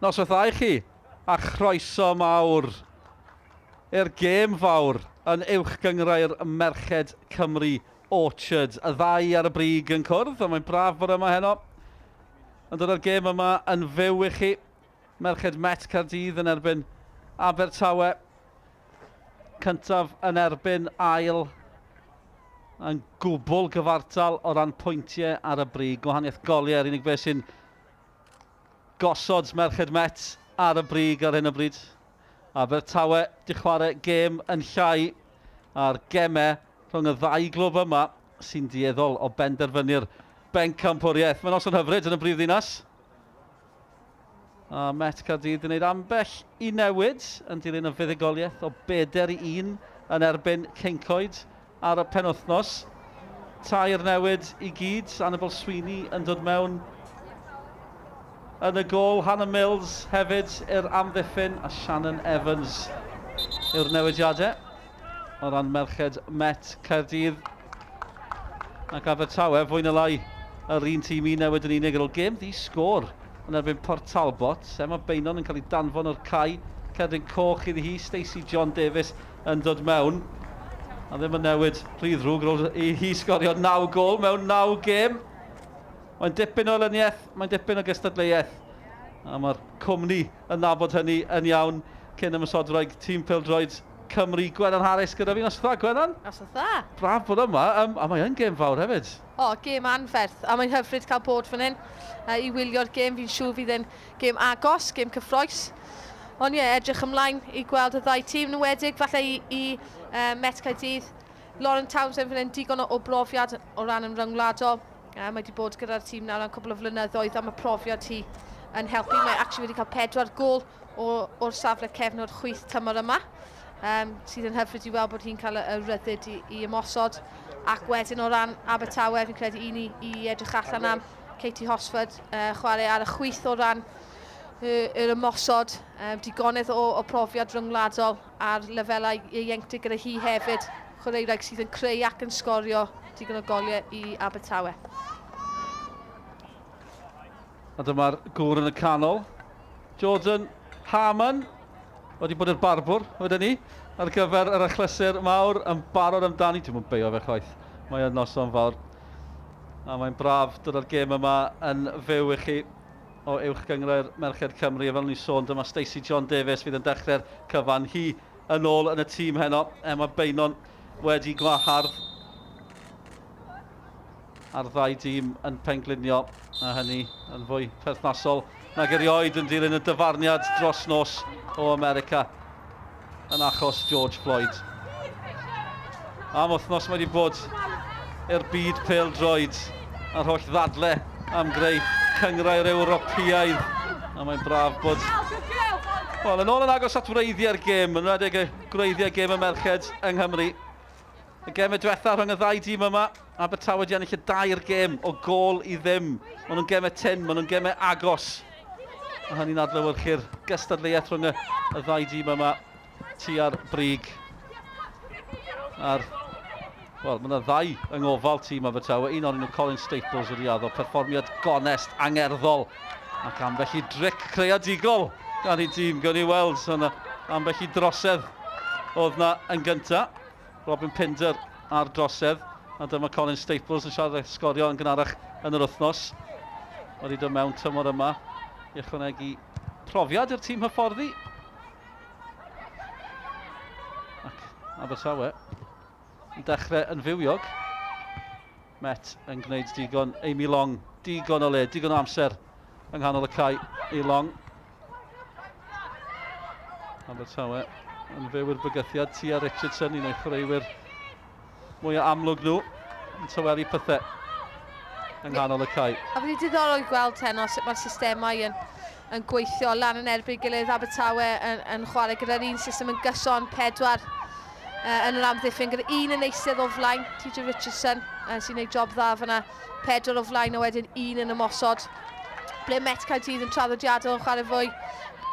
Noswaith dda i chi, a chroeso mawr i'r gêm fawr yn Uwch Gynghrair Merched Cymru Orchard. Y ddau ar y brig yn cwrdd, a mae'n braf bod yma heno. Yn dod â'r gêm yma yn fyw i chi. Merched Met Caerdydd yn erbyn Abertawe. Cyntaf yn erbyn ail yn gwbl gyfartal o ran pwyntiau ar y brig. Gwahaniaeth goliau yr unig beth sy'n gosod Merched Met ar y brig ar hyn o bryd. Abertawe di chwarae gêm yn llai a'r gemau rhwng y ddau glwb yma sy'n dueddol o benderfynu'r bencampwriaeth. Mae'n noson hyfryd yn y brif ddinas. A Met Caerdydd yn gwneud ambell i newid yn dilyn y fuddugoliaeth o 4 i 1 yn erbyn Cyncoed ar y penwythnos. Tair newid i gyd, Annabel Sweeney yn dod mewn yn y gôl, Hannah Mills hefyd i'r amddiffyn a Shannon Evans yw'r newidiadau o ran merched Met Caerdydd ac Abertawe, fwy na lai yr un tîm un newid yn unig ar ôl gêm ddi sgôr yn erbyn Port Talbot. Emma Beynon yn cael ei danfon o'r cae, cerdyn coch iddi hi, Stacey John Davies yn dod mewn. A ddim yn newid rhy ddrwg ar ôl i hi sgorio 9 gol mewn 9 gêm. Mae'n dipyn o elyniaeth, mae'n dipyn o gystadleuaeth. A mae'r cwmni yn nabod hynny yn iawn cyn ymosodwraig tîm pêl-droed Cymru, Gwennan Harris gyda fi. Noswaith dda, Gwennan. Noswaith dda. Braf bod yma, um, a mae yn gêm fawr hefyd. O, gêm anferth, a mae'n hyfryd cael bod fan hyn uh, i wylio'r gêm. Fi'n siŵr fydd e'n gêm agos, gêm cyffroes. Ond ie, edrych ymlaen i gweld y ddau tîm, yn enwedig falle i, i uh, Met Caerdydd. Lauren Townsend fan hyn, digon o, o brofiad o ran yn ryngwladol. Mae wedi bod gyda'r tîm nawr am cwbl o flynyddoedd a mae profiad hi yn helpu. Mae actually wedi cael pedwar gol o'r safle cefn o'r chwith tymor yma, sydd yn hyfryd i weld bod hi'n cael y, y rhyddid i, i ymosod. Ac wedyn o ran Abertawe, fi'n credu un i, i edrych allan am Katie Hosford, chwarae ar y chwith o ran yr ymosod, digonedd o, o profiad rhyngwladol ar lefelau ieuenctid gyda hi hefyd, chwaraewraig sydd yn creu ac yn sgorio digon o goliau i Abertawe. A dyma'r gŵr yn y canol, Jordan Harmon, wedi bod i'r barbwr, wedyn ni, ar gyfer yr achlysur mawr, yn barod amdani. Dwi'n mynd beio fe chwaith, mae yn noson fawr. A mae'n braf dod â'r gêm yma yn fyw i chi o Uwch Gynghrair Merched Cymru. A fel o'n i'n sôn, dyma Stacey John Davies fydd yn dechrau'r cyfan. Hi yn ôl yn y tîm heno. Emma Beynon wedi gwahardd a'r ddau dîm yn penglinio, a hynny yn fwy perthnasol nag erioed yn dilyn y dyfarniad dros nos o America yn achos George Floyd. Am wythnos mae wedi bod i'r byd pêl-droed a'r holl ddadle am greu cynghrair Ewropeaidd. A mae'n braf bod... Wel, yn ôl yn agos at wreiddiau'r gêm, yn rhedeg y gwreiddiau gêm y merched yng Nghymru. Y gem y diwetha rhwng y ddau dîm yma, Abertawe wedi ennill y dair gêm o gôl i ddim. Maen nhw'n gemau tyn, maen nhw'n gemau agos. A hynny'n adlewyrchu'r gystadleuaeth rhwng y, y ddau dîm yma tua'r brig. A'r, wel, mae yna ddau yng ngofal tîm Abertawe. Un ohonyn nhw, Colin Staples, wedi addo perfformiad gonest, angerddol, ac ambell i dric creadigol gan ei dîm. Gawn ni weld yna ambell i drosedd oedd na yn gyntaf. Robin Pinder ar drosedd, a dyma Colin Staples yn siarad sgorio yn gynharach yn yr wythnos. Wedi dod mewn tymor yma i ychwanegu profiad i'r tîm hyfforddi. Ac Abertawe yn dechrau yn fywiog. Met yn gwneud digon, Amy Long, digon o le, digon o amser yng nghanol y cae i Long. Abertawe yn fyw i'r bygythiad, Tia Richardson, un o'i chwaraewyr mwyaf amlwg nhw, yn tawelu pethau yng nghanol y cae. A fydd diddorol i gweld heno sut mae'r systemau yn, yn gweithio lan yn erbyn gilydd. Abertawe yn, yn chwarae gyda'r un system yn gyson, 4 yn yr amddiffyn gyda un yn eistedd o flaen, TJ Richardson, sy'n gwneud job dda fyna. Pedwar o flaen a wedyn un yn ymosod. Ble Met Caerdydd yn traddodiadol yn chwarae fwy,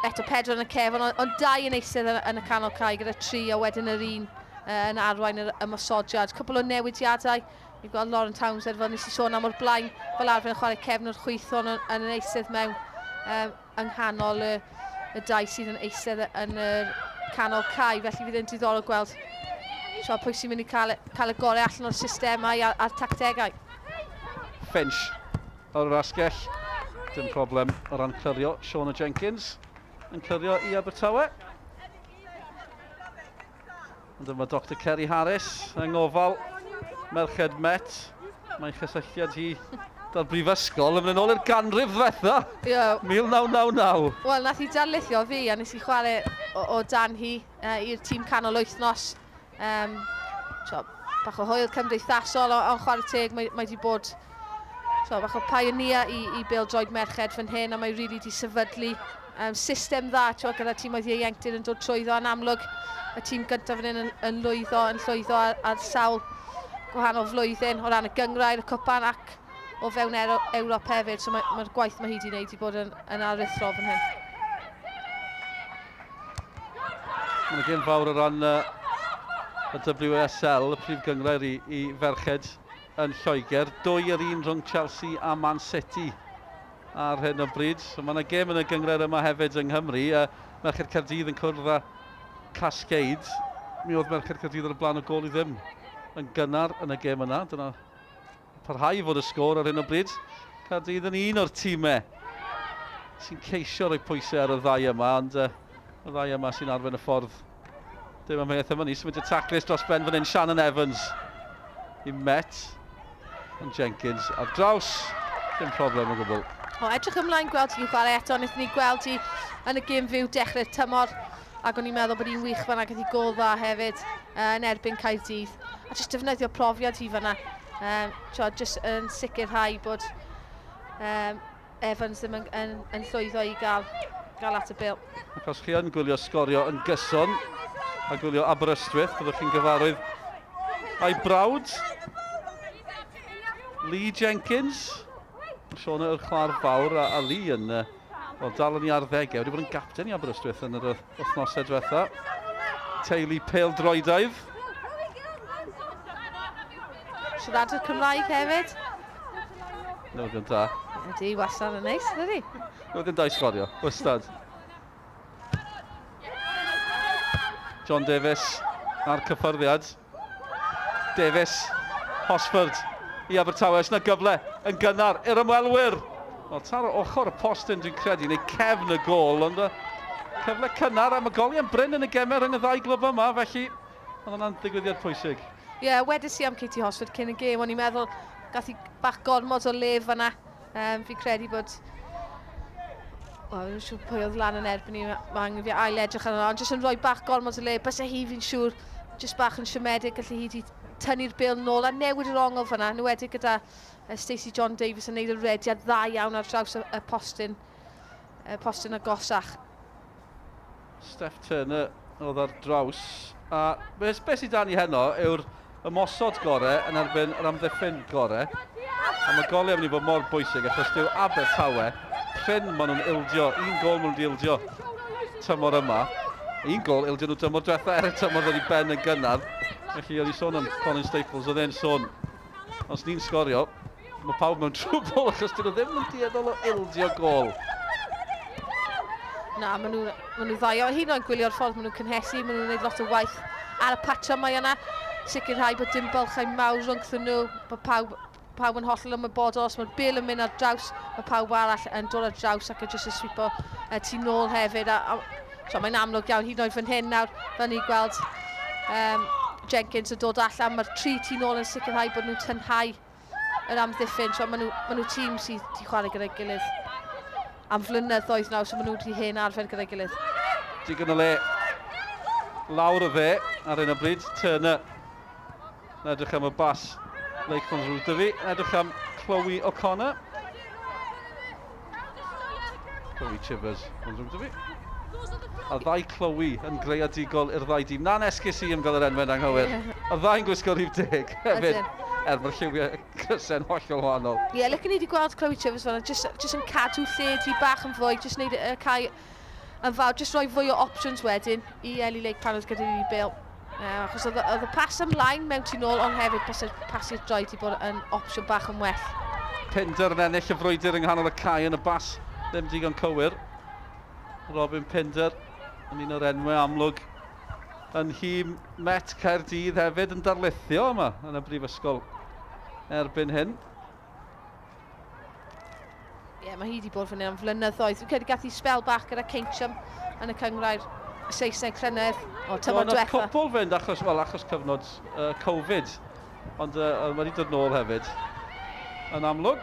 eto pedwar yn y cefn, ond, ond dau yn eistedd yn, yn y canol cae gyda tri a wedyn yr un yn arwain yr ymosodiad. Cwpl o newidiadau, ni'n gweld Lauren Townsend fel nes i sôn am o'r blaen, fel arfer yn chwarae cefn o'r chwith ond yn, yn eistedd mewn um, yng nghanol y, y dau sydd yn eistedd yn yr canol cae, felly fydd yn diddorol gweld so, pwy sy'n mynd i cael, cael y gorau allan o'r systemau a'r, a'r tactegau. Finch ar yr asgell, dim problem o ran clirio. Shauna Jenkins yn clirio i Abertawe. Ond dyma Dr Kerry Harris yng ngofal Merched Met. Mae chysylltiad hi da'r brifysgol yn mynd yn ôl i'r ganrif ddwetha. Yeah. 1999. Wel, nath hi darlithio fi a nes i chwarae o, o dan hi i'r tîm canol wythnos. Um, so, bach o hwyl cymdeithasol, ond chwarae teg, mae, mae wedi bod so, bach o pioneer i, i bêl-droed merched fan hyn, a mae rili really di sefydlu um, system dda, twa, gyda tîmoedd ieuenctid yn dod trwyddo yn amlwg y tîm gyntaf fan hyn yn, yn lwyddo, yn llwyddo ar, ar sawl gwahanol flwyddyn o ran y gyngrair, y cwpan ac o fewn Ewrop hefyd. So mae'r mae gwaith mae hi wedi gwneud i bod yn, yn aruthrol fan hyn. Mae'n gêm fawr o ran uh, y WSL, y prif gyngrair i, i ferched yn Lloegr. Dwy yr un rhwng Chelsea a Man City ar hyn o bryd. So mae yna gêm yn y gynghrair yma hefyd yng Nghymru. Uh, Merched Caerdydd yn cwrdd â Cascade. Mi oedd Merched Caerdydd ar y blaen o gol i ddim yn gynnar yn y gêm yna. Dyna parhau i fod y sgôr ar hyn o bryd. Caerdydd yn un o'r tîmau sy'n ceisio rhoi pwysau ar y ddau yma, ond uh, y ddau yma sy'n arwain y ffordd. Dim amheuaeth yma ni, symud y taclus dros ben fan hyn, Shannon Evans i Met. Ond Jenkins ar draws, dim problem o gwbl. O, edrych ymlaen gweld hi'n chwarae eto. Wnaethon ni gweld hi yn y gêm fyw dechrau'r tymor ac o'n i'n meddwl bod hi'n wych fanna, gath hi gol dda hefyd uh, yn erbyn Caerdydd. A jyst defnyddio profiad hi fanna. Um, jyst yn sicrhau bod um, Evans ddim yn, yn, yn llwyddo i gael, gael at y bil. Ac os chi yn gwylio sgorio yn gyson a gwylio Aberystwyth, byddwch chi'n gyfarwydd a'i brawd, Lee Jenkins. Sean yw'r chwar fawr a, a Lee yn well, dal yn ei arddegau. Wedi bod yn gapten i Aberystwyth yn yr wythnosau diwetha. Teulu pêl-droedaidd. Siaradwr Cymraeg hefyd. Newyddion da. Ydy, wastad yn neis, ydy? Newyddion da i sgorio, wastad. John Davies a'r cyffyrddiad. Davies, Hosford i Abertawe. Oes yna gyfle yn gynnar i'r ymwelwyr. Wel, tar ochr y postyn dwi'n credu, neu cefn y gol, ond cyfle cynnar am y goliau'n brin yn y gemau rhwng y ddau glwb yma, felly oedd hwnna'n ddigwyddiad pwysig. Ie, yeah, wedes i am Katie Hosford cyn y gêm, o'n i'n meddwl gath hi bach gormod o le fanna. Um, fi'n credu bod... Wel, fi'n siŵr pwy oedd lan yn erbyn i, mae angen fi ail edrych arno, ond jyst yn rhoi bach gormod o le, byse hi fi'n siŵr, jyst bach yn siomedig, gallu hi wedi tynnu'r bil nôl a newid yr ongl fanna, yn enwedig gyda Stacey John Davies yn neud y rediad dda iawn ar draws y, y postyn, y postyn agosach. Steph Turner oedd ar draws. A beth, beth sydd dan ni heno yw'r ymosod gore yn erbyn yr amddiffyn gore. A mae goliau yn mynd i fod mor bwysig achos dyw Abertawe prin maen nhw'n ildio, un gol maen nhw'n ildio tymor yma. Un gol ildio nhw tymor diwetha er y tymor ddod i ben yn gynnar. Felly o'n i sôn am Colin Staples, oedd e'n sôn, os ni'n sgorio, Mae pawb mewn trwbl achos dyn nhw ddim yn dueddol o ildio gol. Na, maen nhw, maen nhw dda iawn. Hyd yn oed gwylio'r ffordd maen nhw'n cynhesu, maen nhw'n gwneud lot o waith ar y patrymau yna. Sicrhau bod dim bylchau mawr rhwngthyn nhw, bod pawb, pawb yn hollol ymwybodol. Os mae'r bil yn mynd ar draws, mae pawb arall yn dod ar draws ac yn jyst yn swipo tu nôl hefyd. A, a, so mae'n amlwg iawn, hyd yn oed fan hyn nawr, fel ni'n gweld um, Jenkins yn dod allan, mae'r tri tu nôl yn sicrhau bod nhw'n tynhau yr amddiffyn. So, maen nhw, maen nhw tîm sydd wedi chwarae gyda'i gilydd am flynyddoedd nawr, so maen nhw wedi hen arfer gyda'i gilydd. Digon o le lawr y dde ar hyn o bryd. Turner yn edrych am y bas Lakeland Rwdyfi. Yn edrych am Chloe O'Connor. Chloe Chivers yn Rwdyfi. A ddau Chloe yn greadigol i'r ddau dîm. Na'n esgus i am gael yr enwau'n anghywir. A ddau'n gwisgo rhif 10 hefyd. Er mae'r lliwiau crysau'n hollol wahanol. Ie, yeah, licen i wedi gweld Chloe Chivers fel just, just yn cadw lle di bach yn fwy, just wneud y cae yn fawr, just rhoi fwy o options wedyn i Ellie Lake pan oedd gyda ni bêl. Achos oedd, oedd y pas ymlaen mewn tu nôl, ond hefyd pas, pas i'r droed i bod yn opsiwn bach yn well. Pinder yn ennill y frwydr yng nghanol y cae yn y bas, ddim digon cywir. Robin Pinder yn un o'r enwau amlwg yn nhîm Met Caerdydd hefyd yn darlithio yma yn y brifysgol erbyn hyn. Ie, yeah, mae hi wedi bod fan hyn am flynyddoedd. Fi'n credu gath hi sbel bach gyda Keynsham yn y cynghrair Saesneg llynedd, o tymor diwetha. Cwpl fynd achos, well, achos cyfnod Covid, ond mae wedi dod nôl hefyd. Yn amlwg,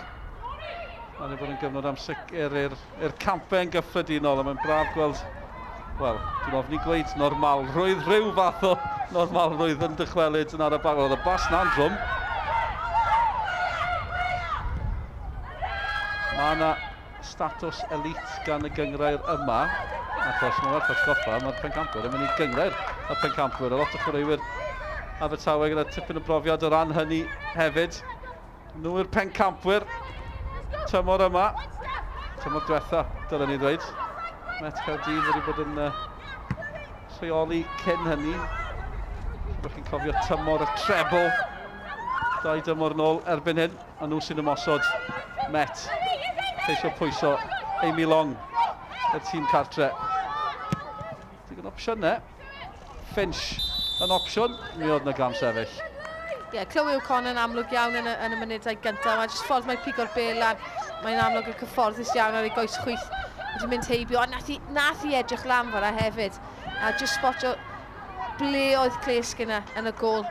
mae'n wedi bod yn gyfnod amsicr i'r campau yn gyffredinol, a mae'n braf gweld, wel, dwi'n ofni gweud normalrwydd, rhyw fath o normalrwydd yn dychwelyd yn ar y bag. Oedd y bas na'n drwm. Mae yna statws elite gan y gynghrair yma, achos mae'n werth atgoffa, mae'r pencampwyr yn mynd i gynghrair y pencampwyr. A lot o chwaraewyr Abertawe gyda tipyn o brofiad o ran hynny hefyd. Nhw yw'r pencampwyr tymor yma. Tymor diwetha, dylen ni ddweud. Met Caerdydd wedi bod yn rheoli cyn hynny. Byddwch chi'n cofio tymor y treble. 2 dymor nôl erbyn hyn, a nhw sy'n ymosod. Met, ceisio pwyso Amy Long, y tîm cartre. Digon opsiynau. Finch yn opsiwn, mi oedd yna gam sefyll. Ie, yeah, Chloe O'Connor yn amlwg iawn yn y, yn y munudau gyntaf. Mae jyst ffordd mae'n pigo'r bel lan. Mae'n amlwg yn cyfforddus iawn ar ei goes chwith. Wedi mynd heibio, a nath i, nath i edrych lan fan'na hefyd. A jyst spotio ble oedd Claire Skinner yn y gôl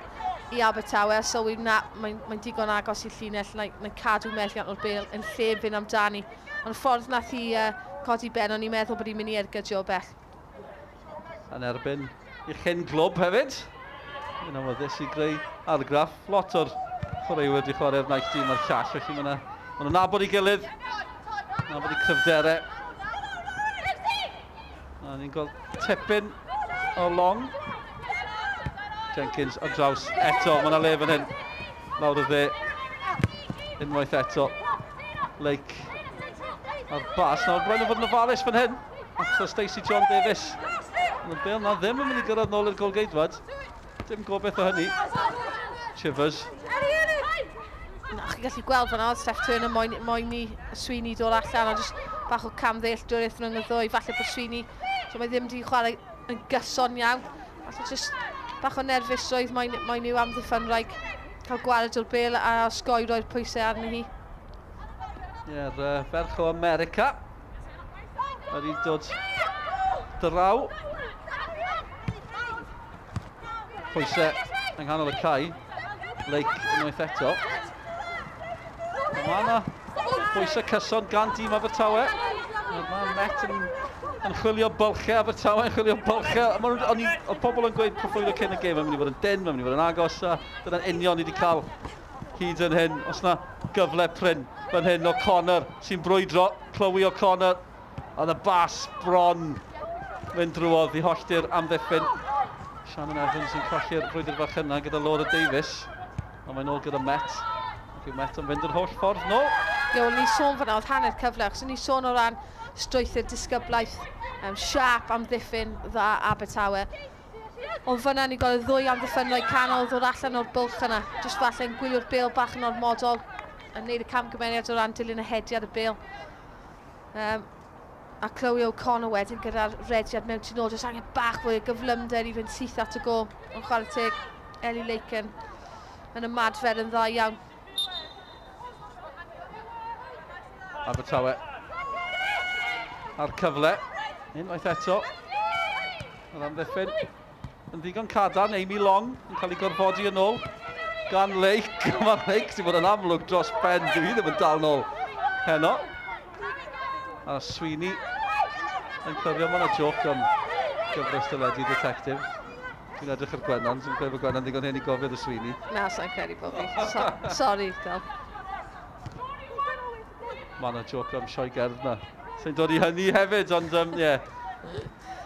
i Abertawe. A sylwi na, mae'n mae digon agos i'r llinell, na, na cadw methiant o'r bel yn lle fynd amdani. Ond ffordd nath i codi ben, o'n i'n meddwl bod hi'n mynd i ergydio o bell. Yn erbyn i chyn glwb hefyd. Yn awyddus i greu argraff. Lot o'r chwaraewyr wedi chwarae'r naill dîm a'r llall, felly maen nhw'n nabod ei gilydd, nabod eu cryfderau. A ni'n gweld tipyn o Long. Jenkins ar draws eto, mae yna le fan hyn. Lawr y dde, unwaith eto. Lake a'r bas. Nawr, rhaid nhw fod yn ofalus fan hyn. Achos Stacey John Davies. Ond y bêl na ddim yn mynd i gyrraedd nôl i'r golgeidwad. Dim gobeith o hynny. Chivers. Na, chi'n gallu gweld fan'na, oedd Steph Turner moyn, moyn i Sweeney dod allan, ond jyst bach o camddealltwriaeth rhwng y ddwy, falle bod Sweeney, so mae ddim wedi chwarae yn gyson iawn. Falle jyst bach o nerfusrwydd moyn, moyn i'w amddiffynwraig cael gwared o'r bêl a osgoi roi'r pwysau arni hi. Ie, yeah, ferch o America. Wedi dod draw. Pwysau yng nghanol y cae. Lake unwaith eto. Mae yna pwysau cyson gan dîm Abertawe. Mae Met yn, yn chwilio bylchau, Abertawe yn chwilio bylchau. Oedd pobl yn gweud proffwydo cyn y gêm, mae'n mynd i fod yn dyn, mae'n mynd i fod yn agos, a dyna'n union ni wedi cael hyd yn hyn. Os na gyfle prin fan hyn, O'Connor sy'n brwydro, Chloe O'Connor, oedd y bas bron mynd drwodd i hollti'r amddiffyn. Shannon Evans yn colli'r brwydr fach yna gyda Laura Davies. Ond mae'n ôl gyda Met. Ac yw Met yn fynd yr holl ffordd nôl. Ie, wel, ni sôn fan'na, oedd hanner cyfle, achos ni sôn o ran strwythur disgyblaeth, siâp amddiffyn dda Abertawe. Ond fan'na ni gweld y ddwy amddiffynwraig canol ddod allan o'r bwlch yna. Jyst falle'n gwylio'r bêl bach yn ormodol, yn neud y camgymeriad o ran dilyn y hediad y bêl. A Chloe O'Connor wedyn gyda'r rediad mewn tu nôl, jyst angen bach fwy o gyflymder i fynd syth at y gôl. Ond chwarae teg, Ellie Lake yn, yn ymadfer yn dda iawn. Abertawe a'r cyfle, unwaith eto, yr amddiffyn yn ddigon cadarn. Amy Long yn cael ei gorfodi yn ôl gan Lake. Mae Lake wedi bod yn amlwg dros ben, dwi ddim yn dal nôl heno. A Sweeney yn clyfio, mae yna joc am gyfres deledu detective. Dwi'n edrych ar Gwennan, dwi'n credu bod Gwennan ddigon hen i gofio dy Sweeney. Na, sa'n credu bod fi. So, sorry, Del. Mae yna joc am sioe gerdd na. Sy'n dod i hynny hefyd, ond ie. Yeah.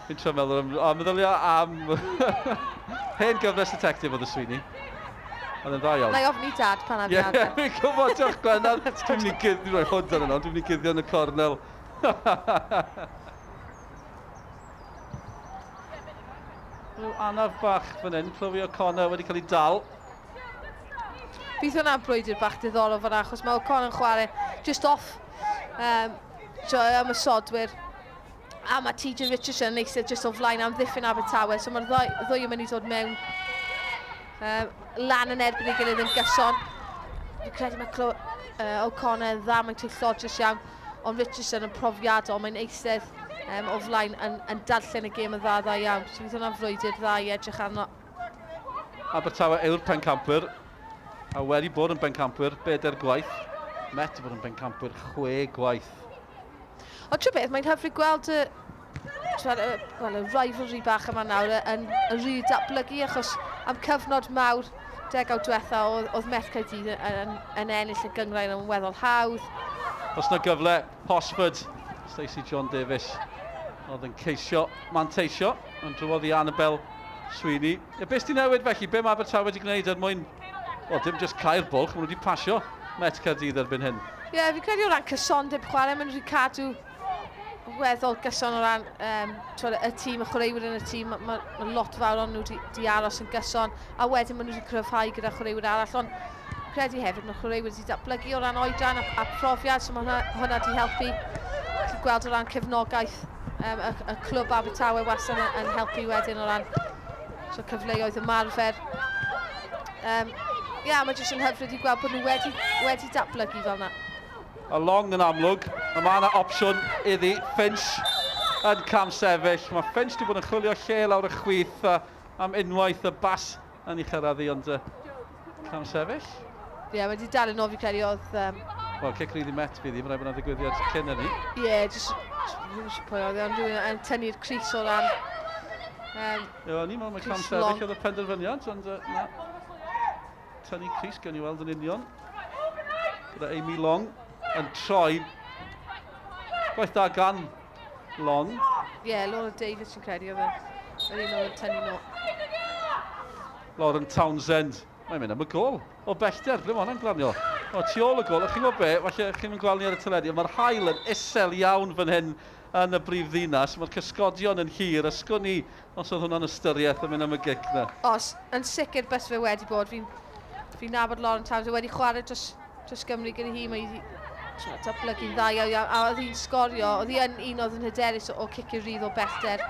Fi'n trio meddwl am... O, meddylia am... Hen gyfres detective oedd y Sweeney. Oedd yn dda iawn. Na i ofni dad pan af i Ie, adre. fi'n gwybod, diolch Gwennan. Dwi'n mynd i guddio, dwi'n rhoi hwd arno, dwi'n mynd i guddio yn y cornel. Rhyw anaf bach fan hyn, Chloe O'Connor wedi cael ei dal. Bydd hwnna'n brwydr bach diddorol fan'na, achos mae O'Connor yn chwarae just off ymosodwyr. A mae TJ Richardson yn eistedd jyst o flaen amddiffyn Abertawe, so mae'r ddwy, ddwy yn mynd i ddod mewn lan yn erbyn ei gilydd yn gyson. Fi'n credu mae Clo, O'Connor yn dda, mae'n twyllodrus iawn, ond Richardson yn profiadol, mae'n eistedd o flaen yn, yn darllen y gêm yn dda dda iawn. So fydd hwnna'n frwydr dda i edrych arno. Abertawe yw'r pencampwyr, a wedi bod yn bencampwyr bedair gwaith. Met wedi bod yn bencampwyr chwe gwaith. Ond trwy beth, mae'n hyfryd gweld y, twel, y, well, y rivalry bach yma nawr yn, yn rili datblygu, achos am cyfnod mawr degawd diwetha oedd, oedd Met Caerdydd yn, yn, yn ennill y gyngrair yn weddol hawdd. Os na gyfle, Hosford, Stacey John Davies, oedd yn ceisio manteisio, ond drwodd i Annabel Sweeney. E, beth sy'n newid felly? Be mae Abertawe wedi gwneud er mwyn, wel, dim jyst cau'r bwlch, maen nhw wedi pasio Met Caerdydd erbyn hyn. Ie, yeah, fi'n credu o ran cysondeb chwarae, maen nhw wedi cadw weddol gyson o ran twel, y tîm, y chwaraewyr yn y tîm, mae ma, ma lot fawr o'n nhw wedi di aros yn gyson, a wedyn maen nhw wedi cryfhau gyda chwaraewyr arall, ond credu hefyd mae'r chwaraewyr wedi datblygu o ran oedran a, a profiad, so mae hwnna, hwnna wedi helpu. Gallu gweld o ran cefnogaeth y, y clwb Abertawe wastad yn, yn helpu wedyn o ran so, cyfleoedd ymarfer. Yeah, mae jyst yn hyfryd i gweld bod nhw wedi, wedi datblygu fel yna. A Long yn amlwg, a mae yna opsiwn iddi, Finch yn cam sefyll. Mae Finch wedi bod yn chwilio lle lawr y chwith a, am unwaith y bas yn ei chyrraedd hi, ond cam sefyll. Ie, yeah, mae wedi dal yn ôl fi credu oedd... Wel, cic rydd i Met fydd hi, mae rhaid bod yna ddigwyddiad cyn hynny. Ie, yeah, jyst... Ddim pwy oedd e, ond rhywun yn tynnu'r cris o ran... Ie, o'n i'n meddwl mae cam sefyll oedd y penderfyniad, ond na. Tynnu cris, gawn ni weld yn union. Gyda Amy Long yn troi. Gwaith da gan Long. Ie, yeah, Laura Davies sy'n credu oedd e. Yr un oedd yn tynnu nôl. Lauren Townsend. Mae'n mynd am y gol. O bellter, ble mae hwnna'n glanio? O, tu ôl y gol, a chi'n gwybod be, falle chi'n mynd gweld ni ar y teledu, mae'r haul yn isel iawn fan hyn yn y brif ddinas. Mae'r cysgodion yn hir, a sgwn i os oedd hwnna'n ystyriaeth yn mynd am y gic na. Os, yn sicr bys fe wedi bod. Fi'n fi nabod Lauren Townsend, wedi chwarae dros, dros Gymru gyda hi, mae hi datblygu'n dda iawn, a oedd hi'n sgorio, oedd hi yn un oedd yn hyderus o, o cicio rhydd o bellter.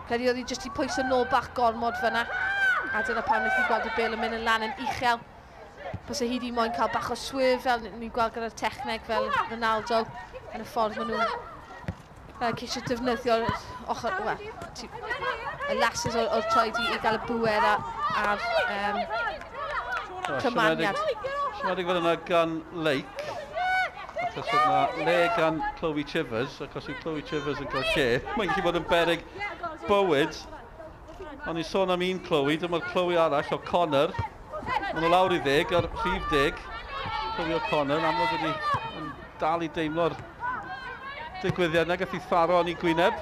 Credu oedd hi jyst i pwyso nôl bach gormod fyna, a dyna pam wnaeth hi gweld y bêl yn mynd yn lan yn uchel. Byse hi di moyn cael bach o swerve fel ni'n gweld gyda'r techneg fel Ronaldo yn y ffordd maen nhw'n ceisio defnyddio'r ochr, well, ti, y lases o'r, or troed i, i gael y bŵer a'r cymaniad. Siomedig fel yna gan Lake, achos oedd yna le gan Chloe Chivers, ac os yw Chloe Chivers yn cael lle, mae'n gallu bod yn beryg bywyd. O'n i'n sôn am un Chloe, dyma'r Chloe arall, O'Connor. Maen nhw lawr i ddeg, ar rhif deg. Chloe O'Connor, yn amlwg wedi yn dal i deimlo'r digwyddiad yna, gath i tharo yn ei gwyneb.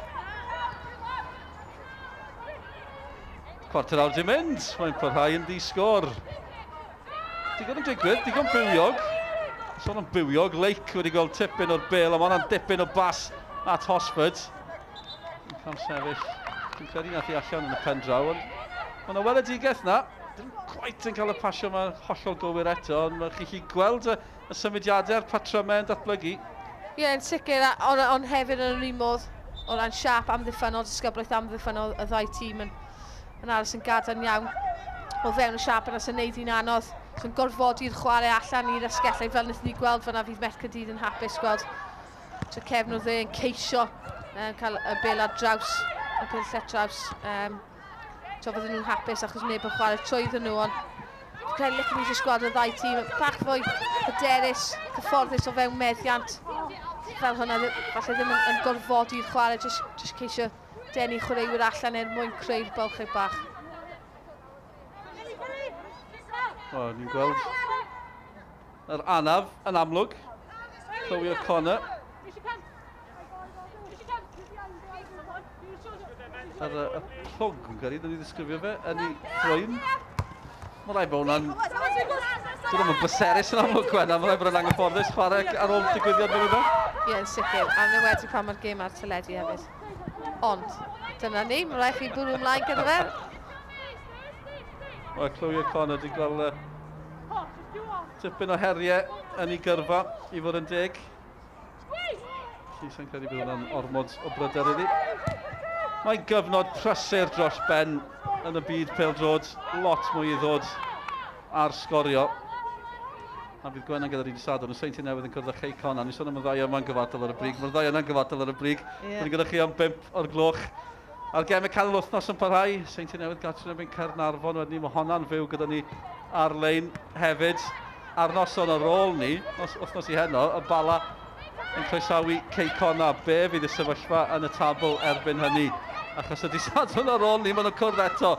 Cwarter awr di mynd, mae'n parhau yn ddi-sgôr. Digon yn digwydd, digon bywiog. Sôn am bywiog, Lake wedi gweld tipyn o'r bel, a mae hwnna'n dipyn o bas at Hosford. Yn cam sefyll, dwi'n credu nath i allan yn y pen draw, ond mae yna weledigaeth na. Dim quite yn cael y pasio yma hollol gywir eto, ond mae chi'n gallu gweld y, y symudiadau a'r patrymau yn datblygu. Ie, yeah, yn sicr, ond on hefyd yn yr un modd, o ran siap amddiffynnol, disgyblaeth amddiffynnol y ddau tîm yn, yn aros yn gadarn iawn o fewn y siap yna sy'n neud hi'n anodd. Sy'n gorfodi'r chwarae allan i'r asgellau fel wnaethon ni gweld fyna fydd Met Caerdydd yn hapus gweld so cefn o dde yn ceisio cael y bel ar draws, y bel llet draws. So fydden nhw'n hapus achos neb yn chwarae trwyddyn nhw, ond fi'n credu licen ni jyst gweld y ddau tîm bach fwy hyderus, cyfforddus o fewn meddiant. Fel hwnna, falle ddim yn, yn gorfodi'r chwarae, jyst, jyst ceisio denu chwaraewyr allan er mwyn creu'r bylchau bach. O, ni'n gweld yr anaf yn amlwg. Chloe O'Connor. Ar y, y plwg, yn credu, dyn ni ddisgrifio fe, yn ei ffrwyn. Mae rhaid bod hwnna'n... Dyn nhw'n bleserus yn amlwg, Gwenna, mae rhaid bod yn anghyfforddus chwarae ar ôl digwyddiad fel yna. Ie, yn sicr, a yn wedi pan mae'r gêm ar teledu hefyd. Ond, dyna ni, mae rhaid chi bwrw ymlaen gyda fe. Mae Chloe O'Connor wedi gweld tipyn o heriau yn ei gyrfa, i fod yn deg. Felly, sa'n credu bod hwnna'n ormod o bryder iddi. Mae'n gyfnod prysur dros ben yn y byd pêl-droed. Lot mwy i ddod ar sgorio. A bydd Gwennan gyda'r un Sadwrn, y Seintiau Newydd yn cwrdd â Chei Connah. Ni'n sôn am y ddau yma'n gyfartal ar y brig. Mae'r ddau yna'n gyfartal ar y brig. Yeah. Ni'n gyda chi am 5 o'r gloch. A'r gem y canol wythnos yn parhau. Seintiau Newydd gartref yn erbyn Caernarfon. Wedyn ni, mae honna'n fyw gyda ni ar-lein hefyd. A'r noson ar ôl ni, nos, wythnos i heno, y Bala yn croesawu Cei Connah. Be fydd y sefyllfa yn y tabl erbyn hynny? Achos y Sadwrn ar ôl ni, maen nhw'n cwrdd eto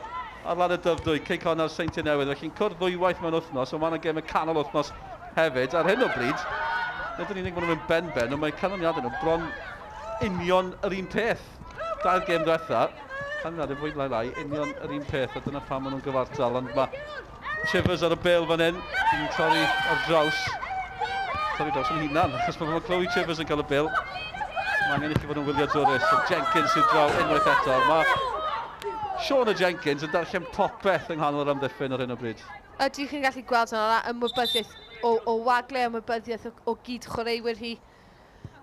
ar lan y Dyfrdwy. Cei Connah a'r Seintiau Newydd. Felly'n cwrdd ddwywaith mewn wythnos, ond mae yna gem y canol wythnos hefyd. Ar hyn o bryd, nid yn unig maen nhw'n mynd ben-ben, ond mae canlyniadau nhw bron union yr un peth. Dair gêm diwetha, canlyniadau fwy lai lai, union yr un peth, a dyna pam maen nhw'n gyfartal. Ond mae Chivers ar y bêl fan hyn, yn torri ar draws. Torri draws yn hunan, achos pan mae Chloe Chivers yn cael y bêl, mae angen i chi fod yn wyliadwrus. Jenkins sydd draw unwaith eto. Mae Shauna Jenkins yn darllen popeth yng nghanol yr amddiffyn ar hyn o bryd. Ydych chi'n gallu gweld hwnna, ymwybyddiaeth o, o wagle, ymwybyddiaeth o, o gyd-chwaraewyr hi.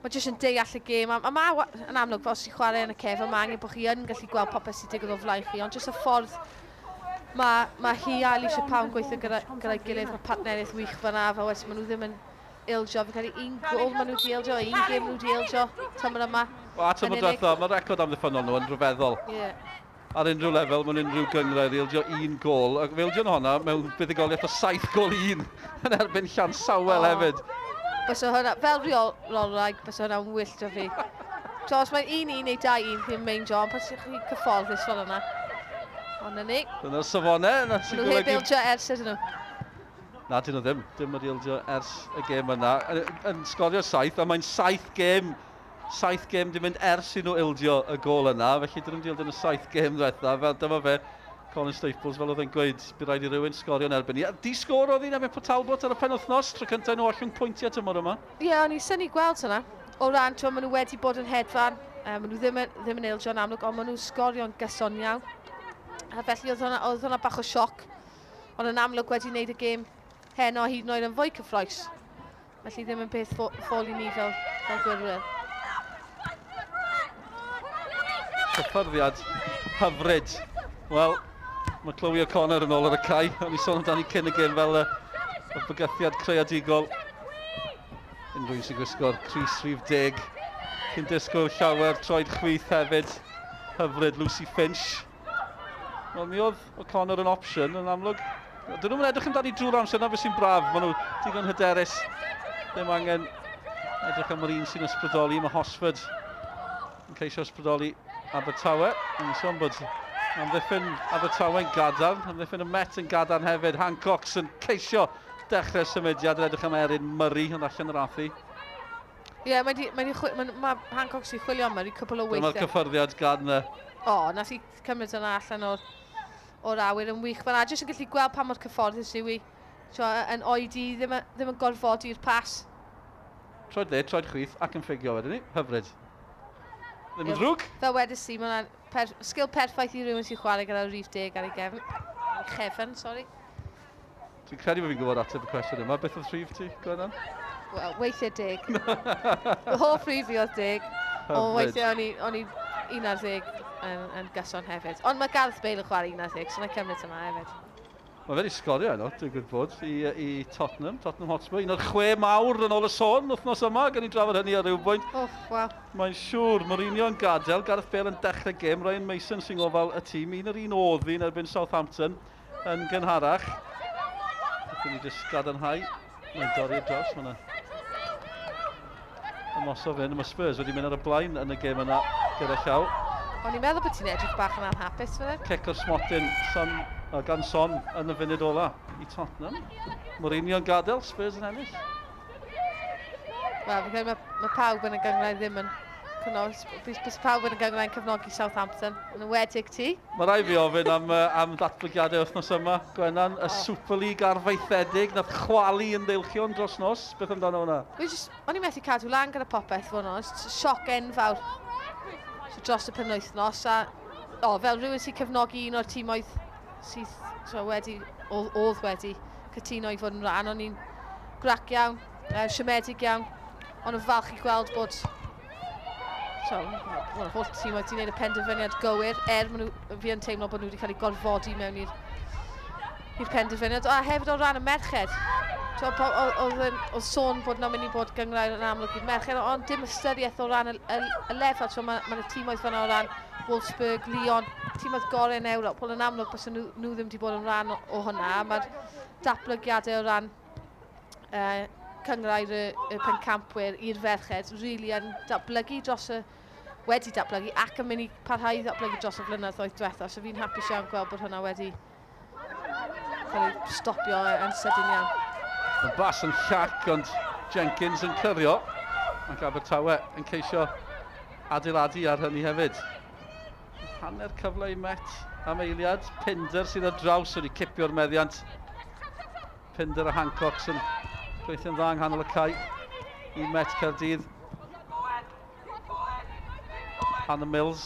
Mae jyst yn deall y gêm. A, a mae yn amlwg, fel os ti'n chwarae yn y cefn, mae angen bod chi yn gallu gweld popeth sy'n digwydd o flaen chi, ond jyst y ffordd mae, mae hi a Alicia Pound gweithio gyda'i gyda gilydd, mae partneriaeth wych fyna, fel wedyn maen nhw ddim yn ildio. Fi'n credu un gol maen nhw wedi ildio, un gêm nhw wedi ildio tymor yma. Wel, a tymor diwetha, mae'r record amddiffynnol nhw yn rhyfeddol. Yeah. Ar unrhyw lefel, mewn unrhyw gynghrair, ildio un gol. Ac fe ildio honna mewn buddugoliaeth o 7 gol i 1 yn erbyn Llansawel oh. hefyd. Bysa hwnna, fel rheolwraig, bysa hwnna'n wyllt o fi. So, os mae'n 1-1 neu 2-1, chi'n meindio, ond pan chi'n cyfforddus fel yna. Ond na ni. Dyna'r safonau. Na sy'n golygu... Nhw heb ildio ers ydyn nhw. Na, dyn nhw ddim. Dim wedi ildio ers y gêm yna. Yn, yn sgorio saith, a mae'n saith gêm saith gêm di mynd ers i nhw ildio y gol yna, felly dyn nhw'n di ildio yn y saith gêm ddiwetha, fel dyma fe, Colin Staples, fel oedd e'n gweud, bydd rhaid i rywun sgorio yn erbyn ni. Di sgôr oedd hi'n erbyn Port Talbot ar y penwythnos, tro cyntaf nhw ollwng pwyntiau tymor yma. Ie, yeah, o'n i'n synnu gweld hwnna. O ran, ti'n maen nhw wedi bod yn hedfan, maen nhw ddim yn, ddim yn ildio yn amlwg, ond maen nhw'n sgorio'n gyson iawn. A felly oedd hwnna, oedd hwnna bach o sioc. Ond yn amlwg wedi wneud y gêm heno hyd yn oed yn fwy cyffroes. Felly ddim yn beth ffôl i ni fel, fel gwylwyr. Cyffyrddiad hyfryd. Wel, mae Chloe O'Connor yn ôl ar y cae. O'n i sôn amdani cyn y gêm fel y, y bygythiad creadigol. Unrhyw un sy'n gwisgo'r crys rhif 10. Cyn disgwyl llawer, troed chwith hefyd. Hyfryd Lucy Finch. Wel, mi oedd O'Connor yn opsiwn yn amlwg. Dyn nhw'n edrych amdani drwy'r amser, na beth sy'n braf. Maen nhw digon hyderus. Ddim angen edrych am yr un sy'n ysbrydoli. Mae Hosford yn ceisio ysbrydoli Abertawe. Yn sôn bod amddiffyn Abertawe'n gadarn, amddiffyn y Met yn gadarn hefyd. Hancox yn ceisio dechrau symudiad, yn edrych am Erin Murray, ond allan yr athi. Ie, yeah, mae, di, mae, di, mae, mae Hancox i chwilio am Murray cwpl o weithiau. Dyma'r cyffyrddiad gan... O, oh, nath i cymryd yna allan o'r, o'r awyr yn wych. Mae'n jyst yn gallu gweld pa mor cyfforddus yw i. So, yn oedi, ddim, ddim yn gorfodi'r pas. Troed dde, troed chwith, ac yn ffugio wedyn ni. Hyfryd. Ddim yn ddrwg. Fel wedys i, mae hwnna'n per, sgil perffaith i rywun sy'n chwarae gyda rhif deg ar ei gefn. Ar ei chefn, sori. Dwi'n credu bod fi'n gwybod ateb y cwestiwn yma. Beth oedd rhif ti, Gwennan? Wel, weithiau deg. Fy hoff rhif i oedd deg. Ond weithiau o'n i, o'n i 11 yn, yn gyson hefyd. Ond mae Gareth Bale yn chwarae 11, so na cymryd yna hefyd. Mae fe wedi sgorio heno, digwydd bod, i, i Tottenham, Tottenham Hotspur. Un o'r chwe mawr yn ôl y sôn wythnos yma, gan i drafod hynny ar rywbwynt. Oh, waw. Mae'n siŵr, Mourinho yn gadael, Gareth Bale yn dechrau gêm, Ryan Mason sy'n gofal y tîm, un yr un oedd yn erbyn Southampton yn gynharach. Felly ni jyst gadarnhau, mae'n dorri ar draws, mae yna ymosod fan, mae Spurs wedi mynd ar y blaen yn y gêm yna gyda llaw. O'n i'n meddwl bod ti'n edrych bach yn anhapus fan hyn. Cic o'r smotyn Son, gan Son yn y funud ola i Tottenham. Mourinho yn gadael, Spurs yn ennill. Wel, fi'n credu mae, mae pawb yn y gynghrair ddim yn Cymru, bydd pawb yn y gynghrair yn cefnogi Southampton, yn enwedig ti. Mae rhaid fi ofyn am ddatblygiadau wythnos yma, Gwenan, y Super League arfaethedig, nath chwalu yn deilchion dros nos. Beth amdano hwnna? Just, o'n i'n methu cadw lan gyda popeth, fod yn onest. Sioc enfawr so, dros y penwythnos. A, fel rhywun sy'n cefnogi un o'r timoedd sydd so, wedi, oedd wedi cytuno i fod yn rhan, o'n i'n grac iawn, siomedig iawn, ond yn falch i gweld bod so, well, holl tîm wedi gwneud y penderfyniad gywir, er maen nhw, fi yn teimlo bod nhw wedi cael eu gorfodi mewn i'r penderfyniad. A hefyd o ran y merched, oedd sôn bod nhw'n mynd i bod gynghrair yn amlwg i'r merched, ond dim ystyriaeth o ran y lefel. So, mae tîmoedd fan'na o ran Wolfsburg, Lyon, tîmoedd gorau yn Ewrop. Wel, yn amlwg, bys nhw ddim wedi bod yn rhan o hwnna. Mae'r datblygiadau o ran cynghrair y pencampwyr i'r ferched really yn datblygu dros y wedi datblygu ac yn mynd i parhau i ddatblygu dros y flynyddoedd diwethaf. So fi'n hapus iawn gweld bod hwnna wedi cael ei stopio yn sydyn iawn. Y bas yn llac, ond Jenkins yn clirio. Ac Abertawe yn ceisio adeiladu ar hynny hefyd. Hanner cyfle i Met am eiliad. Pinder sydd ar draws wedi cipio'r meddiant. Pinder a Hancock sy'n gweithio'n dda yng nghanol y cae i Met Caerdydd. Hannah Mills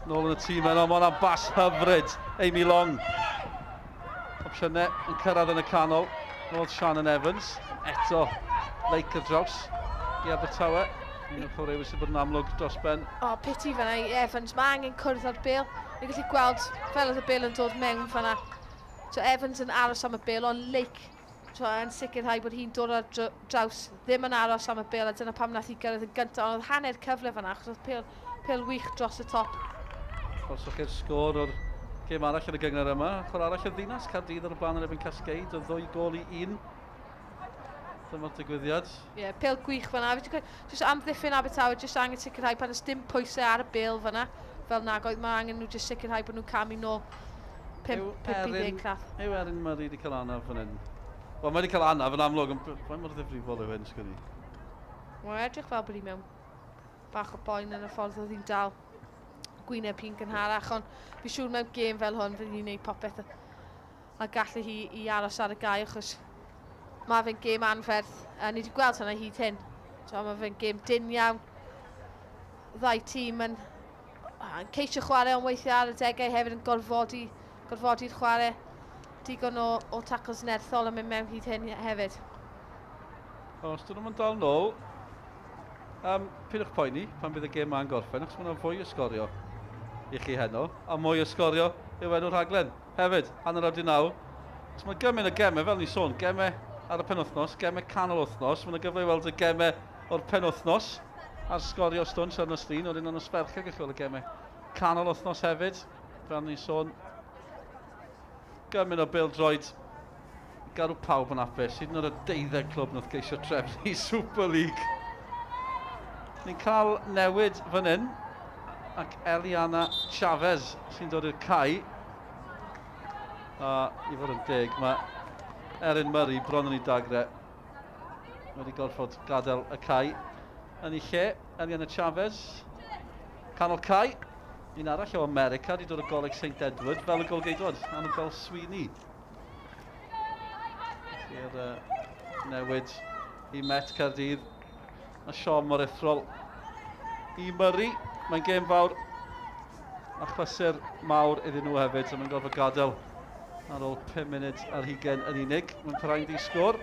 nôl yn y tîm yno. Mae hwnna'n bas hyfryd. Amy Long. Opsiynau yn cyrraedd yn y canol. Roedd Shannon Evans. Eto Lake ar draws i Abertawe. Un o'r chwaraewyr sydd bod yn amlwg dros ben. O, piti fan'na i Evans. Mae angen cwrdd â'r bêl. Ni'n gallu gweld fel oedd y bêl yn dod mewn fan'na. So Evans yn aros am y bêl, ond Lake so, yn sicrhau bod hi'n dod ar draws, ddim yn aros am y bêl, a dyna pam nath hi gyrraedd yn gyntaf. Ond oedd hanner cyfle fan'na, achos oedd pêl wych dros y top. Os o'ch chi'r sgôr o'r gêm arall yn y gynghrair yma, ochr arall y ddinas, Caerdydd ar y blaen yn erbyn Cascade, o 2 gôl i 1. Dyma'r digwyddiad. Ie, yeah, pêl gwych fan'na. Jyst amddiffyn Abertawe, jyst angen sicrhau pan oes dim pwysau ar y bêl fan'na, fel nag oedd, mae angen nhw jyst sicrhau bod nhw'n camu nôl 5 i 10 llath. Yw Erin Murray wedi cael anaf fan hyn? Wel, mae wedi cael anaf yn amlwg, ond faint mor ddifrifol yw hyn, sgwn i? Mae'n edrych fel bod hi mewn bach o boen yn y ffordd oedd hi'n dal gwyneb hi'n gynharach, ond fi siŵr mewn gêm fel hwn fydd hi'n gwneud popeth a gallu hi i aros ar y gae, achos mae fe'n gêm anferth, a ni wedi gweld hwnna hyd hyn. So, mae fe'n gêm dyn iawn. Ddau tîm yn ceisio chwarae, ond weithiau ar adegau hefyd yn gorfodi'r chwarae. Digon o tacles nerthol yn mynd mewn hyd hyn hefyd. Os dyn nhw'n dal nôl, pidwch poeni pan bydd y gêm ma'n gorffen, achos mae yna fwy o sgorio i chi heno, a mwy o sgorio yw enw'r rhaglen hefyd, 9:30. Os mae gymaint o gemau, fel ni sôn, gemau ar y penwythnos, gemau canol wythnos, mae yna gyfle i weld y gemau o'r penwythnos ar Sgorio Stwnsh ar nos Lun, o'r un o'n nos Fercher, gallu weld y gemau canol wythnos hefyd, fel ni sôn. Gymaint o bêl-droed gadw pawb yn hapus, hyd yn oed y 12 clwb nath geisio trefnu Super League. Ni'n cael newid fan hyn, ac Eliana Chavez sy'n dod i'r cae. A i fod yn deg, mae Erin Murray bron yn ei dagre wedi gorfod gadael y cae. Yn ei lle, Eliana Chavez, canol cae. Un arall o America, wedi dod o Goleg St Edward, fel y golgeidwad, Annabel Sweeney. Felly'r newid i Met Caerdydd. A siom aruthrol i Murray. Mae'n gêm fawr achlysur mawr iddyn nhw hefyd, so mae'n gorfod gadael ar ôl 5 munud ar hugain yn unig. Mae'n parhau'n di sgôr.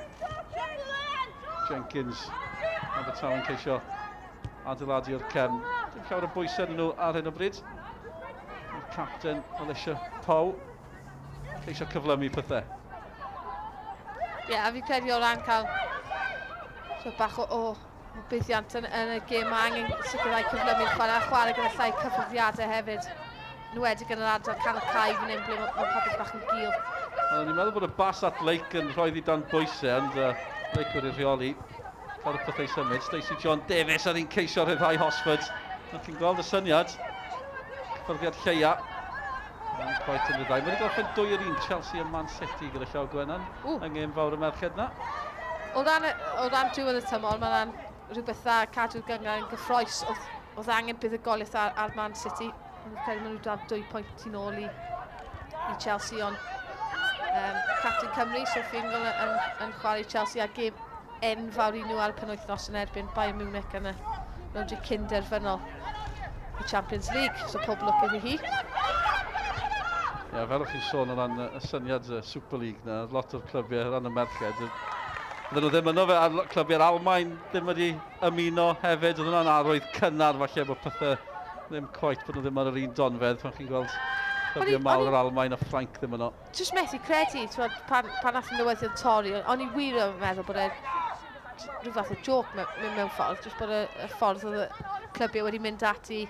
Jenkins, Abertawe'n ceisio adeiladu o'r cefn. Dim llawer o bwysau nhw ar hyn o bryd. Mae'r capten Alicia Pow ceisio cyflymu pethau. Ie, yeah, a fi'n credu o ran cael so, bach o buddiant yn y gêm, mae angen sicrhau cyflymu'r chwarae a chwarae gyda llai cyffyrddiadau hefyd. Yn enwedig yn yr ardal canol cae fan hyn ble mae popeth bach yn gul. O'n i'n meddwl bod y bas at Lake yn rhoi ddi dan bwysau, ond Lake wedi rheoli. Cael y pethau symud. Stacey John Davies ar un ceisio rhyddhau Hosford. Nath chi'n gweld y syniad. Cyffyrddiad lleia. Ond quite yn rhyddhau. Mae wedi gorffen 2-1 Chelsea a Man City gyda llaw, Gwenan. Yng ngêm fawr y merched na. O ran diwedd y tymor, mae'n rhywbeth dda cadw'r gynghrair yn gyffrous wrth Oedd angen buddugoliaeth ar, ar Man City. Ond credu maen nhw dal 2 pwynt tu nôl i, i Chelsea, ond captain Cymru, Sophie Ingle, yn, yn, yn chwarae Chelsea a gêm enfawr i nhw ar y penwythnos yn erbyn Bayern Munich yn y rowndiau cyn-derfynol y Champions League. So pob lwc iddi hi. Ie, yeah, fel o'ch chi'n sôn o ran y syniad y Super League na, lot o'r clybiau o ran y merched, bydden nhw ddim yno fe, a clybiau'r Almain ddim wedi ymuno hefyd, oedd hwnna'n arwydd cynnar falle bod pethau ddim quite bod nhw ddim ar yr un donfedd pan chi'n gweld clybiau mawr yr Almain a Ffrainc ddim yno. Just methu credu, twod, pan, pan nath y newyddion torri, o'n i wir yn meddwl bod e rhyw fath o joc mewn, mewn ffordd, jyst bod y, y ffordd oedd y clybiau wedi mynd ati.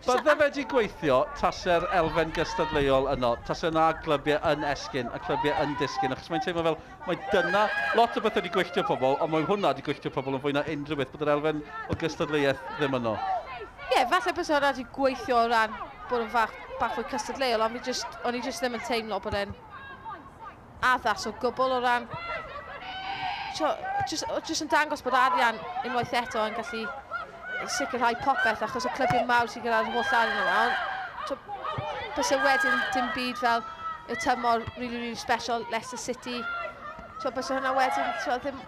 Bydde fe wedi gweithio tase'r elfen gystadleuol yno, tase na glybiau yn esgyn a clybiau yn disgyn, achos mae'n teimlo fel, mae dyna, lot o bethau wedi gwylltio pobl, ond mae hwnna wedi gwylltio pobl yn fwy na unrhyw beth, bod yr elfen o gystadleuaeth ddim yno. Ie, yeah, falle bod hwnna wedi gweithio o ran bod yn fach, bach fwy cystadleuol, ond just, o'n i just ddim yn teimlo bod e'n addas o gwbl o ran... So, just, just yn dangos bod arian unwaith eto yn gallu sicrhau popeth achos y clybiau mawr sy'n gyda'r holl arian yma. Ond so, byse wedyn dim byd fel y tymor really, really special Leicester City. So, byse hwnna wedyn, so, ddim...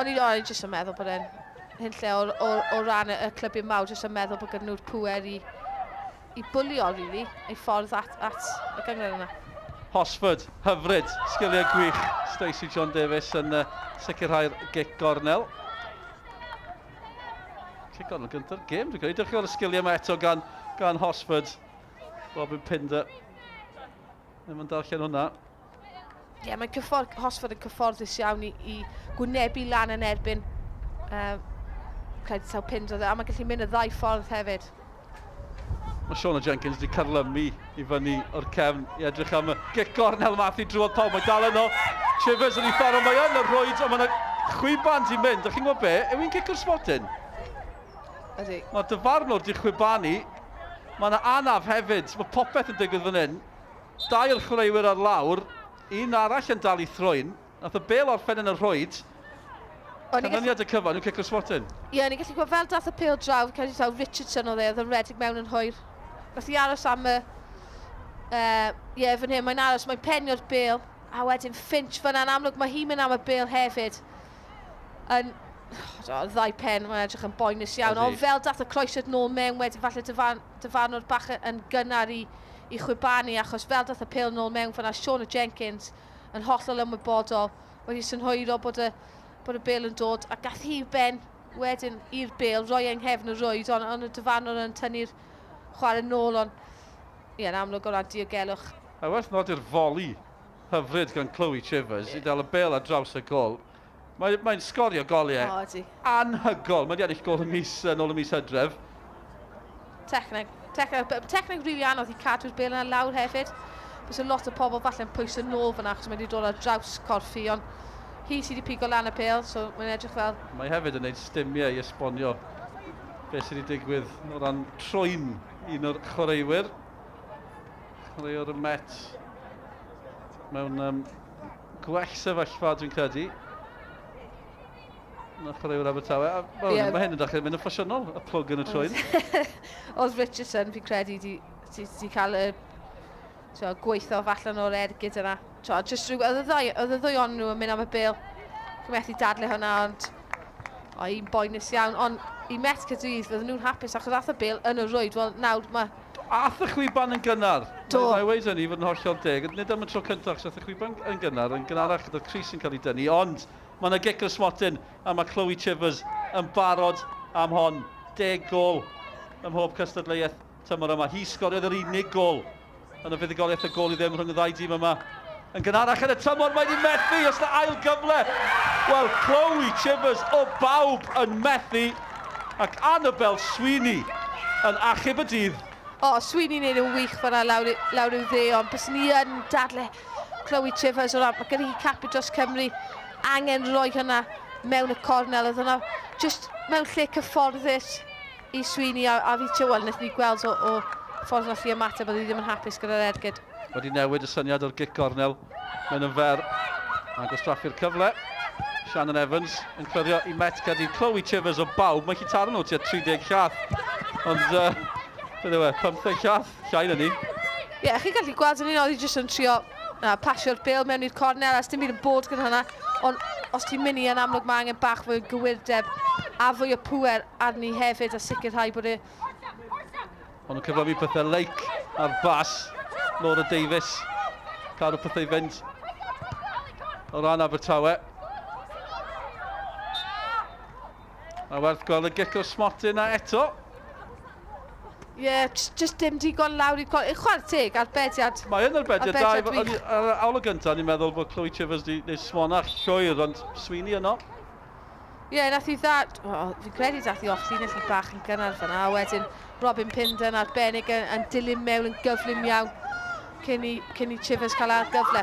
O'n i, o'n i jyst yn meddwl bod e'n hyn lle o, o, o ran y, y clybiau mawr, jyst yn meddwl bod gyda nhw'r pŵer i, i bwlio, really, ei ffordd at, at y gynghrair yna. Hosford, hyfryd, sgiliau gwych. Stacey John Davies yn uh, sicrhau'r gic gornel. Cic gornel gyntaf gêm, dwi'n credu. Diolch i y sgiliau yma eto gan, gan Hosford. Robin Pinder. Ddim yn darllen hwnna. Ie, yeah, mae cyffordd, Hosford yn cyfforddus iawn i, i gwynebu lan yn erbyn um, credu taw Pinder, a mae'n gallu mynd y ddau ffordd hefyd. Mae Shauna Jenkins wedi carlymu i fyny o'r cefn i edrych am y gic gornel math i drwodd pawb. Mae dal yno. Chivers yn ei ffordd, ond mae yn y rhwyd, ond mae yna chwiban di mynd. Ydych chi'n gwybod be? Yw hi'n gic o'r smotyn? Ydy. Mae dyfarnwr di chwibanu. Mae yna anaf hefyd. Mae popeth yn digwydd fan hyn. Dau o'r chwaraewyr ar lawr. Un arall yn dal i thrwyn. Nath y bel orffen yn y rhwyd. Canlyniad y cyfan yw cic o'r smotyn. Ie, yeah, ni'n gallu gweld fel dath y pêl draw, credu taw Richardson oedd e, oedd yn rhedeg mewn yn hwyr. Nath i aros am y... Ie, uh, yeah, fan hyn, mae'n aros, mae'n penio'r bêl, a wedyn Finch fyna'n amlwg, mae hi'n mynd am y bêl hefyd. Yn, oh, ddau pen, mae'n edrych yn boenus iawn, ond fel dath y croesiad nôl mewn wedyn, falle dyfan, dyfarnwr bach yn gynnar i, i chwibanu, achos fel dath y pêl nôl mewn fyna, Shauna Jenkins yn hollol ymwybodol, wedi synhwyro bod y, bod y bêl yn dod, a gath hi ben wedyn i'r bêl, roi yng nghefn y rwyd, ond on y dyfarnwr yn tynnu'r chwarae nôl, ond ie, yn amlwg o ran diogelwch. A werth nodi'r foli hyfryd gan Chloe Chivers yeah. i dal y bêl ar draws y gol. Mae'n mae sgorio goliau oh, anhygol. Mae wedi ennill gol y mis, yn ôl y mis Hydref. Techneg, techneg, techneg rili anodd i cadw'r bêl yna lawr hefyd. Bydd a lot o pobl falle'n pwyso nôl fyna achos mae wedi dod ar draws corff hi, ond hi sydd wedi pigo lan y pêl, so mae'n edrych fel... Mae hefyd yn gwneud stumiau i esbonio beth sydd wedi digwydd o ran trwyn un o'r chwaraewyr. Chwaraewr y Met mewn um, gwell sefyllfa dwi'n credu. Na chwaraewr Abertawe. A, well, yeah. Mae hyn yn dechrau mynd yn ffasiynol, y plwg yn y trwyn. Oedd Richardson, fi'n credu, di, di, di cael y so, gweithio allan o'r ergyd yna. So, just rhyw, oedd y ddau, oedd y ddwy ond nhw yn mynd am y bêl. Dwi'n methu dadle hwnna, ond o, un boenus iawn. Ond i Met Caerdydd, fydden nhw'n hapus achos ath y bêl yn y rwyd. Wel, nawr mae... Ath y chwiban yn gynnar. Do. Mae weid hynny fod yn hollol deg. Nid am y tro cyntaf, achos ath y chwiban yn gynnar, yn gynharach gyda'r crys yn cael ei dynnu, ond mae yna gic o'r smotyn a mae Chloe Chivers yn barod am hon. 10 gol ym mhob cystadleuaeth tymor yma. Hi sgoriodd yr unig gol yn y fuddugoliaeth y gol i ddim rhwng y ddau dîm yma. Yn gynharach yn y tymor, mae wedi methu os na ail gyfle. Wel, Chloe Chivers o bawb yn methu ac Annabel Sweeney yn achub y dydd. O, oh, Sweeney wneud yn wych fyna lawr, lawr i'w dde, ond bys ni yn dadle Chloe Chivers o ran, mae gen hi capu dros Cymru, angen rhoi hynna mewn y cornel, oedd hwnna just mewn lle cyfforddus i Sweeney a, a fi, wel, wnaethon ni gweld o, o ffordd nath i ymateb, oedd hi ddim yn hapus gyda'r ergyd. Wedi newid y syniad o'r gic gornel, mae'n yn fer, a gwastraffu'r cyfle. Shannon Evans yn clirio i Met Caerdydd. Chloe Chivers o bawb, mae hi taro nhw tua 30 llath. Ond, beth yw e, 15 llath, llai na ni. Ie, yeah, chi'n gallu gweld yn un oedd hi jyst yn trio pasio'r bêl mewn i'r cornel, a dim byd yn bod gyda hwnna. Ond os ti'n mynd i yn amlwg mae angen bach fwy o gywirdeb a fwy o pŵer arni hefyd a sicrhau bod e... Ond yn cyflymu pethau Lake a'r bas, Laura Davies, cadw pethau i fynd o ran Abertawe. A werth gweld y gic o'r smotyn na eto. Ie, yeah, just, just dim digon lawr i'r col. Chwarae teg, arbediad. Mae yn arbediad da. Ar y awl o gyntaf, ni'n meddwl bod Chloe Chivers wedi gwneud smonach llwyr, ond Sweeney yno. Ie, yeah, nath i dda... Oh, fi'n credu dath i off llinell i bach yn gynnar fyna, a wedyn Robin Pinder yn arbennig yn, yn dilyn mewn yn gyflym iawn cyn i, cyn i Chivers cael ar gyfle.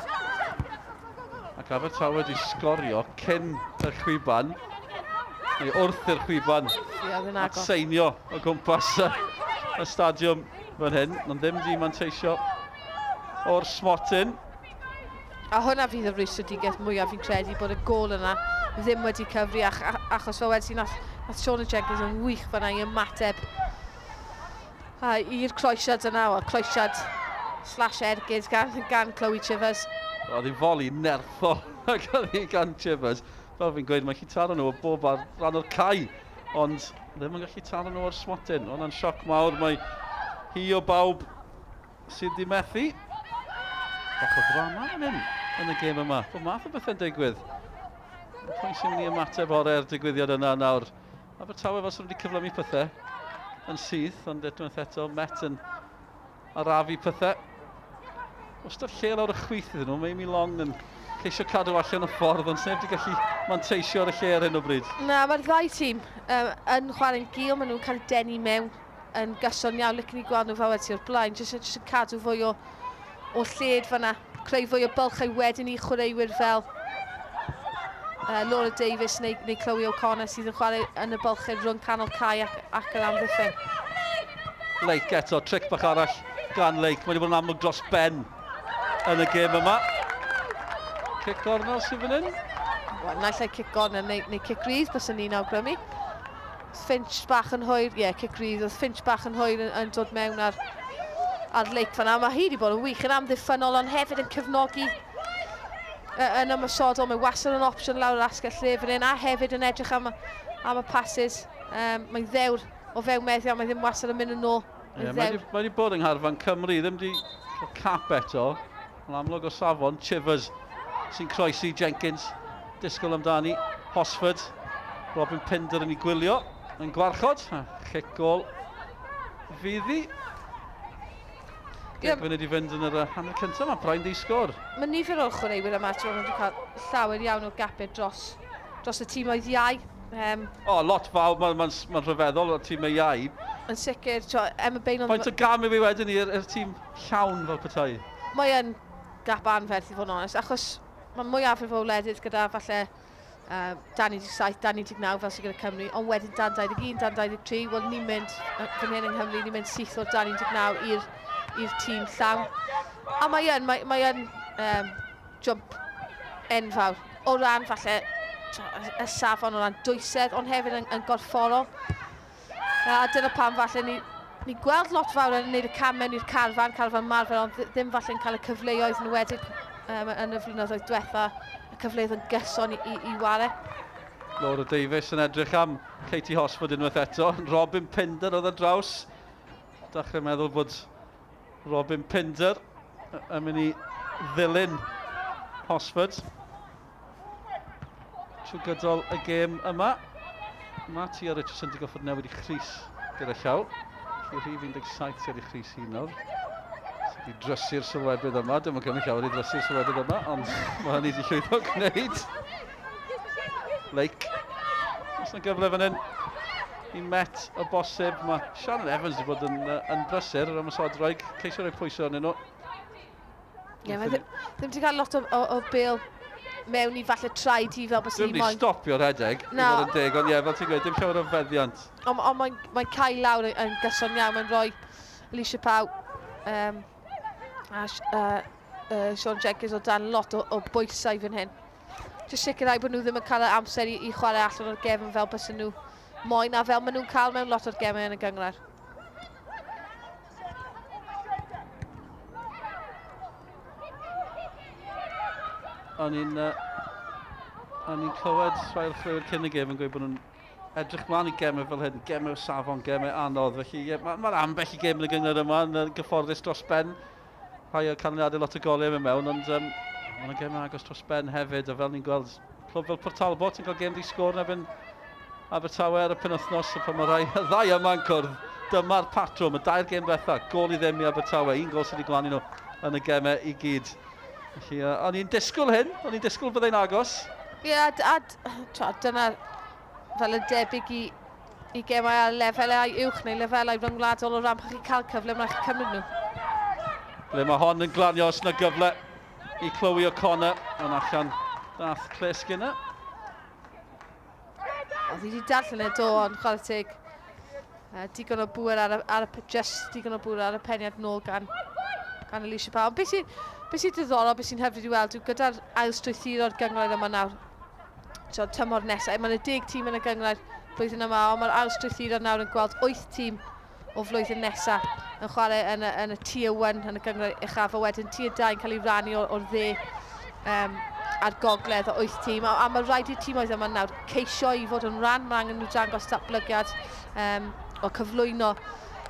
Ac Abertawe wedi sgorio cyn y chwiban, neu wrth i'r chwiban, at seinio o gwmpas y, y stadiwm fan hyn, ond ddim di manteisio o'r smotyn. A hwnna fydd y rwystredigaeth mwyaf fi'n credu bod y gôl yna ddim wedi cyfri ach, achos fel wedi nath, nath Shauna Jenkins yn wych fyna i ymateb a i'r croesiad yna, o croesiad slash ergyd gan, gan Chloe Chivers. Oedd hi'n foli nerthol ac oedd hi gan Chivers. Fel fi'n gweud, mae'n gallu taro nhw o bob ar ran o'r cae, ond ddim yn gallu taro nhw o'r smotyn. Oedd hwnna'n sioc mawr, mae hi o bawb sydd wedi methu. Bach o ddrama fan hyn yn y gêm yma. Bob math o bethau'n digwydd. Pwy sy'n mynd i ymateb orau'r digwyddiad yna nawr? Abertawe fel sy'n wedi cyflymu pethau yn syth, ond unwaith eto, Met yn arafu pethau. Wastad lle lawr y chwith iddyn nhw, mae Amy Long yn ceisio cadw allan o ffordd, ond sneb wedi gallu manteisio ar y lle ar hyn o bryd. Na, mae'r ddau tîm um, yn chwarae'n gul, maen nhw'n cael denu mewn yn gyson iawn. Licen i gweld nhw fel wedi o'r blaen, jyst, jyst yn cadw fwy o, o lled fanna, creu fwy o bylchau wedyn i chwaraewyr fel Laura Davies neu, neu Chloe O'Connor sydd yn chwarae yn y bylchau rhwng canol cae ac, ac yr amddiffyn. Lake eto, tric bach arall gan Lake. Mae wedi bod yn amlwg dros ben yn y gêm yma. Cic gornel sydd fan hyn? Wel, naill ai cic gornel neu, neu cic rydd, bys ni'n awgrymu. Finch bach yn hwyr, ie, yeah, cic rydd, oedd Finch bach yn hwyr yn, yn dod mewn ar, ar Lake fan'na. Mae hi wedi bod yn wych yn amddiffynnol, ond hefyd yn cefnogi yn ymosodol. Mae wastad yn opsiwn lawr yr asgell le fan hyn, a hefyd yn edrych am, am y passes. Um, mae'n ddewr o fewn meddiant, mae ddim wastad yn mynd yn ôl. Yeah, mae wedi bod yng Ngharfan Cymru, ddim wedi cael cap eto. Mae'n amlwg o safon, Chivers sy'n croesi Jenkins, disgwyl amdani, Hosford, Robin Pinder yn ei gwylio, yn gwarchod, a chic gol fydd hi. Deg munud i fynd yn yr hanner cyntaf, mae Brian di sgôr. Mae nifer o'r chwaraewyr yma, ti'n wedi cael llawer iawn o gapau dros, dros y tîmoedd iau. Um, o, oh, lot fawr, mae'n ma, ma, ma rhyfeddol o'r tîm iau. Yn sicr, tio, Emma Bainon... Faint o gam yw i wedyn i'r tîm llawn fel petai? Mae yn gap anferth i fod yn onest, achos mae mwyafrif o wledydd gyda falle dan 17, dan 19 fel sydd gyda Cymru, ond wedyn dan 21, dan 23, wel ni'n mynd, fan hyn yng Nghymru, ni'n mynd syth o'r dan 19 i'r i'r tîm llawn. A mae yn, mae, mae yn um, jump enfawr o ran falle y safon o ran dwysedd, ond hefyd yn, yn gorfforol. A dyna pam falle ni, ni gweld lot fawr yn gwneud y cam mewn i'r carfan, carfan marfer, ond ddim falle'n cael y cyfleoedd yn wedi um, yn y flynyddoedd diwetha, y cyfleoedd yn gyson i, i, i ware. Laura Davies yn edrych am Katie Hosford unwaith eto. Robin Pinder oedd ar draws. Dechrau meddwl bod Robin Pinder yn mynd i ddilyn Hosford trwy gydol y gêm yma. Mae Tia Richardson wedi goffod newid i chrys gyda llaw. Felly rhif 17 sydd i chrys hi nawr. Sydd wedi drysu'r sylwebydd yma. Dim yn cymryd llawer i drysu'r sylwebydd yma, ond mae hynny wedi llwyddo gwneud. Lake. Oes yna gyfle fan hyn i Met o bosib. Mae Shannon Evans wedi bod yn, yn brysur yr ymosodwraig. Ceisio rhoi pwysau arnyn nhw. Ie, yeah, mae ddim, ddim wedi cael lot o, o, o bel mewn i falle traed hi fel bys i moyn. Ddim wedi stopio rhedeg, i fod yn deg, ond ie, fel ti'n gweud, dim llawer o feddiant. Ond on, mae'n mae cael lawr yn, yn gyson iawn, mae'n rhoi Alicia Pau um, a uh, uh, Sean Jenkins o dan lot o, o bwysau fan hyn. Jyst sicrhau bod nhw ddim yn cael yr amser i, i chwarae allan o'r gefn fel bys nhw moyn a fel maen nhw'n cael mewn lot o'r gemau yn y gynghrair. O'n i'n uh, o'n i'n clywed rhai o'r chwaraewyr cyn y gêm yn gweud bod nhw'n edrych mlaen i gemau fel hyn, gemau o safon, gemau anodd. Felly, ie, mae'r ma ambell i gêm yn y gynghrair yma yn gyfforddus dros ben. Rhai o canlyniadau lot o goliau mewn mewn, ond um, mae'n gemau agos dros ben hefyd, a fel ni'n gweld, clwb fel Port Talbot yn cael gêm di-sgôr yn erbyn Abertawe ar y penwythnos, a pan mae rhai y ddau yma'n cwrdd, dyma'r patrwm, y dair gêm ddiwetha, gôl i ddim i Abertawe, un gôl sydd wedi gwlanu nhw yn y gemau i gyd. Felly, uh, o'n i'n disgwyl hyn, o'n i'n disgwyl byddai'n agos. Ie, yeah, a, a dyna fel yn debyg i, i gemau ar lefelau uwch neu lefelau rhyngwladol o ran pan chi'n cael cyfle, mae'n rhaid chi cymryd nhw. Ble mae hon yn glanio os yna gyfle i Chloe O'Connor, ond allan dath Claire Skinner. Oedd hi wedi darllen e do, ond chwarae teg. Uh, digon o bŵer ar y, ar y, just digon o bŵer ar y peniad nôl gan, gan Alicia Powell. Ond beth sy'n be sy diddorol, beth sy'n hyfryd i weld yw gyda'r ail strwythuro'r gynghrair yma nawr, so, tymor nesaf, mae'n y deg tîm yn y gynghrair blwyddyn yma, ond mae'r ail strwythuro nawr yn gweld 8 tîm o flwyddyn nesaf yn chwarae yn y, yn y tier 1 yn y gynghrair uchaf, a wedyn tier 2 yn cael ei rannu o'r, or dde um, a'r gogledd o 8 tîm. A, a mae rhaid i'r tîmoedd yma nawr ceisio i fod yn rhan, mae angen nhw dangos datblygiad um, o cyflwyno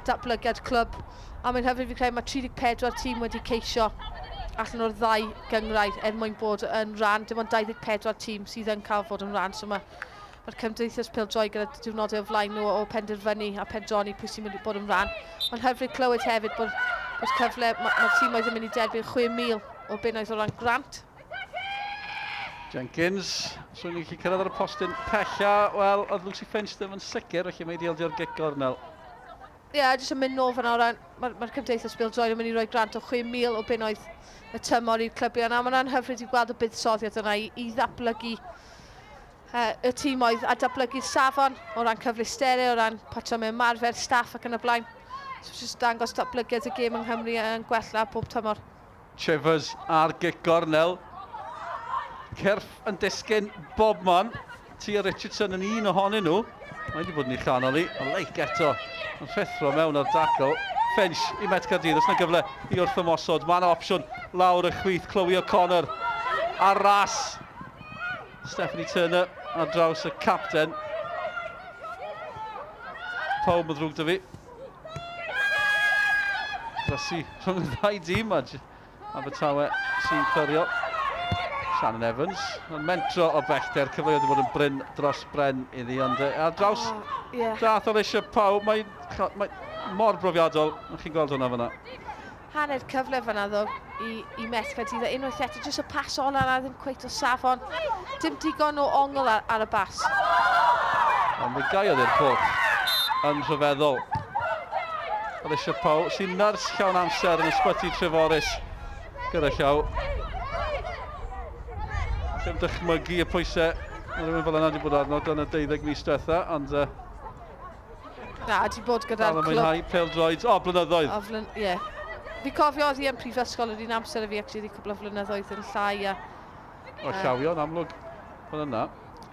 datblygiad clwb. A mae'n hyfryd fi credu mae 34 tîm wedi ceisio allan o'r ddau gynghrair er mwyn bod yn rhan. Dim ond 24 tîm sydd yn cael fod yn rhan, so mae Mae'r Cymdeithas Pêl-droed gyda diwrnodau o flaen nhw o penderfynu a pendroni pwy sy'n mynd i bod yn rhan. Mae'n hyfryd clywed hefyd bod, bod cyfle, mae'r ma tîmoedd yn mynd i derbyn 6,000 o bunnoedd o ran grant. Jenkins, swn i'n gallu cyrraedd ar y postyn pella, wel, oedd Lucy Finch ddim yn sicr, felly mae di eldio'r gic gornel. Ie, yeah, jyst yn mynd nôl fan'na o ran, mae'r ma Cymdeithas Bêl-droed yn mynd i roi grant o 6,000 o bunnoedd y tymor i'r clybiau yna. Mae'n hyfryd i gweld y buddsoddiad yna i, i ddatblygu y tîmoedd a datblygu'r safon o ran cyfleusterau, o ran patrymau ymarfer, staff ac yn y blaen. So jyst dangos datblygiad y gêm yng Nghymru yn gwella pob tymor. Chivers ar gic gornel. Cyrff yn disgyn bob man. Tia Richardson yn un ohonyn nhw. Mae wedi bod yn ei chanol i. Ond Lake eto yn rhuthro mewn ar dacl. Finch i Met Caerdydd. Oes yna gyfle i wrth ymosod. Mae yna opsiwn lawr y chwith. Chloe O'Connor ar ras. Stephanie Turner ar draws y capten. Pawb yn ddrwg dy fi. Drysu rhwng y ddau dîm a Abertawe sy'n clirio. Shannon Evans yn mentro o bellter, cyfleoedd wedi bod yn bryn dros bren iddi, ond ar draws oh, yeah. dath Alicia Pawb, mae, mae mor brofiadol, chi'n gweld hwnna fyna. Hanner cyfle fan'na ddo i, i Met Caerdydd a unwaith eto jyst y pas ola yna ddim cweit o safon. Dim digon o ongl ar, ar y bas. Ond mi gaiodd i'r pwll yn rhyfeddol. Alicia Pow, sy'n nyrs llawn amser yn ysbyty Treforys gyda llaw. Llym dychmygu y pwysau. Mae rhywun fel yna wedi bod arno dan y 12 mis diwetha, ond uh, Na, di bod gyda'r clwb. Mwynhau pêl-droed, o, blynyddoedd. O, flyn... ie. Yeah. Fi cofio oedd hi yn prifysgol yr un amser a fi, actually, oedd hi cwbl o flynyddoedd yn llai. A, o, llawio, yn amlwg, fel yna.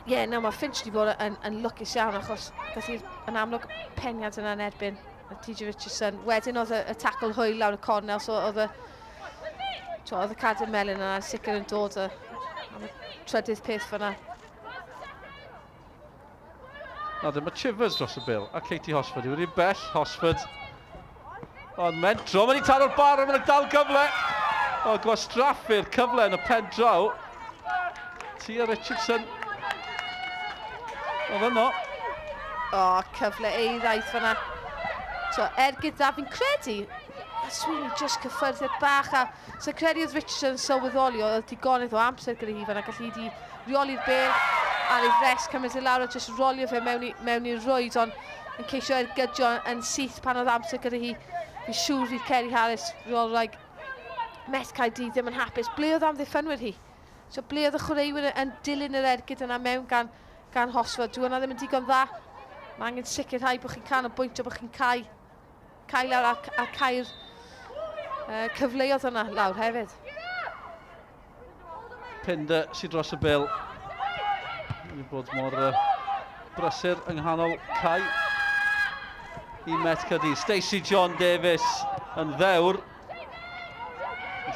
Ie, yeah, na, mae Finch wedi bod yn, yn lwcus iawn achos gath hi yn amlwg peniad yna yn erbyn TJ Richardson. Wedyn oedd y, y tackle hwyl lawr y cornel, so oedd y, oedd y cadw melyn yna sicr yn dod y, am y trydydd peth fyna. Na, dyma Chivers dros y bil. A Katie Hosford. I wedi bell, Hosford. Ond mentro, mae'n i taro'r bar, mae'n dal gyfle. O, gwastraffu'r cyfle yn y pen draw. Tia Richardson. Oedd yno. O, cyfle ei ddaeth fyna. So, ergyd dda, fi'n credu, Sweeney just cyffyrddiad bach a so credu oedd Richardson yn sylweddoli oedd digonedd o amser gyda hi fanna, gallu hi di reoli'r bel ar ei fres, cymryd e lawr a just rolio fe mewn, i, mewn i'r rwyd, ond yn ceisio ergydio yn syth pan oedd amser gyda hi. Fi siŵr fydd Kerry Harris, reolwraig Met Caerdydd ddim yn hapus. Ble oedd amddiffynwyr hi? So ble oedd y chwaraewyr yn dilyn yr ergyd yna mewn gan, gan Hosford? Dwi yna ddim yn digon dda. Mae angen sicrhau bod chi'n canolbwyntio, bod chi'n cael, cael lawr a, a cael uh, cyfleoedd yna lawr hefyd. Pinder sydd dros y bel. Wedi bod mor uh, brysur yng nghanol cae i Met Caerdydd. Stacey John Davies yn ddewr.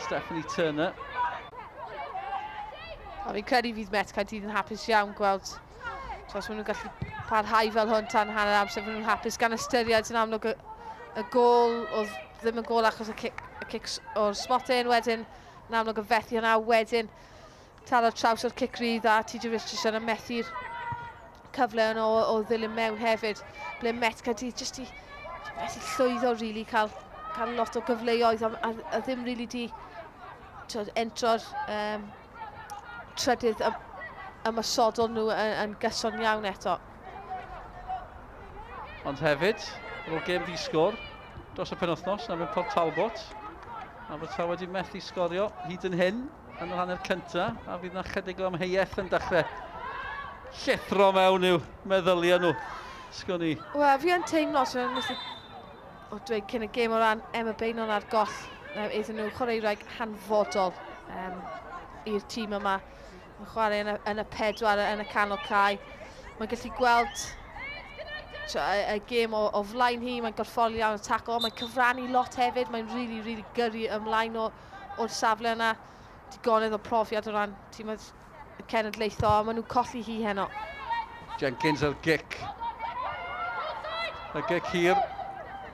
Stephanie Turner. A fi'n credu fydd Met Caerdydd yn hapus iawn gweld, so os maen nhw'n gallu parhau fel hwn tan hanner amser, maen nhw'n hapus gan ystyried yn amlwg y, y gôl oedd ddim yn gôl achos y, cic, y cic o'r smotyn, wedyn yn amlwg y fethu hwnna, wedyn taro traws o'r cic rydd a TJ Richardson yn methu'r cyfle yno o, o ddilyn mewn hefyd, ble Met Caerdydd jyst i methu llwyddo really cael, cael lot o gyfleoedd a, a, a ddim really di twod, entro'r um, trydydd ym, ymosodol nhw yn, yn gyson iawn eto. Ond hefyd, ar ôl gêm ddi-sgôr dros y penwythnos, na mewn Port Talbot, Abertawe wedi methu sgorio hyd yn hyn yn yr hanner cyntaf, a fydd na chydig o amheuaeth yn dechrau llithro mewn i'w meddyliau nhw. Sgwn i. Wel, fi yn teimlo, so nes i o dweud cyn y gêm o ran Emma Bainon ar goll iddyn nhw chwaraewraig hanfodol um, i'r tîm yma. Mae'n chwarae yn y, yn y pedwar yn y canol cae. Mae'n gallu gweld y, y gêm o, o flaen hi, mae'n gorffoli iawn y taco, mae'n cyfrannu lot hefyd, mae'n really, really gyrru ymlaen o, o'r safle yna. Digonedd o profiad o ran tîm cenedlaethol, a maen nhw'n colli hi heno. Jenkins ar gic. Y gic hir.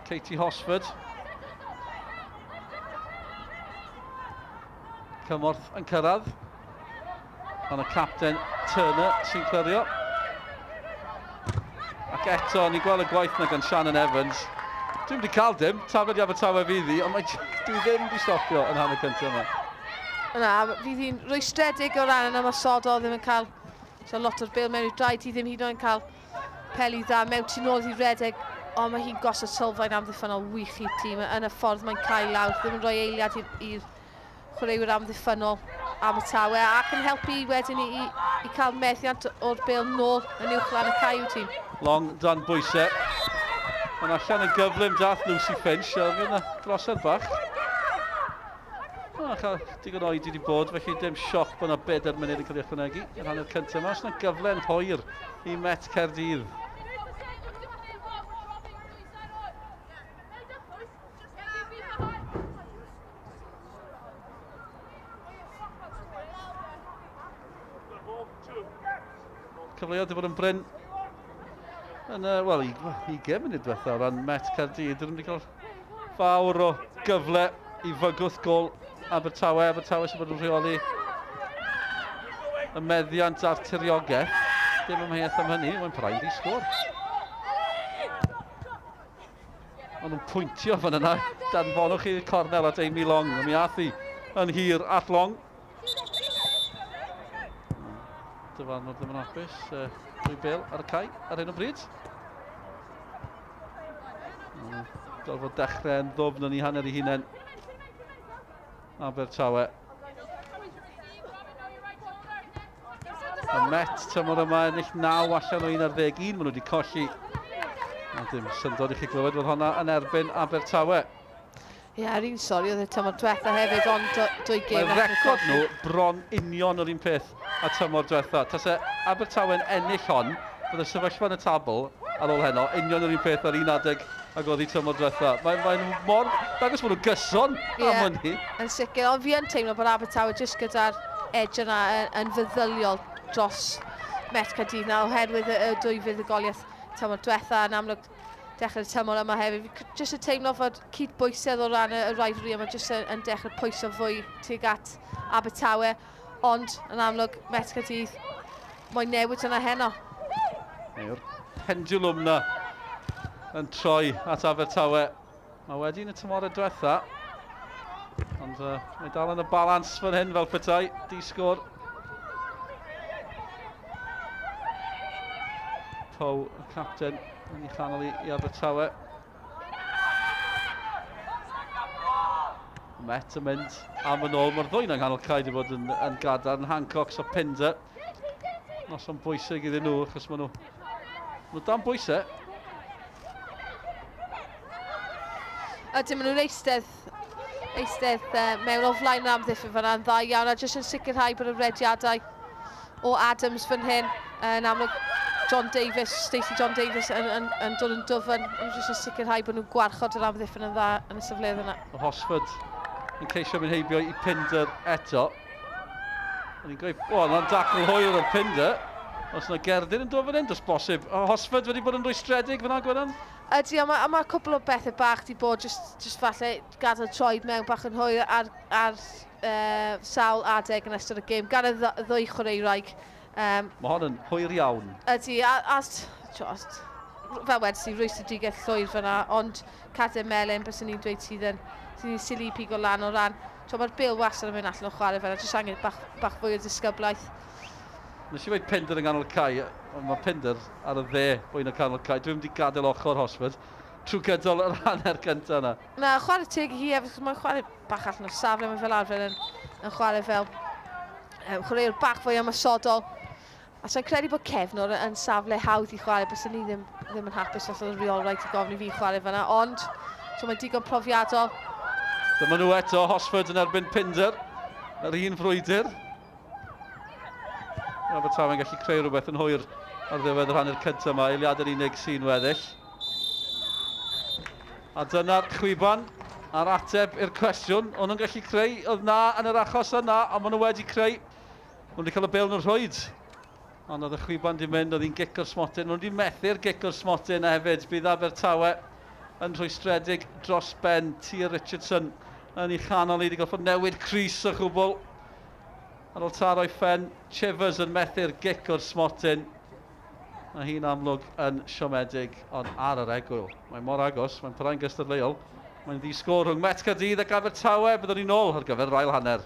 Katie Hosford. Cymorth yn cyrraedd. Ond y capten Turner sy'n clirio. Ac eto, ni'n gweld y gwaith na gan Shannon Evans. Dwi'n wedi cael dim, tafod i Abertawe fydd hi, ond mae, dwi ddim wedi stopio yn hanner cyntaf yma. Na, fydd hi'n rwystredig o ran yn ymosodol, ddim yn cael so lot o'r bêl mewn i'r draed, hi ddim hyd yn oed yn cael peli dda mewn tu nôl i redeg, ond mae hi'n gosod sylfaen amddiffynnol wych i'r tîm yn y ffordd mae'n cael lawr, ddim yn rhoi eiliad i'r chwaraewyr amddiffynnol Abertawe ac yn helpu wedyn i, i, i cael meddiant o'r bêl nôl yn uwch lan y cae i'w tîm. Long dan bwysau. Mae'n allan yn gyflym dath Lucy Finch, a fydd yna drosedd bach. O, chael digon oed wedi bod, felly dim sioc bod yna bedair munud yn cael ei ychwanegu i'r hanner cyntaf yma. Os yna gyfle yn hwyr i Met Caerdydd. Cyfleoedd wedi bod yn brin yn, uh, wel, 20 munud diwetha o ran Met Caerdydd. Dyn nhw wedi cael fawr o gyfle i fygwth gol Abertawe. Abertawe sy'n bod yn rheoli y meddiant a'r tiriogaeth. Dim ymheuaeth am hynny, mae'n parhau'n ddi-sgôr. Ond nhw'n pwyntio fan yna. Danfonwch chi'r cornel at Amy Long. Mi ath hi yn hir at Long. Dyfarnwr ddim yn hapus. Uh, Dwy bel ar y cae ar hyn o bryd. Gorfod dechrau yn ddwfn yn ei hanner ei hunain. Abertawe. Y Met tymor yma ennill 9 allan o 11, maen nhw wedi colli. A dim syndod i chi glywed fod honna yn erbyn Abertawe. Ie, yeah, yr un sori oedd y tymor diwetha hefyd, ond dwy gêm. Mae record nhw bron union yr un peth a tymor diwetha. Tase Abertawe'n ennill hon, bydd y sefyllfa yn y tabl ar ôl heno, union yr un peth ar un adeg ag oedd hi tymor diwetha. Mae'n mae mor... Dangos bod nhw'n gyson yeah, am hynny. Yn sicr, ond fi yn teimlo bod Abertawe jyst gyda'r edge yna yn, yn feddyliol dros Met Caerdydd na oherwydd y, y dwy fuddugoliaeth tymor diwetha yn amlwg dechrau'r tymor yma hefyd. Fi jyst yn teimlo fod cydbwysedd o ran y, y rivalry yma jyst yn, yn dechrau pwyso fwy tuag at Abertawe. Ond, yn amlwg, Met Caerdydd, mae'n newid yna heno. Yw'r pendulum na yn troi at Abertawe. Mae wedi yn y tymorau diwetha, ond uh, mae dal yn y balans fan hyn fel petai, di sgôr. Poe, y capten, yn ei chanol i, i Abertawe. Met yn mynd am yn ôl. Mae'r ddwy yng nghanol cae wedi bod yn, yn gadarn. Hancock a Pinder. Noson bwysig iddyn nhw, achos maen nhw, maen nhw dan bwysau. Ydyn, maen nhw'n eistedd, eistedd uh, mewn o flaen yr amddiffyn fan'na yn dda iawn, a jyst yn sicrhau bod y rediadau o Adams fan hyn, yn amlwg John Davies, Stacey John Davies yn, yn, yn dod yn dwfn, yn jyst yn sicrhau bod nhw'n gwarchod yr amddiffyn yn dda yn y safleoedd yna. Hosford yn ceisio mynd heibio i Pinder eto. O'n i'n gweud, o, yna'n dacl hwyr o'r Pinder. Os yna gerdyn yn dod fan hyn, does bosib. O, Hosford wedi bod yn rwystredig fyna, Gwenan? Ydy, a mae ma cwpl o bethau bach di bod, just falle gadael troed mewn bach yn hwyr ar sawl adeg yn ystod y gêm, gan y ddwy chwaraewraig. Mae hon yn hwyr iawn. Ydy, a just, fel wedys i, rwystredigaeth llwyr fyna, ond cerdyn melyn, bys ni'n dweud sydd yn sili pigo lan o ran. Mae'r bêl wastad yn mynd allan o chwarae fyna, jyst angen bach fwy o disgyblaeth. Nes i weud Pinder yn ganol cae, ond mae Pinder ar y dde fwy na canol cae. Dwi'n mynd i gadael ochr Hosford trwy gydol yr hanner cyntaf yna. Na, chwarae teg i hi hefyd, mae'n chwarae bach allan o safle, mae fel arfer yn chwarae fel chwaraewr bach fwy ymosodol. A sa'n credu bod cefnwr yn safle hawdd i chwarae, bys ni ddim yn hapus os oedd y rheolwraig i gofyn i fi chwarae fyna, ond so mae'n digon profiadol. Dyma nhw eto, Hosford yn erbyn Pinder, yr un frwydr. Abertawe'n gallu creu rhywbeth yn hwyr ar ddiwedd yr hanner cyntaf yma, eiliad yn unig sy'n weddill. A dyna'r chwiban a'r ateb i'r cwestiwn. O'n nhw'n gallu creu, oedd na yn yr achos yna, ond maen nhw wedi creu. Maen nhw wedi cael y bêl yn y rhwyd. Ond oedd y chwiban di mynd, oedd hi'n gic o'r smotyn. Maen nhw wedi methu'r gic o'r smotyn a hefyd. Bydd Abertawe yn rhwystredig dros ben. Tia Richardson yn ei chanol i wedi gorfod newid crys o chwbl. Ar ôl taro ei phen, Chivers yn methu'r gic o'r smotyn. Mae hi'n amlwg yn siomedig, ond ar yr egwyl. Mae mor agos, mae'n parhau'n gystadleuol. Mae'n ddi sgôr rhwng Met Caerdydd ac Abertawe. Byddwn ni'n ôl ar gyfer yr ail hanner.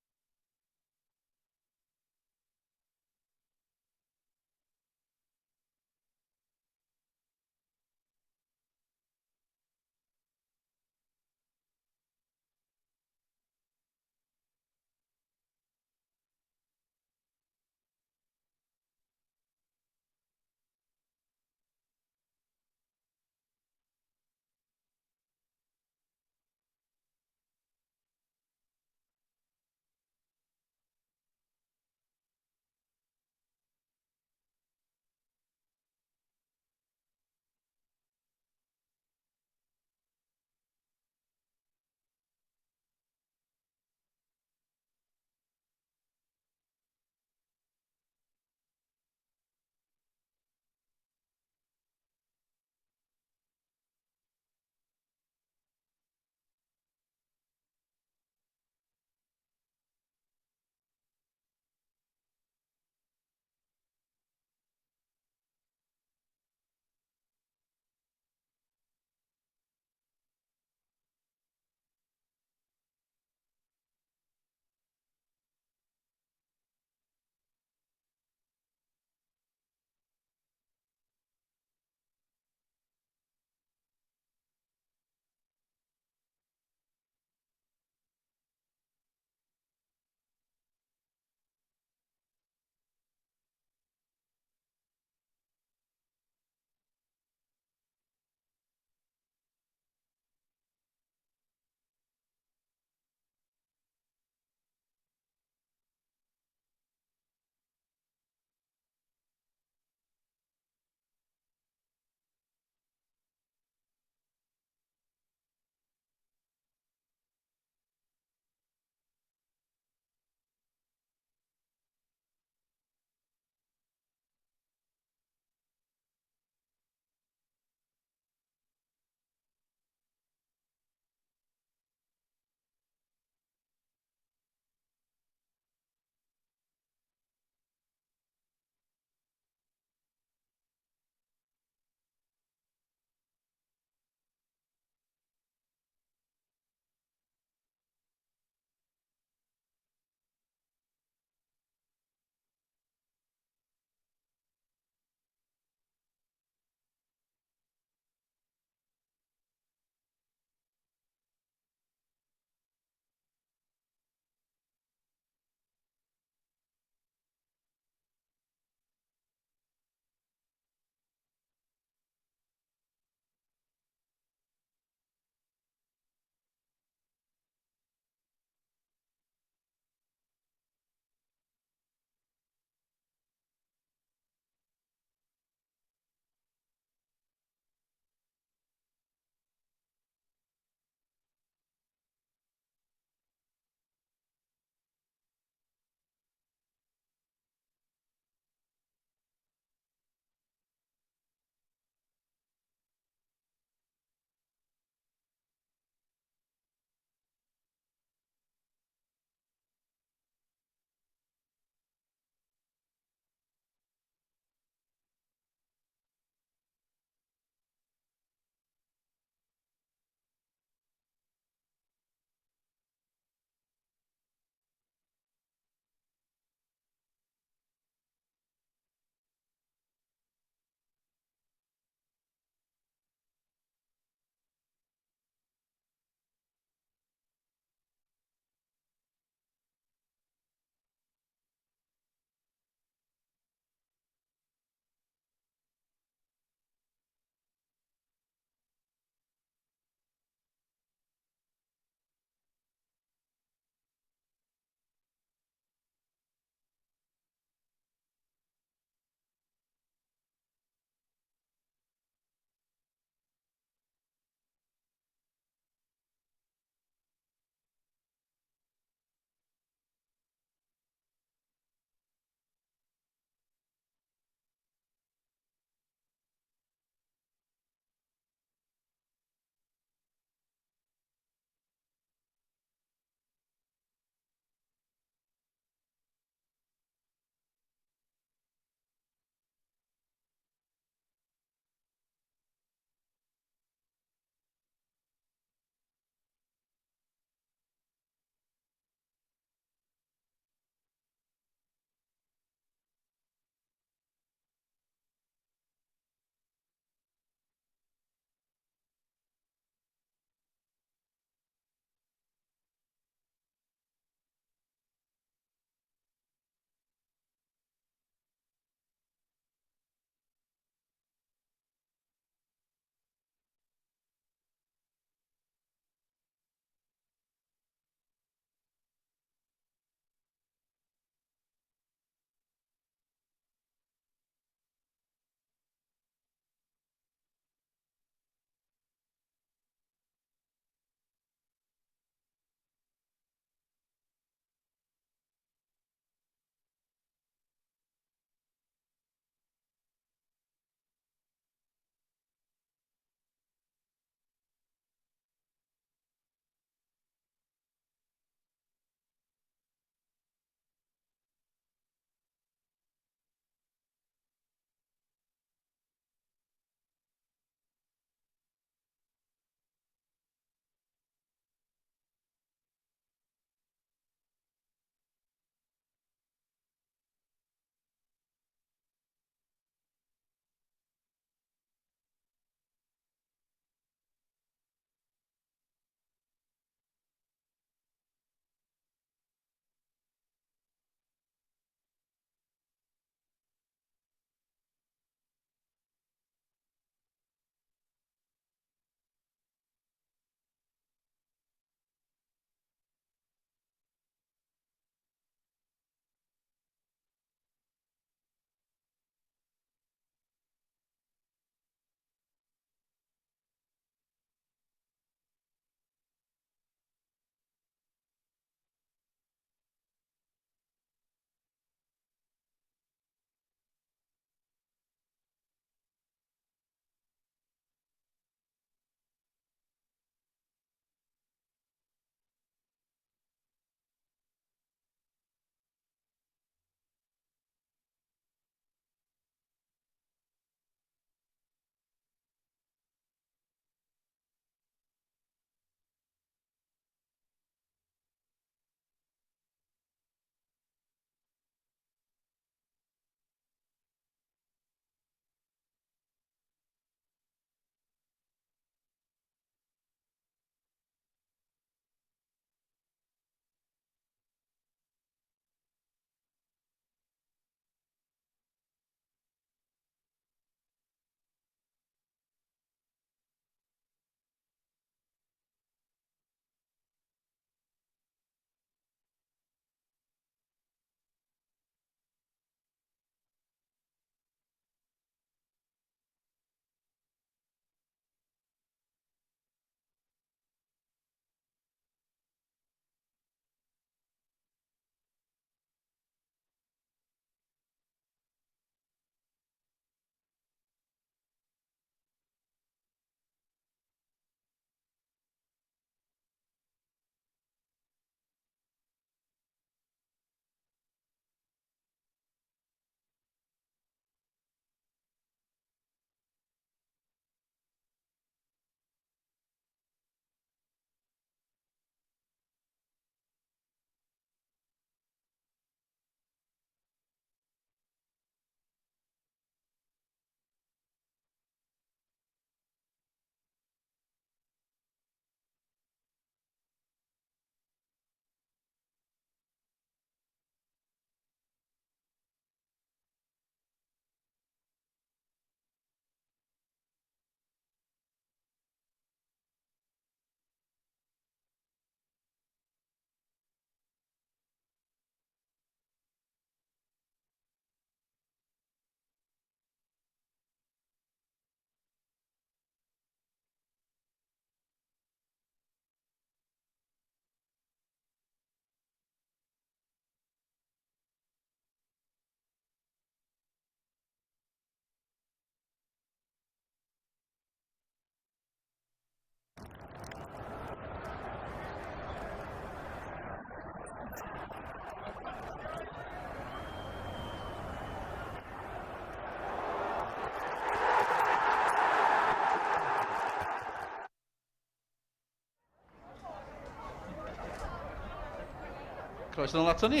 Croeso nôl ato ni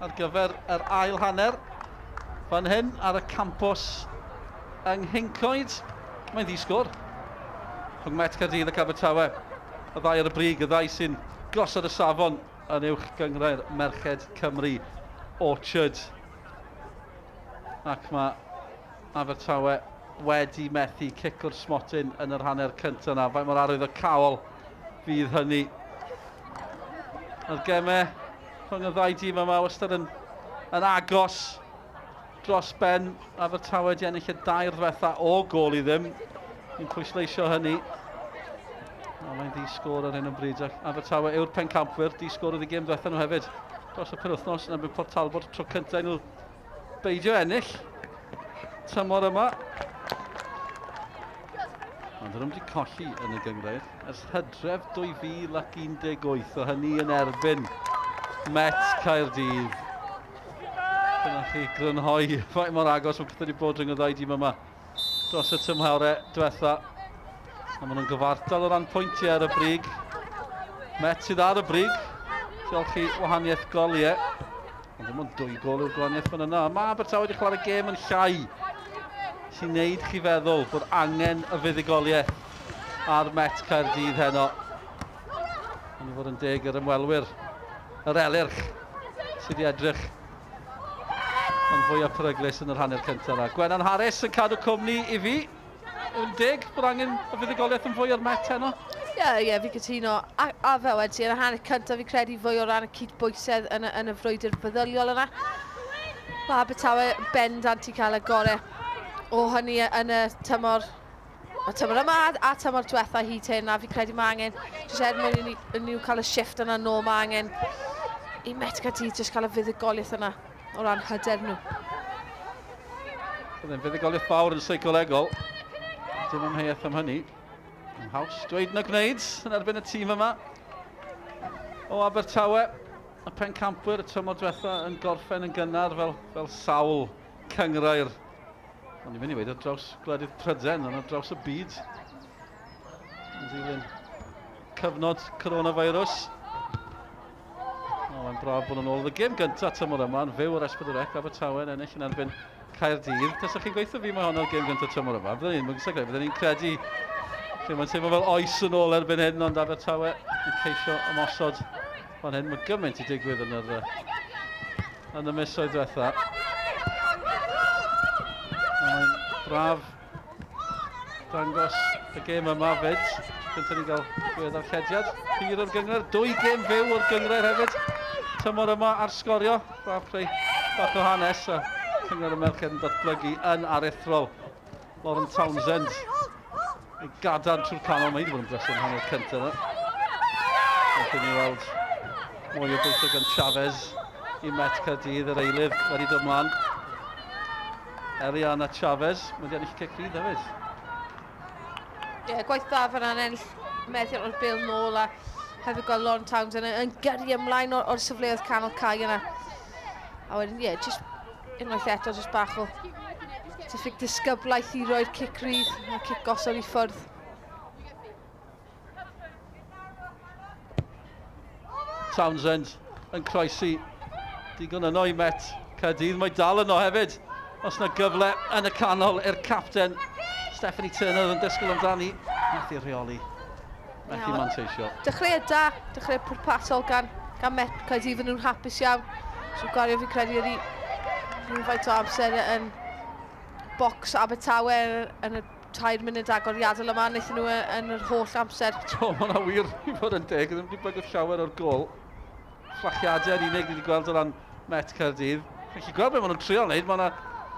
ar gyfer yr ail hanner. Fan hyn ar y campws yng Nghyncoed. Mae'n ddi-sgôr rhwng Met Caerdydd ac Abertawe. Y ddau ar y brig, y ddau sy'n gosod y safon yn uwch gynghrair Merched Cymru Orchard. Ac mae Abertawe wedi methu cic o'r smotyn yn yr hanner cyntaf yna. Faint mor arwyddocaol fydd hynny. Mae'r gemau rhwng y ddau dîm yma wastad yn, yn agos dros ben. Abertawe wedi ennill y dair ddiwetha o gôl i ddim. Ni'n pwysleisio hynny. A mae'n ddi-sgôr ar hyn o bryd. Ac Abertawe yw'r pencampwyr. Di-sgôr oedd y gêm ddiwetha nhw hefyd. Dros y penwythnos yn erbyn Port Talbot, tro cyntaf nhw beidio ennill tymor yma. Ond nhw'n wedi colli yn y gynghrair ers hydref 2018 o hynny yn erbyn Met Caerdydd. Dyna chi grynhoi faint mor agos mae pethau wedi bod rhwng y ddau dîm yma dros y tymhorau diwetha. A maen nhw'n gyfartal o ran pwyntiau ar y brig. Met sydd ar y brig. Diolch i wahaniaeth goliau. Ond ddim ond dwy gol yw'r gwahaniaeth fan yna. Mae Abertawe wedi chwarae gêm yn llai. Sy'n neud chi feddwl bod angen y fuddugoliaeth ar Met Caerdydd heno. Ond i fod yn deg yr ymwelwyr, yr Elyrch sydd wedi edrych yn fwyaf peryglus yn yr hanner cyntaf yna. Gwenan Harris yn cadw cwmni i fi. Yn deg bod angen y fuddugoliaeth yn fwy ar Met heno? Ie, yeah, ie, yeah, fi cytuno. A, a fel wedi ti, yn y hanner cyntaf fi credu fwy o ran y cydbwysedd yn y, yn y frwydr feddyliol yna. Mae Abertawe bendant i cael y gorau o hynny yn y tymor y tymor yma a tymor diwetha hyd hyn a fi credu mae angen jyst er mwyn i ni, i ni cael y shift yna nôl mae angen i Met Caerdydd jyst cael y fuddugoliaeth yna o ran hyder nhw. Byddai'n fuddugoliaeth fawr yn seicolegol. Dim amheuaeth am hynny. Yn haws dweud na gwneud yn erbyn y tîm yma o Abertawe. Y pencampwyr y tymor diwetha yn gorffen yn gynnar fel, fel sawl cynghrair. O'n i'n mynd i weud ar draws gwledydd Prydain, ond ar draws y byd. Yn dilyn cyfnod coronavirus. O, mae'n braf bod yn ôl. Y gêm gyntaf tymor yma yn fyw ar S4C, Abertawe yn ennill yn erbyn Caerdydd. Tasach chi'n gweithio fi mae honno'r gêm gyntaf tymor yma. Byddwn ni'n credu, byddwn ni'n credu lle mae'n teimlo fel oes yn ôl erbyn hyn, ond Abertawe yn ceisio ymosod fan hyn. Mae gymaint i digwydd yn yr, yn y misoedd diwetha. Mae'n braf dangos y gêm yma fyd. Cyntaf ni'n cael gwedd arllediad hir o'r gynghrair. Dwy gêm fyw o'r gynghrair hefyd. Tymor yma ar sgorio. Braf creu bach o hanes a cyngor y merched yn datblygu yn aruthrol. Lauren Townsend yn gadarn trwy'r canol. Mae hi wedi bod yn brysur yn hanner cyntaf yna. Felly ni weld mwy o bwysau gan Chavez i Met Caerdydd, yr eilydd wedi dod mlaen. Eliana Chavez, mae wedi ennill cic rydd hefyd. Ie, yeah, gwaith da fan ennill meddiant o'r bil nôl a hefyd gweld Lauren Townsend yn, yn gyrru ymlaen o'r, or safleoedd canol cae yna. A wedyn, ie, yeah, just unwaith eto, just bach o diffyg disgyblaeth i roi'r cic rydd a cic gosod i ffwrdd. Townsend yn croesi digon yno i Met Caerdydd. Mae dal yno hefyd. Os yna gyfle yn y canol i'r capten Stephanie Turner yn disgwyl amdani. Methu rheoli. Methu manteisio. Dechreuad da, dechreuad pwrpasol gan, gan Met Caerdydd, nhw'n hapus iawn. So gwario fi credu ydi rhywfaint o amser yn bocs Abertawe yn y 3 munud agoriadol yma, wnaethon nhw yn yr holl amser. Do, mae hwnna wir, i fod yn deg, ddim wedi bygwth llawer o'r gol. Fflachiadau yn unig ni wedi gweld o ran Met Caerdydd. Chi'n gallu gweld beth maen nhw'n trio wneud, mae yna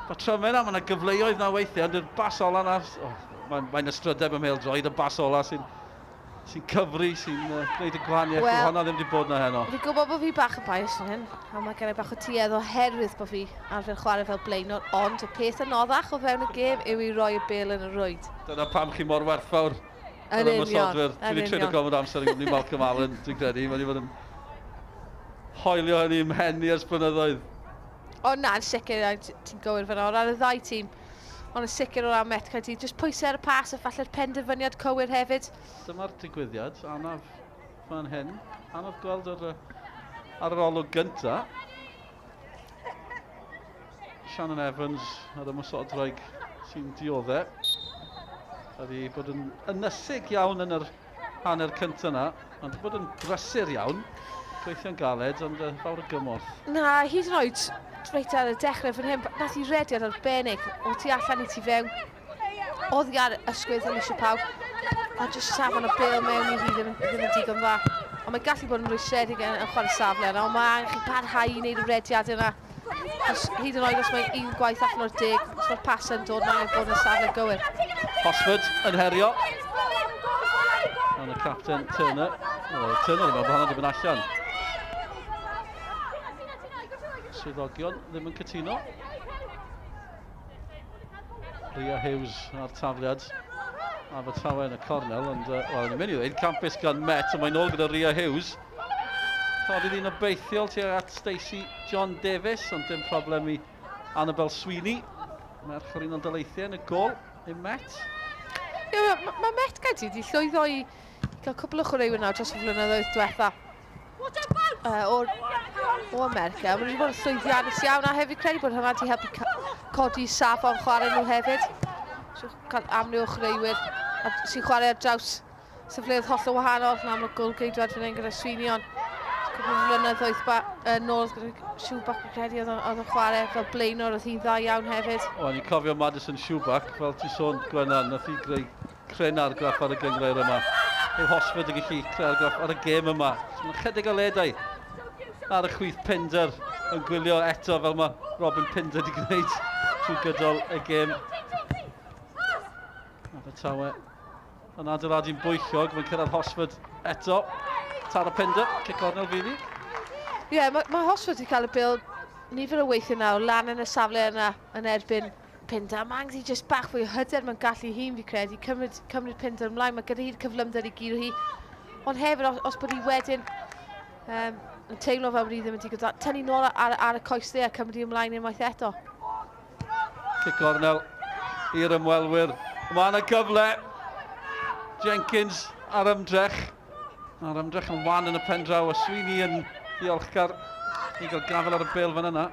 patrymau yna, mae yna gyfleoedd na weithiau, ond yw'r bas ola na, oh, mae'n mae ystrydeb ym mhêl-droed, y bas ola sy'n sy'n cyfri, sy'n gwneud y gwahaniaeth. Well, hwnna ddim wedi bod na heno. Fi'n gwybod bod fi bach yn biased yn hyn, a mae gen i bach o tuedd oherwydd bod fi arfer chwarae fel blaenor, ond y peth anoddach o fewn y gêm yw i roi y bêl yn y rwyd. Dyna pam chi mor werthfawr yn union. Dwi wedi treulio gormod o amser yn gwmni Malcolm Allen, dwi'n credu. Mae wedi bod yn hoelio hynny ym mhen i ers blynyddoedd. O na, yn sicr, ti'n gywir fyna. O ran y ddau tîm, ond yn sicr o ran Met Caerdydd, jyst pwysau ar y pas a falle'r penderfyniad cywir hefyd. Dyma'r digwyddiad, anaf fan hyn. Anodd gweld yr ar yr olwg gynta. Shannon Evans ar ymosodwraig sy'n dioddef. Wedi bod yn ynysig iawn yn yr hanner cyntaf yna, ond wedi bod yn brysur iawn. Gweithio'n galed, ond fawr o gymorth. Na, hyd yn oed reit ar y dechrau fan hyn, nath i rediad arbennig o tu allan i tu fewn. Oddi ar ysgwydd Alicia Pawb, a jyst safon y bêl mewn i hi ddim yn digon dda. Ond mae'n gallu bod yn rwystredig yn chwarae safle yna, ond mae angen chi parhau i wneud y rediad yna. Os, hyd yn oed os mae un gwaith allan o'r deg, os mae'r pas yn dod, mae'n bod yn y safle gywir. Hosford yn herio. Ond y capten Turner. O, Turner yn meddwl bod hwnna wedi bod allan. Swyddogion ddim yn cytuno. Ria Hughes a'r tafliad. Abertawe yn y cornel, ond wel, ni'n mynd i ddweud, campus gan Met, ond mae'n ôl gyda Ria Hughes. Codi'r un obeithiol tuag at Stacey John Davies, ond dim problem i Annabel Sweeney. Merch o'r Unol Daleithiau yn y gol i Met. Ie, mae ma Met Gaerdydd wedi llwyddo i gael cwpl o chwaraewyr nawr dros y flynyddoedd diwetha o America. Mae wedi bod yn llwyddiannus iawn a hefyd credu bod hwnna wedi helpu codi safon chwarae nhw hefyd. So, cael amryw o chwaraewyr sy'n chwarae ar draws safleoedd hollol wahanol. Yn amlwg golgeidwad fan hyn gyda Sweeney, ond cwpl o flynyddoedd nôl gyda Schubach, fi'n credu, oedd yn chwarae fel blaenor, oedd hi'n dda iawn hefyd. O, ni'n cofio Madison Schubach, fel ti'n sôn, Gwennan, nath hi greu cryn argraff ar y gynghrair yma. Yw Hosford yn gallu creu argraff ar y gêm yma. So, mae'n chydig o ledau ar y chwith. Pinder yn gwylio eto fel mae Robin Pinder wedi gwneud trwy gydol y gêm. Abertawe yn adeiladu'n bwyllog, mae'n cyrraedd Hosford eto. Tara Pinder, cic cornel fydd hi. Ie, yeah, mae Hosford wedi cael y bêl nifer o weithiau nawr lan yn y safle yna yn erbyn Pinder. Mae angen jyst bach fwy o hyder mewn gallu hun, fi credu, cymryd Pinder ymlaen. Mae gyda hi'r cyflymder i guro hi. Ond hefyd, os bod hi wedyn yn teimlo fel bod hi ddim yn digon da, tynnu nôl ar y coes dde a cymryd hi ymlaen unwaith eto. Cic cornel i'r ymwelwyr. Mae yna gyfle. Jenkins ar ymdrech. Ar ymdrech yn wan yn y pen draw. A Sweeney yn ddiolchgar i gael gafel ar y bêl fan yna.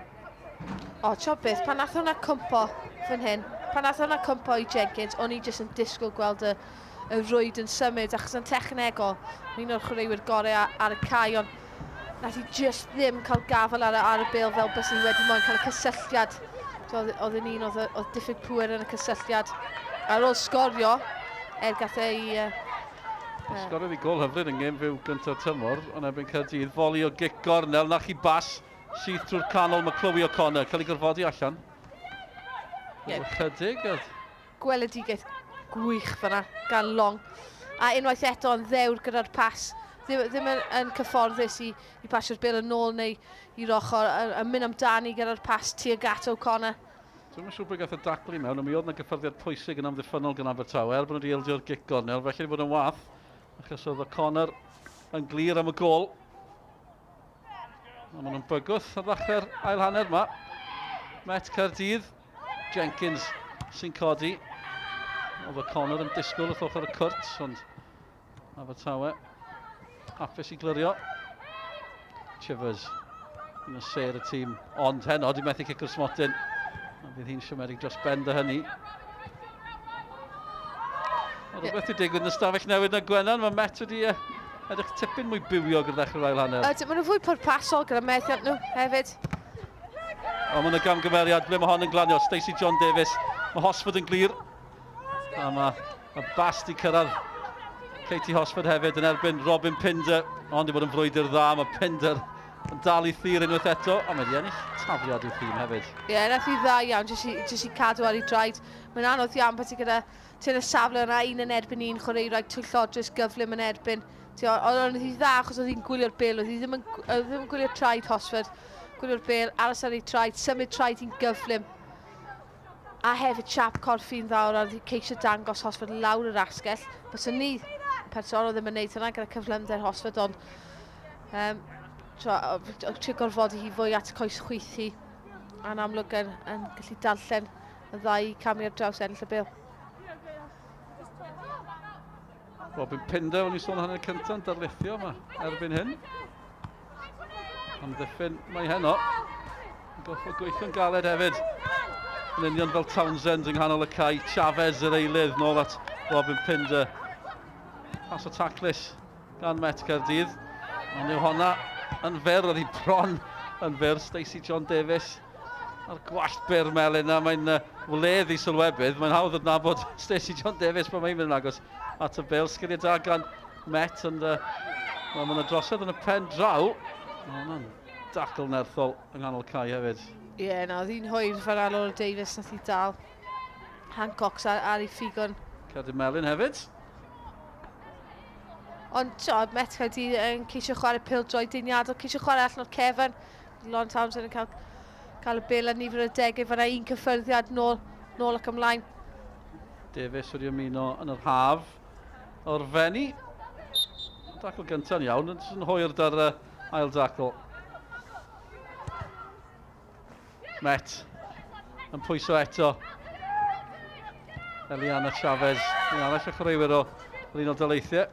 O, tio beth, pan nath hwnna cwmpo fan hyn, pan nath hwnna cwmpo i Jenkins, o'n i jyst yn disgwyl gweld y rwyd yn symud, achos yn technegol, un o'r chwaraewyr gorau ar y cae, ond nath hi jyst ddim cael gafel ar y bêl fel bys hi wedi moyn cael y cysylltiad. Oedd yn un, oedd diffyg pŵer yn y cysylltiad. Ar ôl sgorio, gath ei... Sgoriodd i gol hyfryd yn gêm fyw gyntaf tymor, ond erbyn Caerdydd, foli o gic gornel, na chi bas syth trwy'r canol, mae Chloe O'Connor, cael ei gorfodi allan. Yeah. Chydig. Gweledigaeth gwych fyna gan Long. A unwaith eto yn ddewr gyda'r pas. Ddim yn cyfforddus i pasio'r bêl yn ôl neu i'r ochr, a mynd amdani gyda'r pas tuag at O'Connor. Dwi'm yn siŵr pwy gath y daclu mewn, ond mi oedd yna gyffyrddiad pwysig yn amddiffynnol gan Abertawe, er bod nhw wedi ildio'r gic gornel, felly wedi bod yn wath, achos oedd O'Connor yn glir am y gôl. A maen nhw'n bygwth ar ddechrau'r ail hanner yma. Met Caerdydd, Jenkins sy'n codi. Oedd O'Connor yn disgwyl wrth ochr y cwrt, ond Abertawe hapus i glirio. Chivers yn y sêr y tîm, ond heno di methu cicio'r smotyn. A fydd hi'n siomedig dros ben dy hynny. Mae rhywbeth wedi digwydd yn y stafell newid na Gwennan, mae Met wedi edrych tipyn mwy bywiog ar ddechrau'r ail hanner. Ydyn, maen nhw fwy pwrpasol gyda methiant nhw hefyd. O, mae yna gamgymeriad, ble mae hon yn glanio, Stacey John Davies. Mae Hosford yn glir. A mae y bas di cyrraedd Katie Hosford hefyd yn erbyn Robin Pinder. Ond di bod yn frwydr dda, mae Pinder yn dal i thir unwaith eto, a mae wedi ennill tafliad i'w thîm hefyd. Ie, yeah, nath hi dda iawn, jyst i cadw ar ei draed. Mae'n anodd iawn pan ti gyda ti'n y safle yna, un yn erbyn un, chwaraewraig twyllodrus gyflym yn erbyn. Ond oedd hi dda achos oedd hi'n gwylio'r bêl, oedd hi ddim yn gwylio traed Hosford, gwylio'r bêl, aros ar ei traed, symud traed hi'n gyflym. A hefyd siap corff hi'n dda o ran ceisio dangos Hosford lawr yr asgell. Byswn ni personol ddim yn neud hynna gyda cyflymder Hosford, ond trio gorfodi hi fwy at y coes chwith hi, a'n amlwg yn gallu darllen y ddau camu ar draws ennill y bêl. Robin Pinder, o'n i sôn hanner cyntaf yn darlithio yma erbyn hyn. Amddiffyn mae heno. Yn gorfod gweithio'n galed hefyd. Yn union fel Townsend yng nghanol y cae. Chavez yr eilydd nôl at Robin Pinder. Pas o taclus gan Met Caerdydd. Ond yw honna yn fyr, oedd hi bron yn fyr. Stacey John Davies a'r gwallt byr melyn na, mae'n wledd i sylwebydd. Mae'n hawdd adnabod Stacey John Davies pan mae'n mynd yn agos at y bel. Sgiliau da gan Met, ond well, mae'n drosedd yn y pen draw. Mae hwnna'n dacl nerthol yng nghanol cae hefyd. Ie, yeah, na, oedd hi'n hwyr fan Laura Davies nath i dal Hancox ar, ar ei ffigon. Cerdyn melyn hefyd. Ond, tio, Met Caerdydd yn ceisio chwarae pêl-droed deniadol, ceisio chwarae allan o'r cefn. Lauren Townsend yn cael, cael y bêl ar nifer o degau fanna, un cyffyrddiad nôl, nôl ac ymlaen. Davies wedi ymuno yn yr haf o'r Fenni. Dacl gyntaf yn iawn, ond yn hwyr da'r ail dacl. Met yn pwyso eto. Eliana Chavez, un arall o chwaraewyr o yr Unol Daleithiau.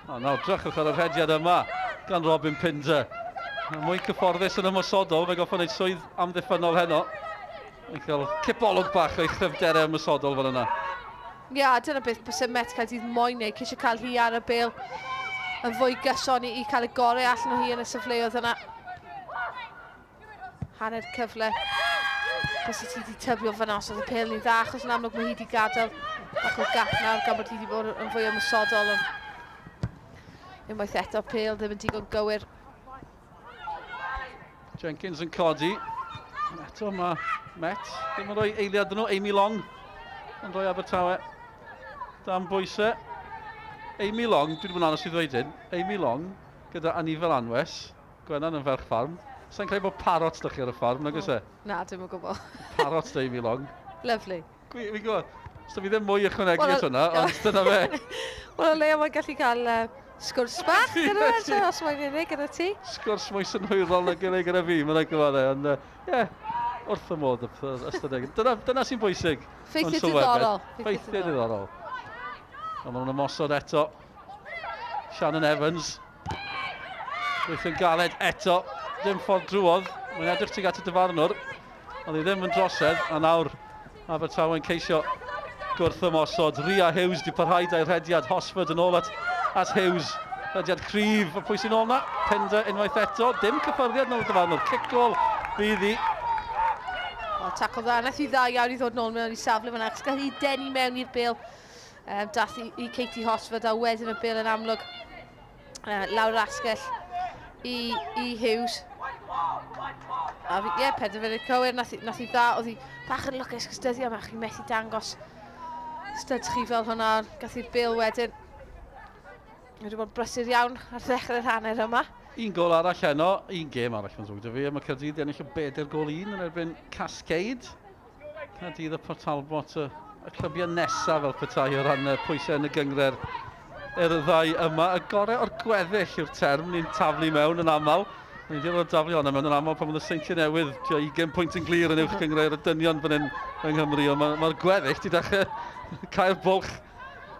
O, nawr, drychwch ar y rhediad yma gan Robin Pinder. Mwy cyfforddus yn ymosodol, fe goffo wneud swydd amddiffynnol heno. Yn cael cipolwg bach o'i chryfderau ymosodol fel yna. Ia, yeah, dyna beth byse Met Caerdydd moyn neud, ceisio cael hi ar y bêl yn fwy gyson i, i cael y gorau allan o hi yn y safleoedd yna. Hanner cyfle. Byse ti wedi tybio fyna os oedd y pêl ni'n dda, achos yn amlwg mae hi wedi gadael bach o gap nawr gan bod hi wedi bod yn fwy ymosodol. Ond unwaith eto, pêl ddim yn digon gywir. Jenkins yn codi. Eto mae Met ddim yn rhoi eiliad nhw. Amy Long yn rhoi Abertawe dan bwysau. Amy Long, dwi wedi bod yn anos i ddweud hyn, Amy Long gyda Anifel Anwes, Gwenan yn ferch ffarm. Sa'n credu bod parot da chi ar y ffarm, nag oes e? Na, dim yn gwybod. Parot da Amy Long. Lovely. Fi'n gwybod. So fi ddim mwy ychwanegu well, at hwnna, ond dyna fe. Wel, o leia mae'n gallu cael sgwrs bach gyda fe, os mae'n unig gyda ti. Sgwrs mwy synhwyrol na gyda gyda fi, mae'n rhaid gyfadde, ond ie, wrth y modd ystadegau. Dyna, dyna sy'n bwysig. Ffeithiau diddorol. Ffeithiau diddorol. Ond maen nhw'n ymosod eto. Shannon Evans. Gweithio'n galed eto. Ddim ffordd drwodd. Mae'n edrych tuag at y dyfarnwr. Ond hi ddim yn drosedd. A nawr Abertawe'n ceisio gwrth ymosod. Ria Hughes di parhau da'i rhediad. Hosford yn ôl at, at Hughes. Rhediad cryf. A pwy sy'n ôl na? Pender unwaith eto. Dim cyffyrddiad nôl y dyfarnwr. Cic gôl fydd hi. O, tackle dda. Nath hi dda iawn i ddod nôl mewn i safle fyna. Achos gath hi denu mewn i'r bêl. Dath i, i Katie Hosford a wedyn y bêl yn amlwg lawr yr asgell i, i Hughes. A fi, ie, yeah, penderfynu cywir, nath, nath hi dda, oedd hi bach yn lwcus chos dyddiau yma, chi'n methu dangos stud chi fel hwnna, gath hi'r bêl wedyn. Mae wedi bod yn brysur iawn ar ddechrau'r hanner yma. Un gol arall heno, un gêm arall mae'n ddrwg 'da fi, a mae Caerdydd ennill o 4 gôl 1 yn erbyn Cascade. Caerdydd a Port Talbot, y, y clybiau nesaf fel petai o ran y pwysau yn y gynghrair i'r ddau yma. Y gorau o'r gweddill yw'r term ni'n taflu mewn yn aml. Ni'n dod o'r daflu honna mewn yn aml pan oedd y Seintiau Newydd tua 20 pwynt yn glir yn uwch gynghrair y dynion fan hyn yng Nghymru. Ond mae'r ma gweddill di dechrau cael bwlch.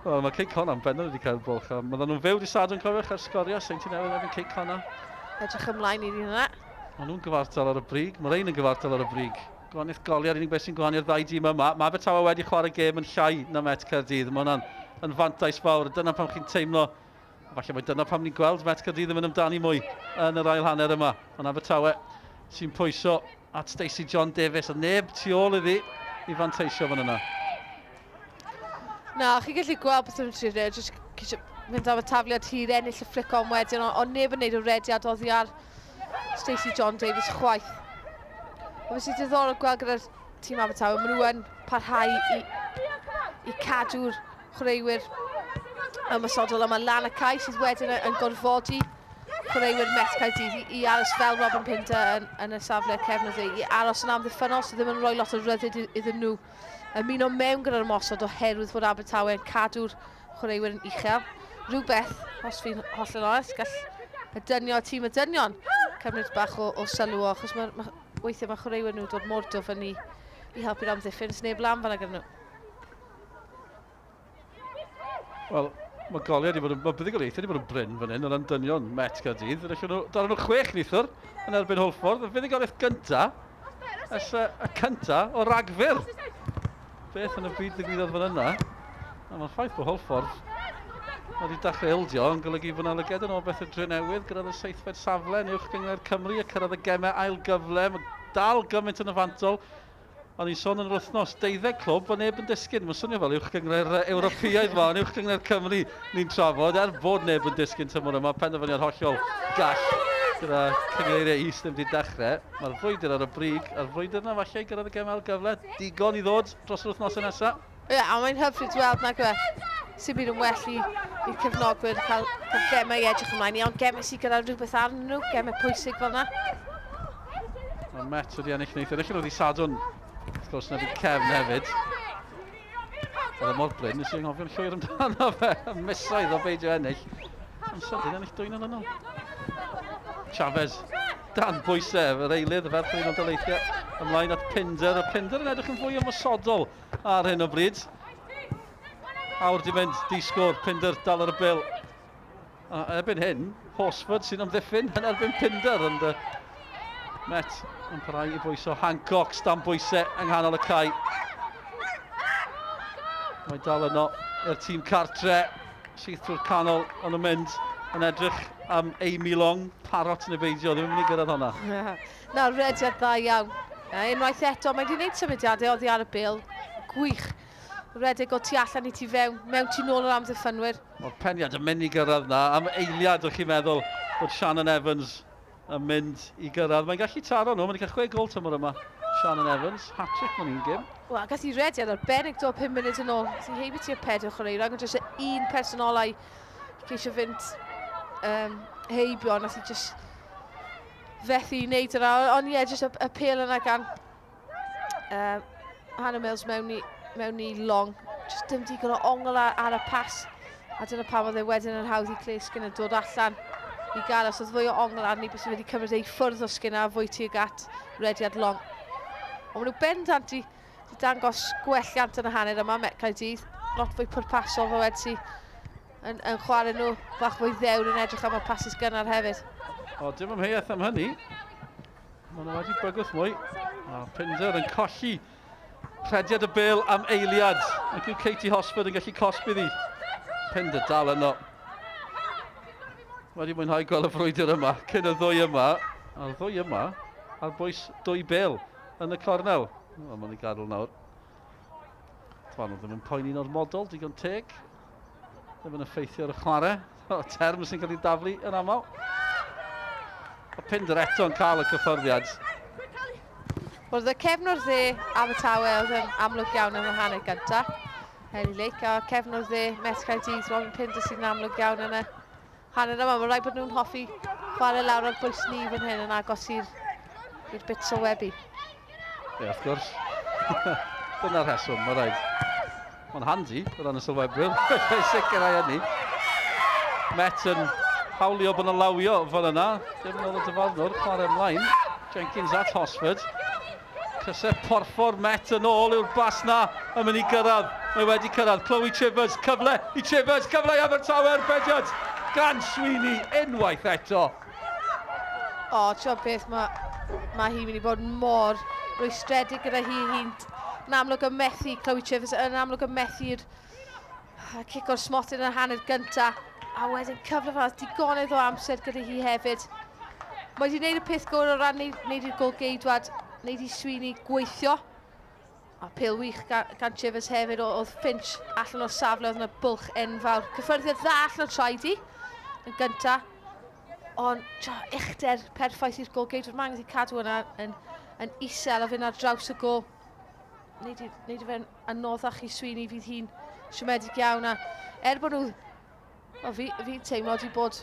Wel, mae Cei Connah yn bendant wedi cael bwlch. A Maen nhw'n fyw di Sadwrn, cofiwch, ar sgorio Seintiau Newydd efo'n Cei Connah. Edrych ymlaen i hwnna. Maen nhw'n gyfartal ar y brig. Mae rhain yn gyfartal ar y brig. Gwahaniaeth goliau, unig beth sy'n gwahaniaeth ddau dîm yma. Mae Abertawe wedi chwarae gêm yn llai na Met Caerdydd. Mae hwnna'n yn fantais fawr. Dyna pam chi'n teimlo, falle mae dyna pam ni'n gweld Met Caerdydd yn mynd amdani mwy yn yr ail hanner yma. Ond Abertawe sy'n pwyso at Stacey John Davies a neb tu ôl iddi i fanteisio fan yna. Na, chi'n gallu gweld beth nhw'n trio neud, jyst ceisio mynd am y tafliad hir, ennill y flick on wedyn, ond on neb yn neud y rediad oddi ar Stacey John Davies chwaith. Ond beth sy'n diddorol gweld gyda'r tîm Abertawe, maen nhw yn parhau i, i cadw'r chwaraewyr ymosodol yma lan y cae sydd wedyn yn gorfodi chwaraewyr Met Caerdydd i, i aros fel Robin Pinder yn, yn y safle cefn i, i aros yn amddiffynnol sydd ddim yn rhoi lot o ryddid iddyn nhw ymuno mewn gyda'r ymosod oherwydd fod Abertawe yn cadw'r chwaraewyr yn uchel. Rhywbeth, os fi'n hollol onest, gall y dynion, tîm y dynion cymryd bach o, o sylw o, achos mae, ma, weithiau mae chwaraewyr nhw dod mor dwfn i, i helpu'r amddiffyn, sneb lan fan'na gyda nhw. Wel, Mae goliau wedi bod yn... Mae buddugoliaethau wedi bod yn brin fan hyn o ran dynion Met Caerdydd. Allan nhw, daron nhw chwech neithiwr yn erbyn Hwlffordd. Y fuddugoliaeth gynta, ers y, y cynta o Ragfyr. Beth yn y byd ddigwyddodd fan yna? A mae'r ffaith bod Hwlffordd wedi dechrau ildio yn golygu fod yna lygedyn o beth y Drenewydd gyrraedd y seithfed safle yn uwch gynghrair Cymru a cyrraedd y gemau ail gyfle. Mae dal gymaint yn y fantol. O'n i'n sôn yn yr wythnos, deuddeg clwb, a neb yn disgyn. Mae'n swnio fel uwch gynghrair Ewropeaidd ma, ond uwch gynghrair Cymru ni'n trafod, er bod neb yn disgyn tymor yma, penderfyniad hollol gall gyda cynghreiriau is ddim wedi dechrau. Mae'r frwydr ar y brig, a'r frwydr yna falle i gyrraedd y gemau ail gyfle, digon i ddod dros yr wythnosau nesaf. Ie, a mae'n hyfryd weld nag yw e. Sy'n byd yn well i, i'r cefnogwyr cael, cael gemau i edrych ymlaen i, ond gemau sy'n gyda rhywbeth arnyn nhw, gemau pwysig fel yna. Mae Met wedi ennill neithiwr. Allan oedd i Sadwrn, wrth gwrs, na fi cefn hefyd. Oedd e mor brin, nes i anghofio'n llwyr amdano fe. Misoedd o beidio ennill. Am sydyn ennill dwy'n olynol. Chavez, dan bwysau, yr eilydd, y ferch o'r Unol Daleithiau, ymlaen at Pinder. A Pinder yn edrych yn fwy ymosodol ar hyn o bryd. Awr di mynd, di sgôr, Pinder dal ar y bil. A erbyn hyn, Horsford sy'n amddiffyn yn erbyn Pinder, ond Met yn parhau i bwyso Hancock, dan bwysau yng nghanol y cae. Mae dal yno i'r tîm cartre, syth trwy'r canol, ond yn mynd yn edrych am Amy Long, parot neu beidio, ddim yn mynd i gyrraedd hwnna. Na, rediad dda iawn. Unwaith eto, mae wedi gwneud symudiadau oddi ar y bêl. Gwych. Redeg o tu allan i tu fewn, mewn tu nôl yr amddiffynwyr. Mae'r peniad yn mynd i gyrraedd na. Am eiliad o'ch chi'n meddwl bod Shannon Evans yn mynd i gyrraedd. Mae'n gallu taro nhw, mae'n cael chwe gol tymor yma. Shannon Evans, hat-trick mewn un gêm. Wel, gath i rediad arbennig do 5 munud yn ôl. Sy'n heibio tua pedwar chwaraewr, ac yn jyst un person olau ceisio fynd heibio, nath i just fethu i wneud yna. Ond ie, yeah, jyst y, y pêl yna gan Hannah Mills mewn i, mewn i long. Just dim digon o ongl ar, ar y pas. A dyna pam oedd e wedyn yn hawdd i Claire Skinner dod allan i gael. Os oedd fwy o ongl arni, bys wedi cymryd ei ffwrdd o Skinner a fwy tuag at rediad long. Ond maen nhw bendant i, i dangos gwelliant yn y hanner yma, Met Caerdydd. Lot fwy pwrpasol fel wedi yn, yn chwarae nhw bach fwy ddewr yn edrych am y pasys gynnar hefyd. O, dim amheuaeth am hynny. Maen nhw wedi bygwth mwy. A Pinder yn colli rhediad y bêl am eiliad. Ac yw Katie Hosford yn gallu cosbi ddi. Pinder dal yno. Wedi mwynhau gweld y frwydr yma, cyn y ddwy yma. A'r ddwy yma ar bwys dwy bêl yn y cornel. O, mae'n ei gadael nawr. Dwan nhw ddim yn poeni'n ormodol, digon teg. Ddim yn effeithio ar y chwarae. O, term sy'n cael ei daflu yn aml. O Pinder eto yn cael y cyffyrddiad. Oedd y cefnwr dde Abertawe oedd yn amlwg iawn yn y hanner gyntaf. Henry Lake a cefnwr dde Met Caerdydd, Robin Pinder sy'n amlwg iawn yn y hanner yma. Mae'n rhaid bod nhw'n hoffi chwarae lawr ar bwys ni fan hyn yn agos i'r bit sylwebu. Ie, wrth gwrs. Dyna'r rheswm, mae rhaid. Mae'n handi o ran y sylwebwyr. Sicrhau hynny. Met yn hawlio bod yna lawio fan yna. Dim yn ôl y dyfarnwr, chwarae ymlaen. Jenkins at Hosford. Crysau porffor Met yn ôl yw'r bas na yn mynd i gyrraedd. Mae wedi cyrraedd. Chloe Chivers, cyfle i Chivers, cyfle i Abertawe, arbediad gan Sweeney unwaith eto. O, ti'n beth, mae, mae hi'n mynd i bod mor rwystredig gyda hi. Hi'n yn amlwg yn methu, Chloe Chivers yn amlwg yn methu'r cic o'r smotyn yn y hanner gynta. A wedyn cyfle fel digonedd o amser gyda hi hefyd. Mae wedi gwneud y peth gorau o ran wneud i'r gol geidwad, wneud i Sweeney gweithio. A pêl wych gan, gan Chivers hefyd, oedd Finch allan o'r safle, oedd yna bwlch enfawr. Cyffyrddiad dda allan o'r traed i, yn gynta. Ond tio, uchder perffaith i'r gol geidwad. Mae angen i cadw yna yn, yn isel a fynd ar draws y gol. Wneud i, wneud i fe'n anoddach i Sweeney, fydd hi'n siomedig iawn. A er bod nhw, well, fi, fi'n teimlo wedi bod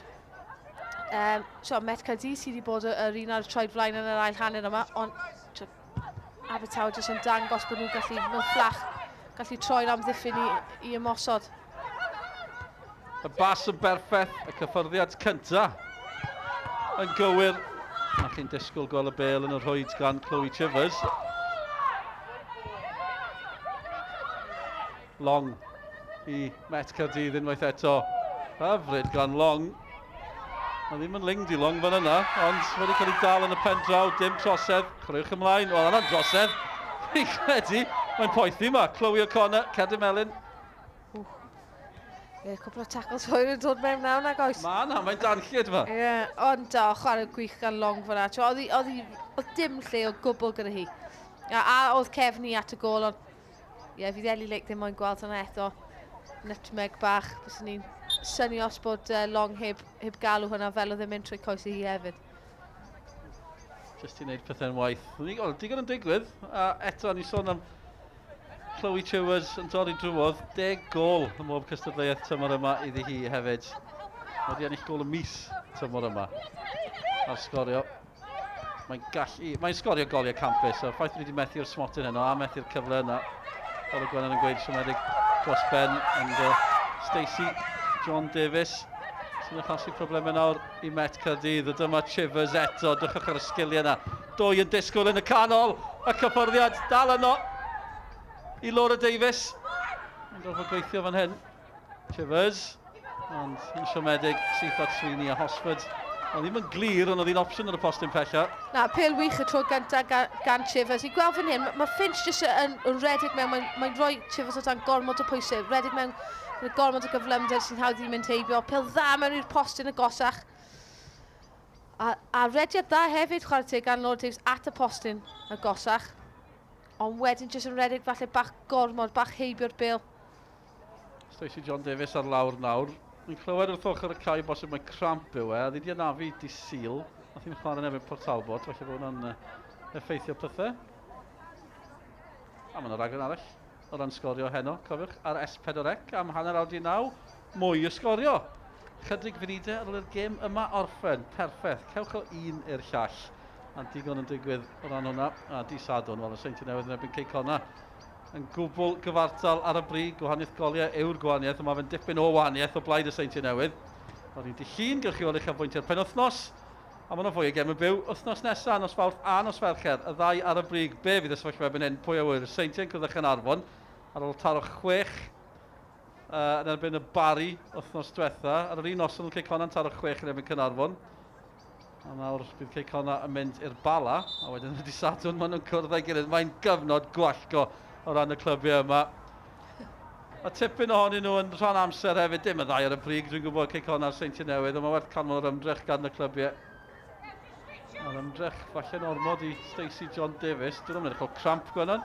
so, Met Caerdydd sydd wedi bod yr un ar y troed flaen yn yr ail hanner yma, ond tio, Abertawe jyst yn dangos bod nhw'n gallu, mewn fflach, gallu troi'r amddiffyn i, i ymosod. Y bas yn berffaith, y cyffyrddiad cynta yn gywir. A chi'n disgwyl gweld y bêl yn y rhwyd gan Chloe Chivers. Long. i Met Caerdydd unwaith eto. Hyfryd gan Long. Mae ddim yn ling di Long fan yna, ond wedi cael ei dal yn y pen draw, dim trosedd. Chwaraewch ymlaen, wel yna'n drosedd. Fi'n credu, mae'n poethi yma. Chloe O'Connor, Cerdyn Melyn. Ie, cwpl o tackles hwyr yn dod mewn nawr, nag oes? Ma na, mae'n danllyd fa. Ie, yeah, ond o, chwarae gwych gan Long fyna. Oedd, oedd, oedd dim lle o gwbl gyda hi. A oedd cefn hi at y gôl, ond ie, yeah, fydd Ellie Lake ddim moyn gweld hwnna eto. Nutmeg bach, byswn ni'n synnu os bod Long heb, heb galw hwnna fel oedd e'n mynd trwy coes i hi hefyd. Just i wneud pethau'n waith. Wel, digon yn digwydd, a eto ni sôn am Chloe Chivers yn torri drwodd. 10 gôl ym mhob cystadleuaeth tymor yma iddi hi hefyd. Mae wedi ennill gôl y mis tymor yma ar sgorio. Mae'n gallu, mae'n sgorio goliau campus, a ffaith bod wedi methu'r smotyn heno a methu'r cyfle yna. Fel y Gwenan yn gweud, siomedig dros ben, ond Stacey John Davies sy'n achosi problemau nawr i Met Caerdydd. A dyma Chivers eto, drychwch ar y sgiliau yna. Dwy yn disgwyl yn y canol, y cyffyrddiad dal yno i Laura Davies. Mae'n gorfod gweithio fan hyn. Chivers, ond yn siomedig syth at Sweeney a Hosford. Oedd ddim yn glir, ond oedd hi'n opsiwn ar y postyn pella. Na, pêl wych y tro gyntaf gan, gan Chivers. I gweld fan hyn, mae Finch jyst yn, yn redeg mewn, mae'n mae rhoi Chivers o dan gormod o pwysau, redeg mewn gyda gormod o gyflymder sy'n hawdd i mynd heibio. Pêl dda mewn i'r postyn agosach. A rediad dda hefyd, chwarae teg gan Laura Davies at y postyn agosach. Ond wedyn jyst yn redeg falle bach gormod, bach heibio'r bêl. Stacey John Davies ar lawr nawr. Ni'n clywed wrth ochr y cae bosib mae cramp yw e, a ddi di anafu di Sul. Nath hi'n chwarae yn erbyn Port Talbot, felly bod hwnna'n effeithio pethau. A mae yna raglen arall o ran sgorio heno, cofiwch, ar S4C am 9:30, mwy o sgorio. Chydig funudau ar ôl i'r gêm yma orffen, perffaith, cewch o un i'r llall. A digon yn digwydd o ran hwnna, a di Sadwrn, wel y Seintiau Newydd yn erbyn Cei Connah yn gwbl gyfartal ar y brig, gwahaniaeth goliau yw'r gwahaniaeth, ond mae fe'n dipyn o wahaniaeth o blaid y Seintiau Newydd. Ond ni'n llun, gewch chi weld uchafbwyntiau'r penwythnos, a mae yna fwy o gemau byw wythnos nesaf, nos Fawrth a nos Fercher, y ddau ar y brig. Be fydd y sefyllfa erbyn hyn? Pwy a ŵyr? Y Seintiau'n cwrdd â Chaernarfon ar ôl taro 6 yn erbyn y Barri wythnos diwetha. Ar yr un noson oedd Cei Connah'n taro 6 yn erbyn Caernarfon. A nawr bydd Cei Connah yn mynd i'r Bala, a wedyn y dydd Sadwrn maen nhw'n cwrdd â'i gilydd. Mae'n gyfnod gwallgo o ran y clybiau yma. A tipyn ohonyn nhw yn rhan amser hefyd, dim y ddau ar y brig, dwi'n gwybod Cei Connah a'r Seintiau Newydd, ond mae werth canmol yr ymdrech gan y clybiau. A'r ymdrech falle'n ormod i Stacey John Davies. Dwi'n nhw'n edrych o cramp, Gwenan.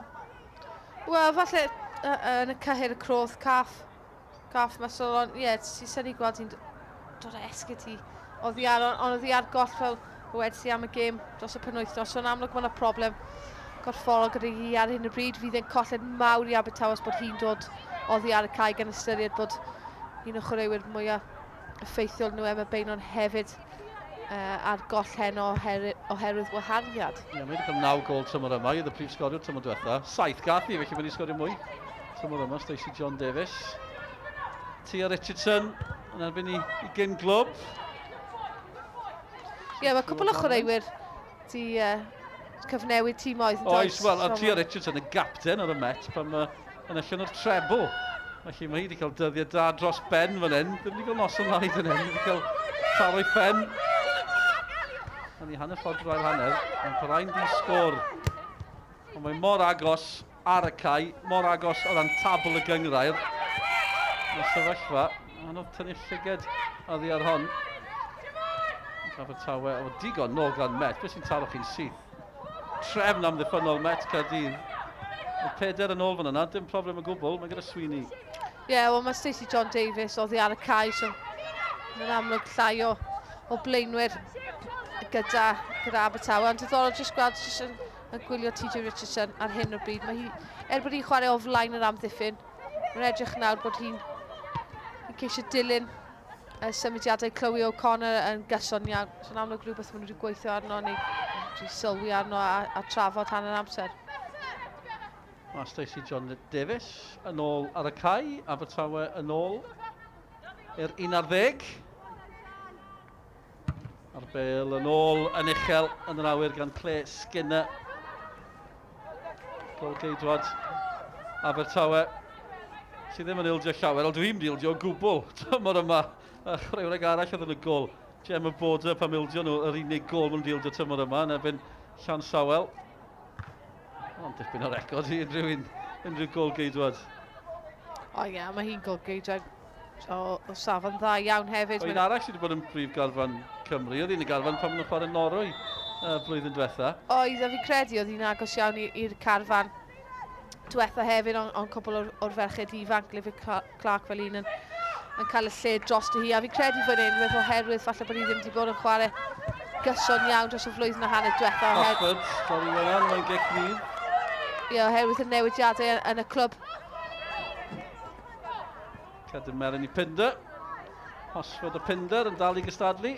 Wel, falle yn y cyhyr y croth, calf muscle, ond ie, yeah, ti'n synnu gweld hi'n dod â esgid hi oddi ar, ond oddi ar goll fel wedys i am y gêm dros y penwythnos, so yn amlwg mae yna problem gorfforol gyda hi ar hyn o bryd. Fydd e'n colled mawr i Abertawe os bod hi'n dod oddi ar y cae gan ystyried bod un o chwaraewyr mwyaf effeithiol nhw Emma Beynon hefyd ar goll heno oherwydd waharddiad. Ie, mae wedi cael 9 gôl tymor yma, hi oedd y prif sgoriwr tymor diwetha. 7 gath hi, felly mae'n i sgorio mwy tymor yma, Stacey John Davies. Tia Richardson yn erbyn i gyn glwb. Ie, yeah, mae cwpl o chwaraewyr di cyfnewid tîmoedd. Oes, wel, a Tia Richardson yn gapten ar y Met pan mae yn allan o'r treble. Felly mae hi wedi cael dyddiau da dros ben fan hyn. Ddim wedi cael noson lai fan hyn. Wedi cael taro'i phen. A ni hanner ffordd drwy'r hanner. Mae'n parhau'n di sgôr. Ond mae mor agos ar y cae, mor agos o ran tabl y gynghrair. Mae'r sefyllfa, anodd tynnu llyged oddi ar hon. Abertawe, o digon nôl gan Met. Beth sy'n taro chi'n syth? Trefn amddiffynnol Met Caerdydd. Mae 4 yn ôl fan yna, dim problem o gwbl, mae gyda Sweeney. Ie, yeah, wel mae Stacey John Davies oddi ar y cae, so mae'n amlwg llai o blaenwyr gyda Abertawe. Ond diddorol jyst gweld jyst yn gwylio TJ Richardson ar hyn o bryd. Mae hi, er bod hi'n chwarae o flaen yr amddiffyn, mae'n edrych nawr bod hi'n ceisio dilyn y symudiadau Chloe O'Connor yn gyson iawn. So yn amlwg rhywbeth maen nhw wedi gweithio arno neu wedi sylwi arno a trafod hanner amser. Mae Stacey John Davies yn ôl ar y cae, Abertawe yn ôl i'r 11. A'r bêl yn ôl yn uchel yn yr awyr gan Claire Skinner. Gôl geidwad Abertawe. sydd ddim yn ildio llawer, ond dwi'n ildio o gwbl tymor yma. A chwaraewraig arall oedd yn y gol, Gemma Border, pam ildio nhw yr unig gol maen nhw'n ildio tymor yma yn erbyn Llansawel. Ond dipyn o record i unrhyw un, unrhyw gol geidwad. O ie, yeah, mae hi'n gol geidwad o, o safon dda iawn hefyd. Un arall sydd wedi bod yn brif garfan Cymru, oedd hi'n y garfan pan maen nhw'n chwarae Norwy blwyddyn diwetha. Oedd, a fi credu oedd hi'n agos iawn i'r carfan diwetha hefyd, ond on cwbl o'r, or ferched ifanc, Livy Clark fel un yn, yn cael y lle dros hi. A fi credu fan hyn, beth oherwydd falle bod hi ddim wedi bod yn chwarae gyson iawn dros y flwyddyn a hanner diwetha. Oxford, sori Wenan, mae'n gic rydd. Ie, oherwydd y newidiadau yn y clwb. Cerdyn melyn i Pinder. Hosford a Pinder yn dal i gystadlu.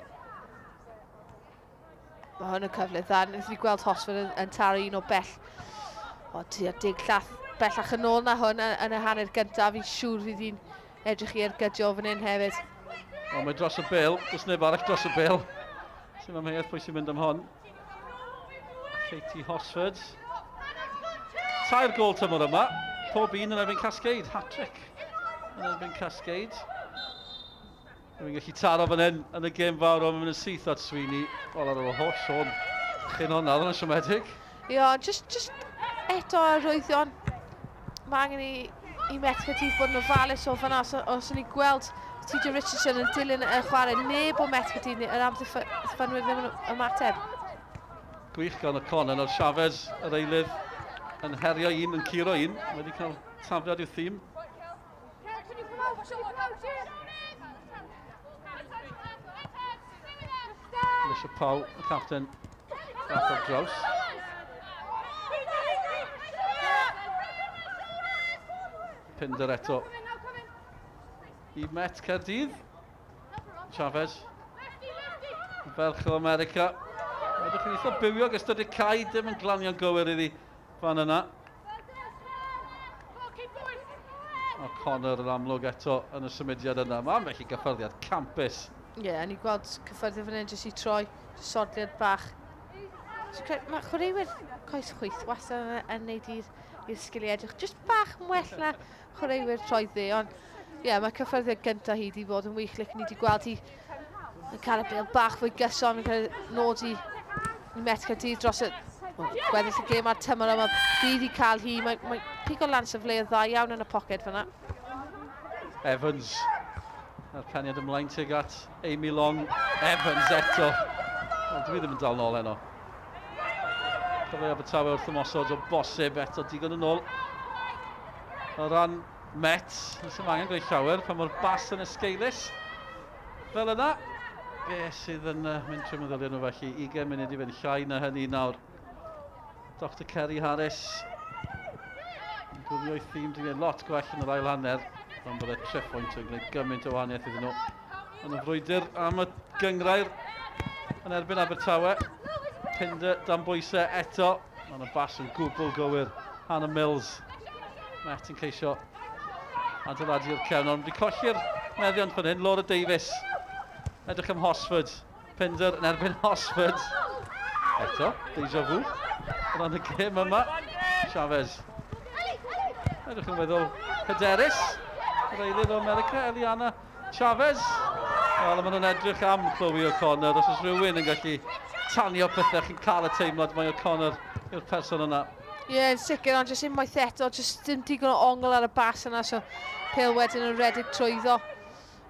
Mae hwn yn cyfle dda. Wnaethon ni gweld Hosford yn, yn taro un o bell. O, tua dig llath bellach yn ôl na hwn yn, yn y hanner gyntaf. Fi'n siŵr fydd hi'n edrych i ergydio fan hyn hefyd. O, mae dros y bel. Does neb arall dros y bel. Sy'n amheuaeth pwy sy'n mynd am hon. Katie Hosford. Tair gol tymor yma. Pob un yn erbyn Cascade. Hat-trick yn erbyn Cascade. Rwy'n gallu taro fan hyn yn y gêm fawr, ond mae'n mynd yn syth at Sweeney. Wel, ar ôl holl sôn chyn hwnna, oedd hwnna'n siomedig. Ie, yeah, just, just eto arwyddion. Mae angen i, i Met Caerdydd bod yn ofalus o fanna. Os, os o'n i gweld TJ Richardson yn dilyn y chwarae, neb o Met Caerdydd, yr amddiffynwyr ddim yn ymateb. Gwych gan O'Connor, nawr Chavez, yr eilydd, yn herio un, yn curo un. Mae wedi cael tafliad i'w thîm. Alicia Powell, y capten, dath ar draws. Pinder eto i Met Caerdydd. Chavez. Ferch o America. Ydych chi'n eitha bywiog ystod y cae, dim yn glanio'n gywir iddi fan yna. O'Connor yn amlwg eto yn y symudiad yna. Mae ambell i gyffyrddiad campus. Ie, yeah, ni gweld cyffyrddiad fan hyn jyst i troi, jyst sodliad bach. So, mae chwaraewyr coes chwyth wastad yn, yn neud i'r sgiliau edrych jyst bach yn well na chwaraewyr troi dde, ond ie, yeah, mae cyffyrddiad gyntaf hi wedi bod yn wych, lle ni wedi gweld hi yn cael y bêl bach fwy gyson, yn cael nodi i Met Caerdydd dros y gweddill y gêm a'r tymor yma. Bydd i cael hi, mae, mae pigo lan safleoedd dda iawn yn y poced fyna. Evans. A'r caniad ymlaen tuag at Amy Long. Evans eto. Wel, dwi ddim yn dal nôl heno. Cyfle Abertawe wrth ymosod o bosib eto digon yn ôl. O ran Met, nes dim angen gwneud llawer pan mae'r bas yn esgeulus. Fel yna, be sydd yn mynd trwy meddyliau nhw felly, 20 munud i fynd llai na hynny nawr. Dr Kerry Harris yn gwylio'i thîm di wneud lot gwell yn yr ail hanner, ond byddai triphwynt yn gwneud gymaint o wahaniaeth iddyn nhw. Yn y frwydr am y gyngrair yn erbyn Abertawe, Pinder dan bwysau eto, ond y bas yn gwbl gywir. Hannah Mills, Met yn ceisio adeiladu'r cefn, ond wedi colli'r meddiant fan hyn, Laura Davies. Edrych am Hosford. Pinder yn erbyn Hosford. Eto, deja vu. O ran y gêm yma. Chavez. Edrych yn weddol hyderus. Yr eilydd o America, Eliana Chavez. Wel, maen nhw'n edrych am Chloe O'Connor. Os oes rhywun yn gallu tanio pethau, chi'n cael y teimlad mae O'Connor yw'r person yna. Ie, yeah, yn sicr, ond jyst unwaith eto, jyst dim digon o ongl ar y bas yna, so Pale wedyn yn rhedeg trwyddo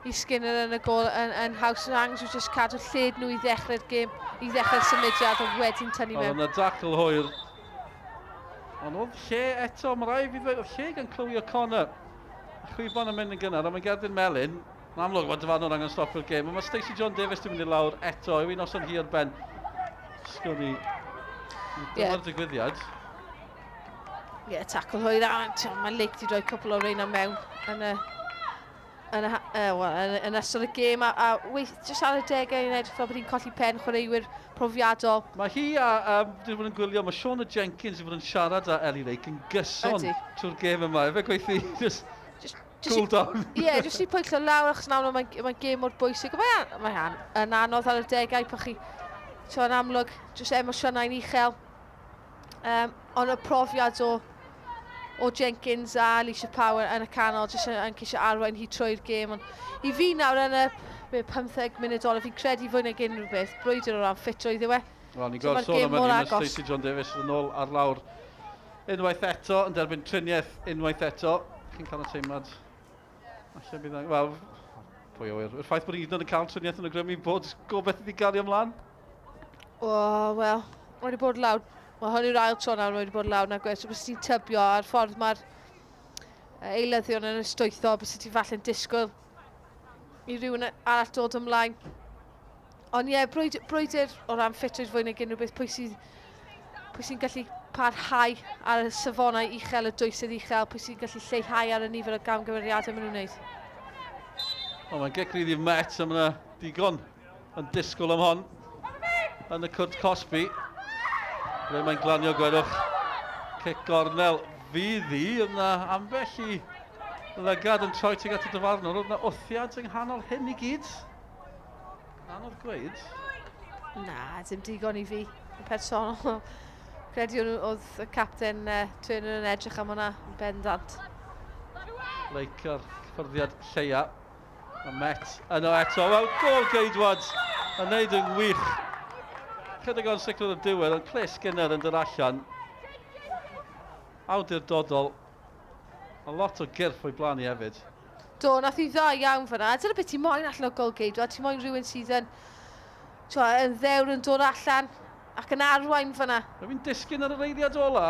i Skinner yn y gol yn, yn haws yn angs, jyst cadw lled nhw i ddechrau'r gêm, i ddechrau'r symudiad a wedyn tynnu mewn. Oedd yna dacl hwyr. Ond oedd lle eto, mae rai fi ddweud, oedd lle gan Chloe O'Connor. Chwiban yn mynd yn gynnar, ond mae'n gerdyn melyn. Yn amlwg, mae dyfarnwr angen stopio'r gêm. Ond mae Stacey John Davies di mynd i lawr eto. Yw un noson hi ar ben. Sgwn i. Dyma'r yeah. digwyddiad. Ie, yeah, tacl hwyr. A mae Lake di rhoi cwpl o reina mewn yn y yn, y, well, yn, yn ystod y gêm a, a weith, jyst ar y degau yn edrych fel bod hi'n colli pen chwaraewyr profiadol. Mae hi a, dwi wedi bod yn gwylio, mae Shauna Jenkins wedi bod yn siarad â Ellie Lake yn gyson trwy'r gêm yma. Efe gweithio just, just, just cool down. Ie, yeah, jyst i pwyllio lawr achos nawr mae'n mae gêm mor bwysig. Mae'n mae yn anodd ar y degau pan chi, so yn amlwg, jyst emosiynau'n uchel. Um, ond y profiad o, o Jenkins a Alicia Power yn y canol, jyst yn, yn ceisio arwain hi trwy'r gêm. Ond i fi nawr yn y 15 munud olaf, fi'n credu fwy nag unrhyw beth, brwydr o ran ffitrwydd yw e. Wel, ni'n gweld sôn am hynny, mae Stacey John Davies yn ôl ar lawr unwaith eto, yn derbyn triniaeth unwaith eto. Chi'n cael y teimlad Falle bydd angen... Wel, pwy o wir. Y ffaith bod ni hyd yn oed yn cael triniaeth yn awgrymu bod gobeith iddi gario ymlaen? O, oh, wel, mae wedi bod lawr. Wel, hwn yw'r ail tro nawr mae wedi bod lawr na gwed. So, bys ti'n tybio a'r ffordd mae'r eilyddion yn ystwytho, bys ti'n falle'n disgwyl i rhywun arall dod ymlaen. Ond ie, yeah, brwydr, brwydr o ran ffitrwydd fwy nag unrhyw beth, pwy sydd pwy sy'n gallu parhau ar y safonau uchel, y dwysedd uchel, pwy sy'n gallu lleihau ar y nifer o gamgymeriadau maen nhw'n wneud. O, mae'n gic rydd i'r Met, a mae yna digon yn disgwyl am hon yn y cwrt cosbi. Ble mae'n glanio gwedwch cic gornel fydd hi, yna ambell i lygad yn troi tuag at y dyfarnwr, oedd yna wthiad yng nghanol hyn i gyd. Anodd gweud. Na, dim digon i fi, yn personol. Credu oedd y capten Turner yn edrych am hwnna yn bendant. Leicio'r cyffyrddiad lleia. A Met yno eto. Wel, gol geidwad yn neud yn wych. Chydig o'n sicrwydd y diwedd, ond Claire Skinner yn dod allan. Awdurdodol. A lot o gyrff o'i blaen i hefyd. Do, nath hi dda iawn fyna. Dyna beth ti moyn allan o golgeidwad. Ti moyn rhywun sydd yn, twa, yn ddewr yn dod allan ac yn arwain fyna. Mae fi'n disgyn ar yr eiliad ola.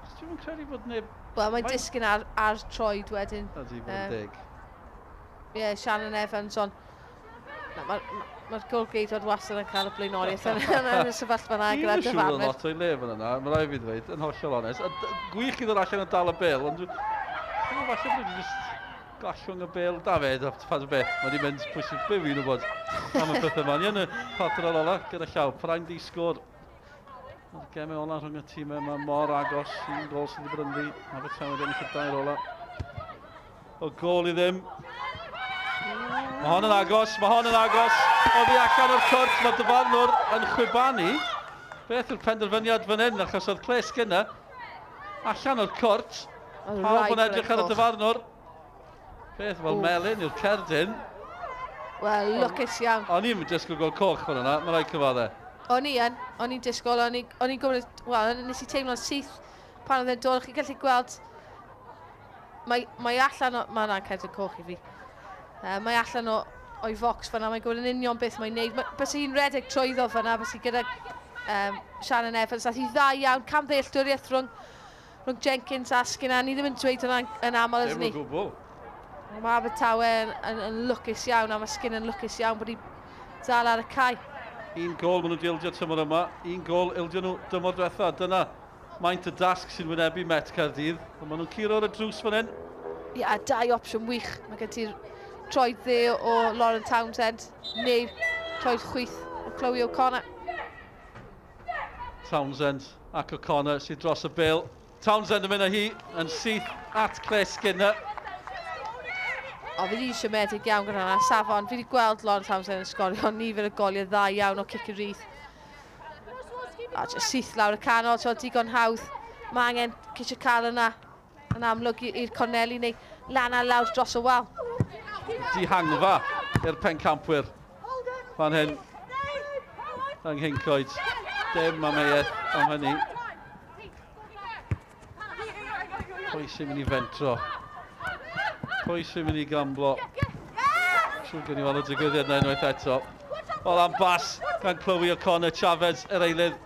Achos dwi'm yn credu bod neb... Wel, mae'n disgyn ar, ar troed wedyn. Ydy, bod yn deg. Ie, yeah, Shannon Evans, ond Na, mae'r ma, ma golgeidwad wastad yn cael y blaenoriaeth yn, yn, yn y sefyllfa yna gyda dyfarnwyr. Dwi'n siŵr o lot o'i le fan yna, mae rhaid fi ddweud, yn hollol onest. A gwych i ddod allan o dal y bel, ond dwi'n falle bod wedi just gallwng y bel. Da fe, ffath o beth, mae wedi mynd pwy sy'n byw i'n wybod am y pethau yma. Ni yn y chwarter ola gyda llaw, Prime di sgôr. Mae'r gemau ola rhwng y tîmau yma mor agos, un gol sydd wedi bod ynddi, Abertawe wedi ennill y dair ola. O gol i ddim. Mae hon yn agos, mae hon yn agos. Oddi allan o'r cwrt, mae dyfarnwr yn chwibanu. Beth yw'r penderfyniad fan hyn, achos oedd Claire Skinner allan o'r cwrt. Pawb yn edrych ar y dyfarnwr. Beth, wel melyn yw'r cerdyn. Wel, lwcus iawn. O'n i'n disgwyl gweld coch fan yna, mae rhaid cyfadde. O'n i yn, o'n i'n disgwyl, o'n i'n gwybod, wel, nes i teimlo'n syth pan oedd e'n dod, chi'n gallu gweld Mae, mae allan o... Mae hwnna'n cerdyn coch i fi. Mae allan o, o'i focs fyna, mae'n gwybod yn union beth mae'n neud. Mae, bys hi'n redeg trwyddo fyna, bys hi gyda Shannon Evans. Nath hi dda iawn, cam ddealltwriaeth rhwng, rhwng Jenkins a Skinner. Ni ddim yn dweud hwnna'n yn aml, ydyn ni? Ddim o gwbl. Mae Abertawe yn, yn, yn lwcus iawn, a mae Skinner yn lwcus iawn bod hi dal ar y cae. Un gol maen nhw wedi ildio tymor yma, un gol ildio nhw dymor diwetha. Dyna Maint y dasg sy'n wynebu Met Caerdydd, ond maen nhw'n curo ar y drws fan hyn. Ie, yeah, dau opsiwn wych. Mae gen ti'r troed dde o Lauren Townsend neu'r troed chwith o Chloe O'Connor. Townsend ac O'Connor sydd dros y bel. Townsend yn mynd â hi yn syth at Claire Skinner. O, fi wedi siomedig iawn gyda hwnna. Safon, fi wedi gweld Lauren Townsend yn sgorio nifer o goliau dda iawn o cic y rydd. A jyst syth lawr y canol, so digon hawdd. Mae angen ceisio cael yna yn amlwg i'r corneli neu lan a lawr dros y wal. Dihangfa i'r pencampwyr fan hyn yng Nghyncoed. Dim amheuaeth am hynny. Pwy sy'n mynd i fentro? Pwy sy'n mynd i gamblo? Siŵr gen i weld y digwyddiad na unwaith eto. Wel, am bas gan Chloe O'Connor, Chavez, yr eilydd.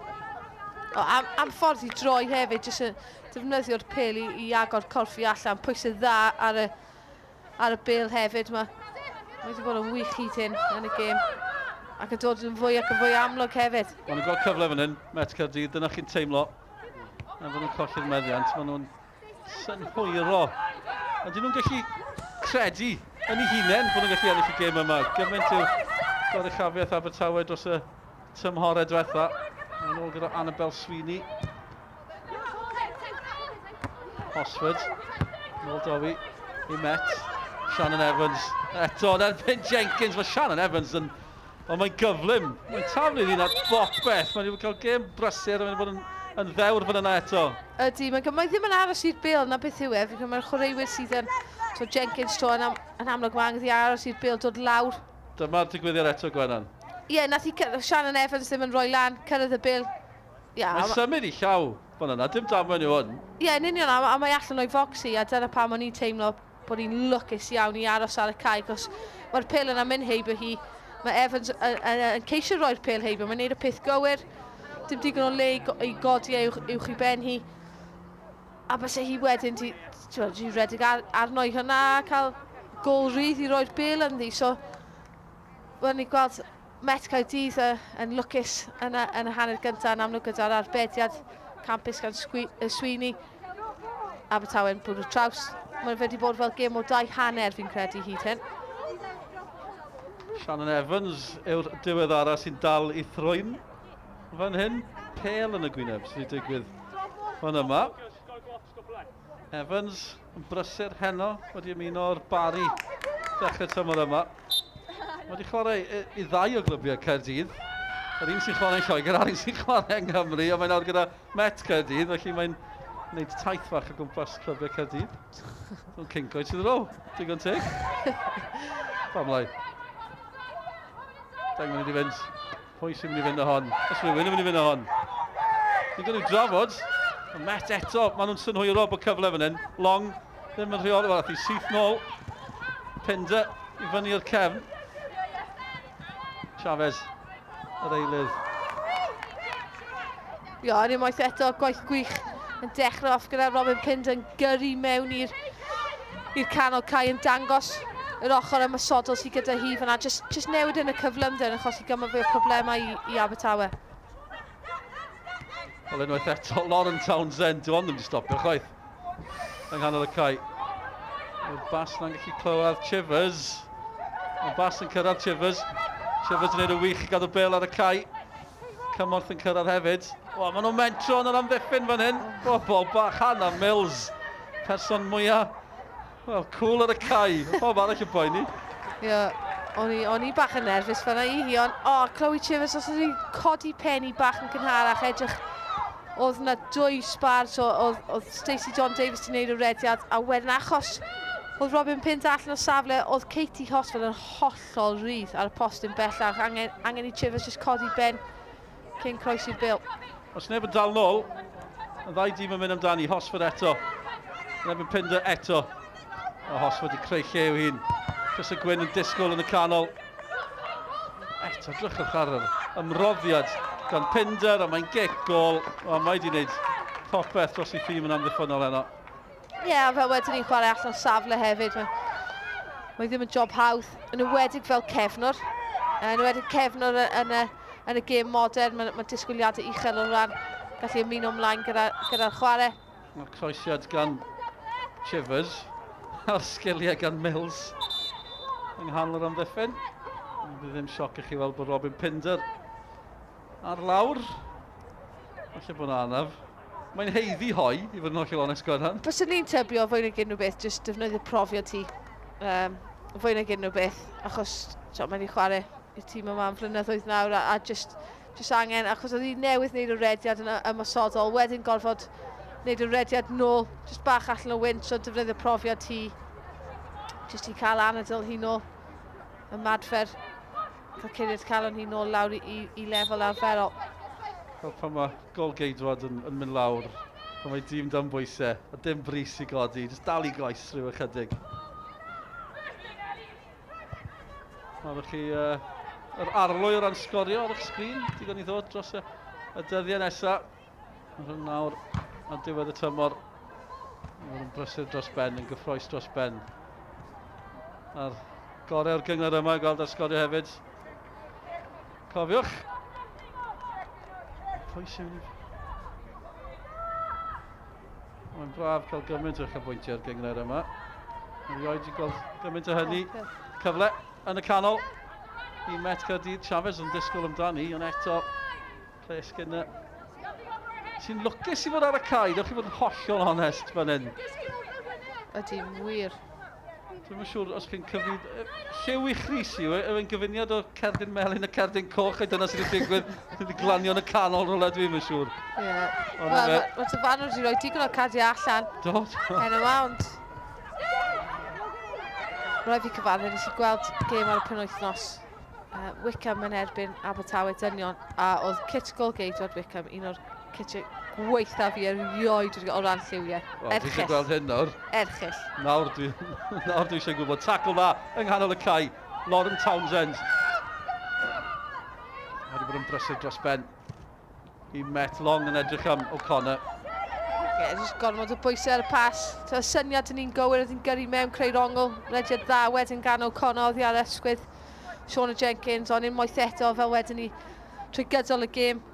O, am, am ffordd i droi hefyd, jyst yn defnyddio'r pel i, i agor corff i allan. Pwysau dda ar y, ar y bel hefyd. Mae, mae wedi bod yn wych hyd hyn yn y gêm. Ac yn dod yn fwy ac yn fwy amlwg hefyd. Maen nhw'n gweld cyfle fan hyn, Met Caerdydd, dyna chi'n teimlo. Er fod nhw'n colli'r meddiant, maen nhw'n synhwyro. Ydyn nhw'n gallu credu yn eu hunain bod nhw'n gallu ennill y gêm yma? Gymaint yw goruchafiaeth Abertawe dros y tymhorau diwetha. Mae'n ôl gyda Annabel Sweeney. Hosford. Nôl Dowi i Met. Shannon Evans. Eto yn erbyn Jenkins. Mae Shannon Evans yn... Ond mae'n gyflym. Mae'n taflu ddyn at bopeth. Mae'n wedi cael gêm brysur. Mae'n bod yn yn ddewr fan yna eto. Ydy, mae'n mae ddim yn aros i'r bêl, na beth yw e. Fi'n credu mae'r chwaraewyr sydd yn... So Jenkins to, yn, am, yn amlwg mae angen aros i'r bêl dod lawr. Dyma'r digwyddiad eto, Gwenan. Ie, yeah, nath i Shannon Evans ddim yn rhoi lan, cyrraedd y bêl. Yeah, mae'n symud i llaw fan yna, dim damwain yw hwn. Ie, yeah, yn union, a, a mae allan o'i focs i, a dyna pam o'n i'n teimlo bod hi'n lwcus iawn i aros ar y cae, cos mae'r pêl yna'n mynd heibio hi. Mae Evans yn, yn, yn ceisio roi'r pêl heibio, mae'n neud y peth gywir, dim digon o le i, i godi e uwch, uwch i ben hi. A byse hi wedyn di, di redeg ar, arno i hwnna a cael gol rydd i roi'r bêl ynddi. So, wel, ni'n gweld Met Caerdydd yn lwcus yn y, yn y hanner gyntaf yn amlwg gyda'r arbediad campus gan Sweeney. Abertawe'n bwrw traws. Mae'n wedi bod fel gêm o 2.5 fi'n credu hyd hyn. Shannon Evans yw'r diweddara sy'n dal i thrwyn fan hyn. Pêl yn y gwyneb sydd wedi digwydd fan yma. Evans yn brysur heno, wedi ymuno o'r Bari dechrau tymor yma. Mae wedi chwarae i, i ddau o glybiau Caerdydd. Yr un sy'n chwarae yn Lloegr a'r un sy'n chwarae yng Nghymru, ond mae'n nawr gyda Met Caerdydd, felly mae'n gwneud taith fach o gwmpas clybiau Caerdydd. Dwi'n cincoed sydd ar ôl, digon teg. Pam lai. 10 munud i fynd. Pwy sy'n mynd i fynd â hon? Os rhywun yn mynd i fynd â hon. Ni'n gwneud drafod. Ond Met eto, maen nhw'n synhwyro bod cyfle fan hyn. Long ddim yn rheoli, wel, ath i syth nôl. Pinder i fyny o'r cefn. Chavez, yr eilydd. Ie, yeah, unwaith eto, gwaith gwych yn dechrau off gyda Robin Pinder yn gyrru mewn i'r i'r canol cae yn dangos yr ochr ymosodol sydd gyda hi fyna. Just, just newid yn y cyflymder yn achosi gymaint fwy o problemau i, i Abertawe. Wel, unwaith eto, Lauren Townsend, dyw ond ddim wedi stopio chwaith. Yng nghanol y cae. Mae'r bas na'n gallu clywed Chivers. Mae'r bas yn cyrraedd Chivers. Chivers yn gwneud y wych i gadw bel ar y cae. Cymorth yn cyrraedd hefyd. O, maen nhw'n mentro yn yr amddiffyn fan hyn. Bobl bach, Hannah Mills. Person mwyaf, wel, cool ar y cae. Pob arall yn poeni. Ie, yeah, o'n i, o'n i bach yn nerfus fanna i hi, ond, o, oh, Chloe Chivers, os oedd hi'n codi pen i bach yn cynharach, edrych, oedd yna dwy sbar, so oedd, oedd Stacey John Davies wedi gwneud y rediad, a wedyn achos oedd Robin Pint allan o safle, oedd Katie Hosford yn hollol rydd ar y postyn bellach, angen, angen i Chivers just codi ben cyn croesi'r bil. Os neb yn dal nôl, y ddau dîm yn mynd amdani, Hosford eto. Neb yn Pinder eto. A Hosford wedi creu lle i'w hun. Chris y Gwyn yn disgwyl yn y canol. Eto, drychwch ar yr ymroddiad gan Pinder, a mae'n gic gol. O, mae wedi gwneud popeth dros ei thîm yn amddiffynnol heno. Ie, yeah, fel wedyn ni'n chwarae allan o safle hefyd. Mae, mae ddim yn job hawdd, yn enwedig fel cefnwr. Yn enwedig cefnwr yn y, yn y gêm modern, mae, mae disgwyliadau uchel o ran gallu ymuno ymlaen gyda'r gyda chwarae. Mae'r croesiad gan Chivers a'r sgiliau gan Mills yng nghanol yr amddiffyn. Bydd ddim sioc i chi weld bod Robin Pinder ar lawr. Falle bod yna anaf. Mae'n heiddi hoi, i fod yn hollol onest, Gwennan. Byswn ni'n tybio fwy nag unrhyw beth, jyst defnyddio profiad ti. Um, fwy nag unrhyw beth, achos so, mae'n i chwarae i'r tîm yma am flynyddoedd nawr, a, a just, just angen, achos oedd hi newydd wneud y rediad yn ymosodol, wedyn gorfod wneud y rediad nôl, just bach allan o wynt, so defnyddio profiad ti, just i cael anadl hi nôl, ymadfer, cael curiad calon hi nôl lawr i, i, i lefel arferol. Fel pan mae golgeidwad yn, yn mynd lawr, pan mae dîm dan bwysau, a dim brys i godi, jyst dal i goes rhyw ychydig. Mae chi uh, yr arlwy o ran sgorio ar eich sgrin, digon i ddod dros y, y dyddiau nesaf. Rhwng nawr a diwedd y tymor. Mae'n brysur dros ben, yn gyffroes dros ben. A'r gorau o'r gyngor yma, gweld ar sgorio hefyd. Cofiwch. Pwy sy'n mynd i... Mae'n braf cael gymaint o uchafbwyntiau ar gynghrair yma. Erioed wedi gweld gymaint o hynny. Cyfle yn y canol i Met Caerdydd. Chavez yn disgwyl amdani, ond eto ples gyda. Sy'n lwcus i fod ar y cae, dewch chi fod yn hollol onest fan hyn. Ydy, wir. Dwi'm yn siŵr os chi'n cyfri... Lliw i chrys yw e? Yw e'n gyfuniad o cerdyn melyn a cerdyn coch? Ai dyna sydd wedi digwydd? Sydd wedi glanio yn y canol rhywle, dwi'm yn siŵr. Ie. Yeah. Wel, mae ma dyfarnwr wedi rhoi digon o cardiau allan. Do, do. Heno yma, ond... Rhaid fi cyfaddef, nes i gweld gêm ar y penwythnos. Wickham yn erbyn Abertawe dynion, a oedd kit golgeidwad Wickham un o'r kitiau gwaethaf fi erioed wedi o ran lliwiau. Wel, dwi eisiau gweld hyn nawr. Erchyll. Nawr dwi, nawr dwi eisiau gwybod. Tackle dda yng nghanol y cae. Lauren Townsend. Mae wedi bod yn brysur dros ben. I Met Long yn edrych am O'Connor. Ie, yeah, jyst gormod o bwysau ar y pas. So, syniad yn un gywir oedd hi'n gyrru mewn creu ongl. Rediad dda wedyn gan O'Connor oddi ar ysgwydd Shauna Jenkins, ond unwaith eto fel wedyn ni trwy gydol y gêm.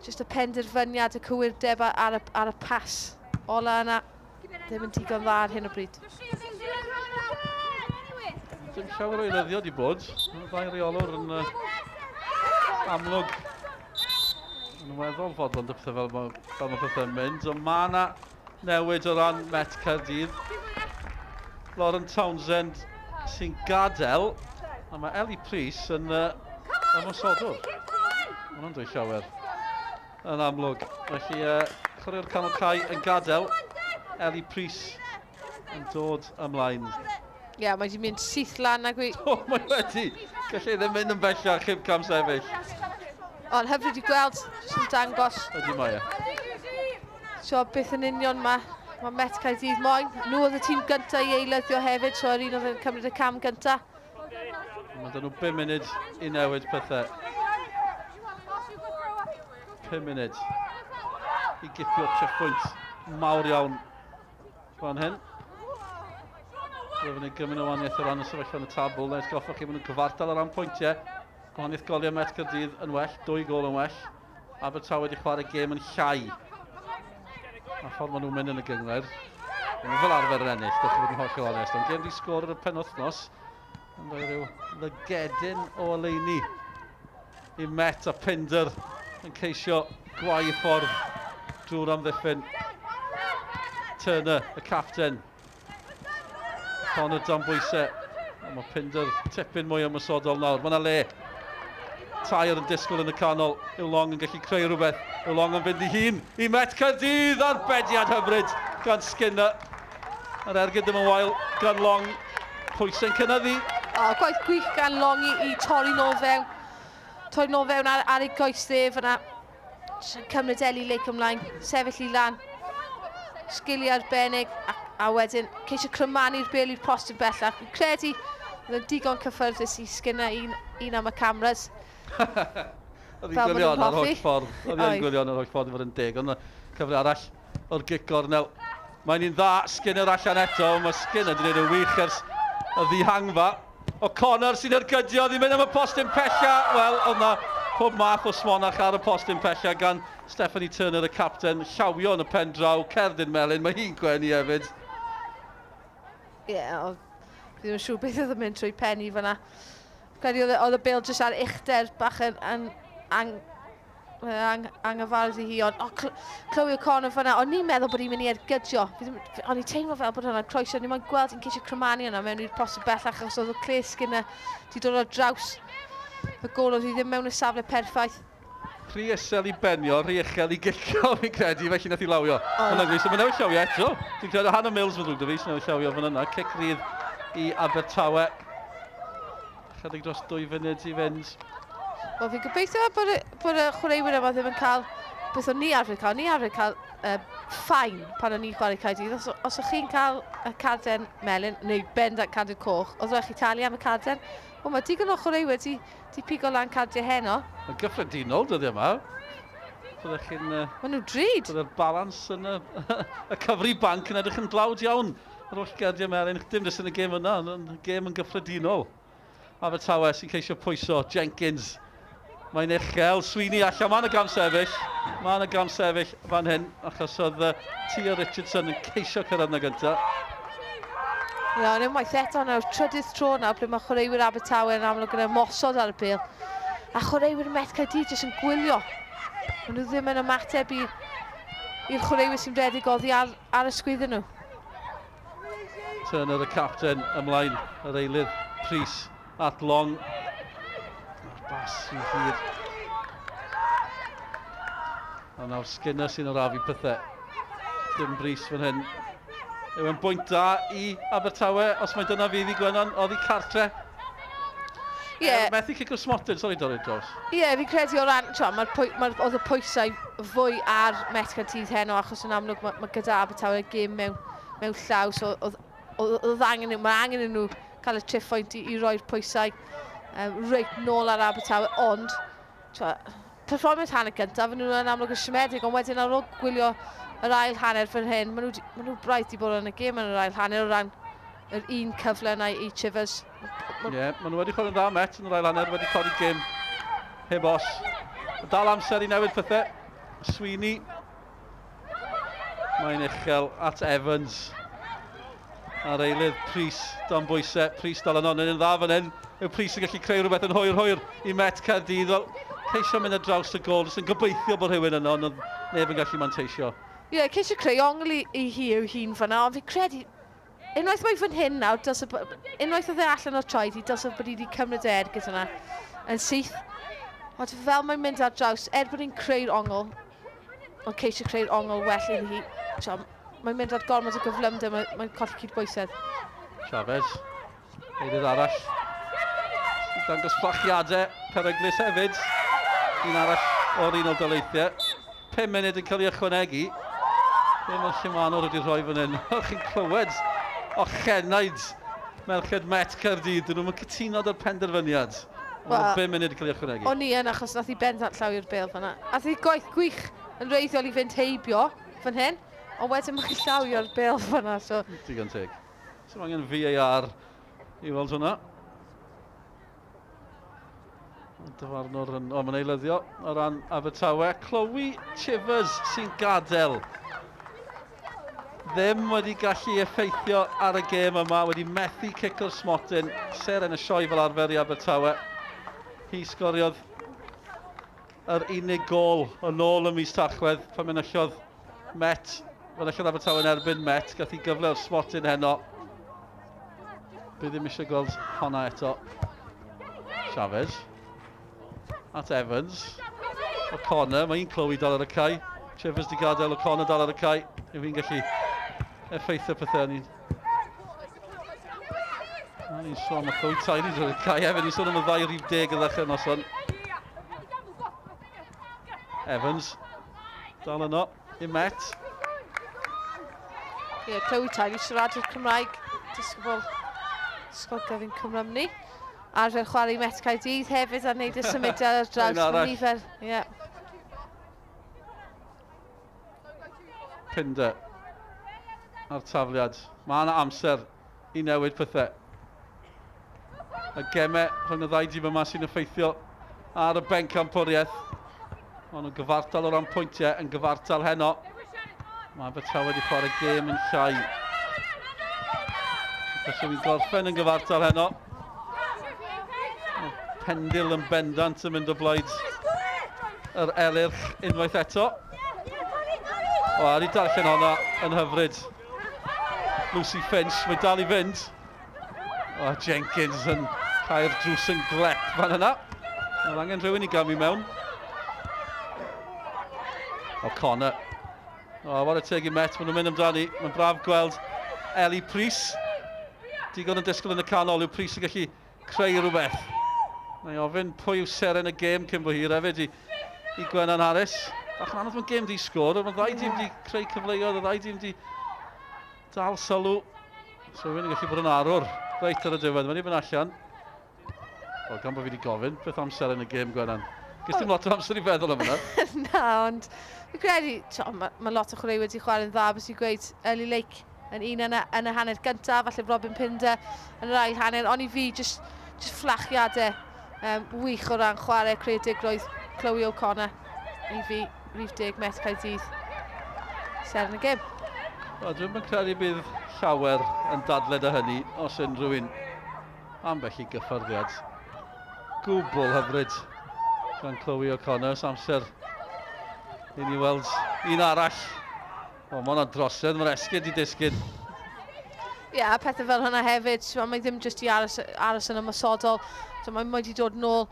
Jyst y penderfyniad, y cywirdeb ar y, ar y pas ola yna. Ddim yn digon dda ar hyn o bryd. Dim llawer o eilyddio di bod. Mae'r ddau reolwr yn uh, amlwg yn weddol fodlon dy pethau fel, ma, fel mae pethau'n mynd. Ond mae yna newid o ran Met Caerdydd. Lauren Townsend sy'n gadael, a mae Ellie Price yn uh, ymosodwr. Mae hwnna'n dweud llawer yn amlwg. Felly, uh, chwaraewr canol cae yn gadael, Ellie Price yn dod ymlaen. Ie, yeah, mae wedi mynd syth lan ag... O, mae wedi! Gallai ddim mynd yn bellach heb cam sefyll. Ond hyfryd i gweld, jyst yn dangos. Ydy mae e. So beth yn union mae, mae Met Caerdydd moyn. Nhw oedd y tîm gyntaf i eilyddio hefyd, so yr un oedd yn cymryd y cam gyntaf. Mae dyn nhw 5 munud i newid pethau. 5 munud i gipio checkpoint mawr iawn fan hyn. Rwy'n gwneud gymaint o wahaniaeth o ran y sefyllfa yn y tabl. Nes goffa chi, maen nhw'n gyfartal o ran pwyntiau. Gwahaniaeth goliau Met Caerdydd yn well, dwy gol yn well. Abertawe wedi chwarae gêm yn llai. A ffordd maen nhw'n mynd yn y gynghrair. Maen nhw fel arfer yn ennill, dych chi fod yn hollol onest. Ond gêm di sgôr ar y penwthnos yn rhoi rhyw lygedyn o oleuni i Met a Pinder yn ceisio gwau ffordd drwy'r amddiffyn. Turner, y capten. Connor dan bwysau. Ond mae Pinder tipyn mwy ymosodol nawr. Mae yna le. Tair yn disgwyl yn y canol. Yw Long yn gallu creu rhywbeth. Yw Long yn fynd i hun. I Met Caerdydd arbediad hyfryd gan Skinner. Yr ergyd ddim yn wael gan Long. Pwysau'n cynyddu. O, gwaith gwych gan Long i, i torri nôl fewn. Torri nôl fewn ar, ar ei goes dde fyna. Jyst yn cymryd Ellie Lake ymlaen, sefyll i lan. Sgiliau arbennig, a, a wedyn ceisio crymanu'r bel i'r post yn bellach. Fi'n credu oedd yn digon cyffyrddus i Skinner un, un am y cameras. Oedd hi'n gwylio yn yr holl ffordd. Oedd hi'n gwylio yn yr holl ffordd i fod yn deg. Ond cyfle arall o'r gic gornel. Mae'n un dda, Skinner allan eto. Mae Skinner wedi gwneud yn wych ers y ddihangfa. O'Connor sy'n ergydio, ddim yn am y postyn pella. Wel, oedd na pob math o smonach ar y postyn pella gan Stephanie Turner, y capten, llawio yn y pen draw, cerdyn melyn, mae hi'n gwenu hefyd. Ie, yeah, fi ddim yn siŵr beth oedd yn mynd trwy pen i fyna. Credu oedd y bêl jyst ar uchder bach yn, yn, ang, ang, anghyfarwydd i hi, ond oh, Chloe O'Connor fyna, o'n i'n meddwl bod hi'n mynd i ergydio. O'n i'n teimlo fel bod hwnna'n croeso, o'n i'n moyn gweld hi'n ceisio crymanu yna mewn i'r posib bellach, achos oedd y Claire Skinner wedi dod ar draws y gol, oedd hi ddim mewn y safle perffaith. Rhy isel i benio, rhy uchel i gicio, fi'n credu, felly nath i lawio. Oh. Hwnna'n gwneud, so mae newid llawio eto. Fi'n credu Hannah Mills mae'n ddrwg 'da fi, sy'n newid llawio fan yna. Cic rydd i Abertawe. Chydig dros dwy funud i fynd. Wel, fi'n gobeithio bod y, bod y chwaraewyr yma ddim yn cael beth o'n ni arfer cael. Ni arfer cael uh, ffain pan o'n i'n chwarae Caerdydd. Os, os o'ch chi'n cael y carden melyn, neu bendant carden coch, oedd rhaid chi talu am y carden. Wel, mae digon o chwaraewyr di, di pigo lan cardiau heno. Yn gyffredinol, dyddiau yma, byddech chi'n... Uh, Maen nhw drud. Byddai'r balans yn y, y cyfri banc yn edrych yn dlawd iawn. Yr holl gardiau melyn, dim jyst yn y gêm yna, ond y gêm yn gyffredinol. Abertawe sy'n ceisio pwyso, Jenkins. Mae'n uchel, Sweeney allan, mae'n y gam sefyll. Mae'n y gam sefyll fan hyn, achos oedd uh, Tia Richardson yn ceisio cyrraedd na gyntaf. Ie, ond unwaith eto nawr, trydydd tro nawr, ble mae chwaraewyr Abertawe yn amlwg yn ymosod ar y bêl. A chwaraewyr Met Caerdydd jyst yn gwylio. Maen nhw ddim yn ymateb i'r chwaraewyr sy'n rhedeg oddi ar, ar y sgwyddyn nhw. Turner y capten ymlaen, yr eilydd Prys at Long. Mae'r bas i hir. A nawr Skinner sy'n orafu pethau. Dim brys fan hyn. Yw e'n bwynt da i Abertawe, os mae dyna fydd i Gwenan, oddi cartre. Ie. Yeah. Methu cic o'r smotyn, sori Dorry Draws. Ie, yeah, fi'n credu o ran, mae'r pwy, ma oedd y pwysau fwy ar Met Caerdydd heno, achos yn amlwg mae gyda Abertawe gêm mewn llaw, so oedd angen, mae angen nhw cael y triphwynt i roi'r pwysau reit nôl ar Abertawe, ond perfformiad hanner gyntaf, maen nhw'n amlwg yn siomedig, ond wedyn ar ôl gwylio yr ail hanner fan hyn, maen nhw braidd i bod yn y gêm yn yr ail hanner o ran yr un cyfle yna i Chivers. Ie, yeah, maen nhw wedi chwarae'n dda Met yn yr ail hanner, wedi codi gêm heb os. Dal amser i newid pethau. Sweeney. Mae'n uchel at Evans. A'r eilydd Prys dan bwysau. Prys dal yno, yn dda fan hyn. Yw Prys yn gallu creu rhywbeth yn hwyr i Met Caerdydd. Wel, ceisio mynd ar draws y gôl. Jyst yn gobeithio bod rhywun yno, ond neb yn gallu manteisio. Ie, yeah, ceisio creu ongl i hi yw hun fan'na, ond fi'n credu unwaith mae fan hyn nawr, unwaith oedd e allan o'r troed, hi dylse bod hi wedi cymryd e ergyd yna yn syth. Ond fel mae'n mynd ar draws, er bod hi'n creu'r ongl, ond ceisio creu'r ongl well iddi hi, mae'n mynd ar gormod o gyflymder, mae'n colli cydbwysedd. Chavez, eilydd arall. Dangos fflachiadau peryglus hefyd. Un arall o'r Unol Daleithiau. 5 munud yn cael ei ychwanegu. Be mae'r Llumanwr wedi rhoi fan hyn? Chi'n clywed ochenaid merched Met Caerdydd. Dyn nhw'n cytuno da'r penderfyniad. Wel, 5 munud yn cael ei ychwanegu. O'n i yn, achos nath i bendant llaw i'r bêl fan'na. Ath i gwaith gwych yn reiddiol i fynd heibio fan hyn, ond wedyn mae hi llaw i'r bêl fan'na. So. Digon teg. So angen VAR i weld hwnna. Dyfarnwr yn... O, mae'n eilyddio o ran Abertawe. Chloe Chivers sy'n gadael. Ddim wedi gallu effeithio ar y gêm yma, wedi methu cic o'r smotyn. Seren y sioe fel arfer i Abertawe. Hi sgoriodd yr unig gôl yn ôl ym mis Tachwedd pan enillodd Met. Enillodd Abertawe yn erbyn Met. Gath hi gyfle o'r smotyn heno. Bydd ddim eisiau gweld honna eto. Chavez. At Evans. O'Connor, mae hi'n Chloe dal ar y cae. Chivers di gadael, O'Connor dal ar y cae. Yw hi'n gallu effeithio pethau ni'n... Ni'n sôn am Chloe Tiley ar y cae hefyd. Ni'n sôn am y ddau rhif 10 y ddechrau noson. Evans. Dal yno i Met. Ie, yeah, Chloe Tiley, siaradwr Cymraeg, disgybl Ysgol Gyfun Cymrymni. Arfer chwarae Met Caerdydd hefyd a wneud y symudiad ar draws nifer. Yeah. Pinder a'r tafliad. Mae yna amser i newid pethau. Y gemau rhwng y ddau dîm yma sy'n effeithio ar y bencampwriaeth. Maen nhw'n gyfartal o ran pwyntiau, yn gyfartal heno. Mae Abertawe wedi chwarae gêm yn llai. Felly fi'n gorffen yn gyfartal heno. Pendil yn bendant yn mynd o blaid yr Elyrch unwaith eto. O, a ni darllen honna yn hyfryd. Lucy Finch, mae dal i fynd. O, Jenkins yn cael drws yn glep fan yna. Mae angen rhywun i gamu mewn. O'Connor. O, what a teg i Met, maen nhw'n mynd amdani. Mae'n braf gweld Ellie Prys. Digon yn disgwyl yn y canol, yw Prys yn gallu creu rhywbeth. Na i ofyn pwy yw seren y gêm cyn bo hir hefyd i Gwenan Harris. Bach yn anodd, mae'n gêm di sgôr, mae'r ddau dîm di creu cyfleoedd, y ddau dîm di dal sylw. So rhywun yn gallu bod yn arwr reit ar y diwedd. Mae'n i fynd allan. O, gan bod fi wedi gofyn, beth amser yn y gêm, Gwenan? Ges ti'n lot o amser i feddwl am hwnna? Na, ond fi'n credu, mae lot o chwaraewyr wedi chwarae'n dda, beth sy'n gweud Ellie Lake yn un yn y hanner gyntaf, falle Robin Pinder yn yr ail hanner, ond i fi just fflachiadau wych o ran chwarae creadigrwydd Chloe O'Connor i fi, rhif 10 Met Caerdydd, seren y gêm. Wel, dwi'm yn credu bydd llawer yn dadle â hynny, os unrhyw un. Ambell i gyffyrddiad gwbl hyfryd gan Chloe O'Connor. Oes amser i ni weld un arall. O, mae hwnna'n drosedd, mae'r esgyd i disgyn. Ie, yeah, a pethau fel hynna hefyd, so, mae ddim jyst i aros, aros yn ymosodol, so, mae wedi dod nôl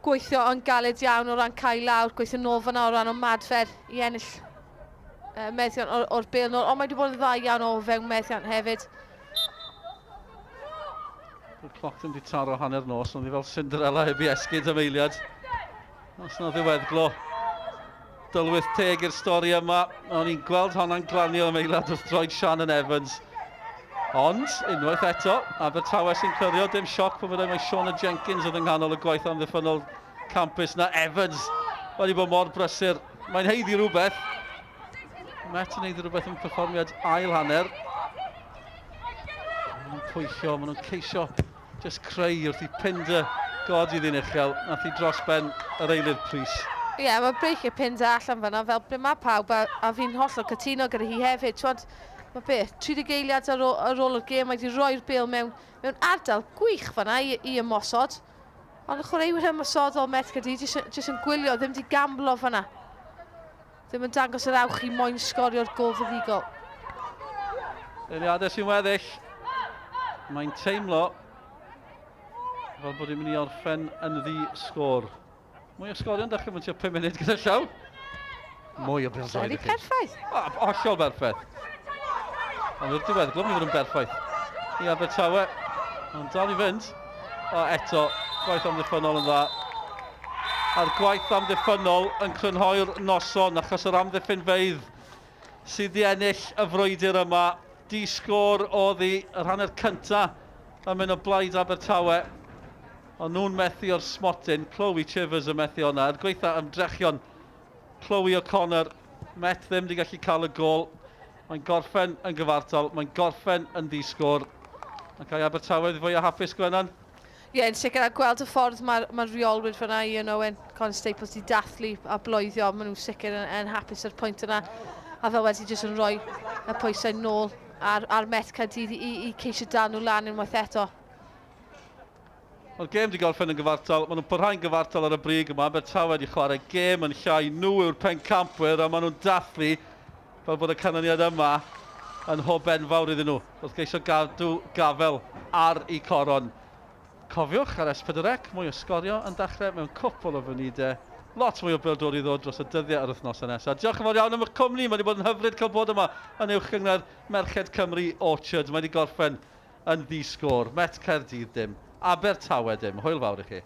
gweithio yn galed iawn o ran cael lawr, gweithio nôl fyna o ran o madfer i ennill meddiant o'r, or bel nôl, ond mae wedi bod yn dda iawn o fewn meddiant hefyd. Y cloc ddim wedi taro hanner nos, ond i fel Cinderella heb i esgyd am eiliad. Os na ddiweddglo. Dylwyth teg i'r stori yma. O'n i'n gweld honna'n glanio am eiliad wrth droed Shannon Evans. Ond, unwaith eto, Abertawe sy'n clirio, dim sioc pan fyddai mae Shauna Jenkins oedd yng nghanol y gwaith amddiffynnol campus na Evans wedi bod mor brysur. Mae'n heiddi rhywbeth. Met yn heiddi rhywbeth yn perfformiad ail hanner. Maen nhw'n pwyllio, maen nhw'n ceisio just creu wrth i Pinder godi ddyn uchel. Nath i dros ben yr eilydd Prys. Ie, yeah, mae breichiau Pinder allan fan'na fel ble mae pawb, a, a fi'n hollol cytuno gyda hi hefyd. Twod, mae be, 30 eiliad ar ôl, ar ôl y gêm, mae wedi rhoi'r bêl mewn, mewn ardal gwych fan'na i, i ymosod. Ond y chwaraewyr ymosodol Met Caerdydd jyst, jyst yn gwylio, ddim wedi gamblo fan'na. Ddim yn dangos yr awch i moyn sgorio'r gol fuddugol. Eiliadau sy'n weddill. Mae'n teimlo fel bod hi'n mynd i orffen yn ddi sgôr. Mwy o sgorio'n dechrau mewn tua 5 munud gyda llaw. Mwy o bêl-droed i chi. Perffaith. O, hollol berffaith. Ond i'r diwedd, glwm i fod yn berffaith. I Abertawe. Ond dal i fynd. O, eto, gwaith amddiffynnol yn dda. A'r gwaith amddiffynnol yn crynhoi'r noson achos yr amddiffynfeydd sydd wedi ennill y frwydr yma. Di sgôr oedd hi yr hanner cynta yn mynd o blaid Abertawe. Ond nhw'n methu o'r smotyn. Chloe Chivers yn methu o'na. Er gweitha ymdrechion Chloe O'Connor. Met ddim wedi gallu cael y gol. Mae'n gorffen yn gyfartal. Mae'n gorffen yn ddi-sgôr. Ac ai Abertawe fwy o hapus, Gwennan? Ie, yeah, yn sicr, a gweld y ffordd mae'r mae rheolwyr fyna, Ian Owen, Colin Staples, di dathlu a bloeddio, maen nhw'n sicr yn, yn hapus ar pwynt yna. A fel wedi jyst yn rhoi y pwysau nôl ar, ar Met Caerdydd i, i ceisio dal nhw lan unwaith eto. Mae'r gêm wedi gorffen yn gyfartal, maen nhw'n parhau'n gyfartal ar y brig yma. Abertawe wedi chwarae gêm yn llai, nhw yw'r pencampwyr a maen nhw'n dathlu fel bod y canlyniad yma yn hwb enfawr iddyn nhw wrth geisio gadw gafel ar eu coron. Cofiwch ar S4C, mwy o sgorio yn dechrau mewn cwpl o funudau. Lot mwy o bêl-droed i ddod dros y dyddiau a'r wythnosau nesaf. Diolch yn fawr iawn am eich cwmni. Mae wedi bod yn hyfryd cael bod yma yn Uwch Gynghrair Merched Cymru Orchard. Mae wedi gorffen yn ddi-sgôr. Met Caerdydd dim. Abertawe dim. Hwyl fawr i chi.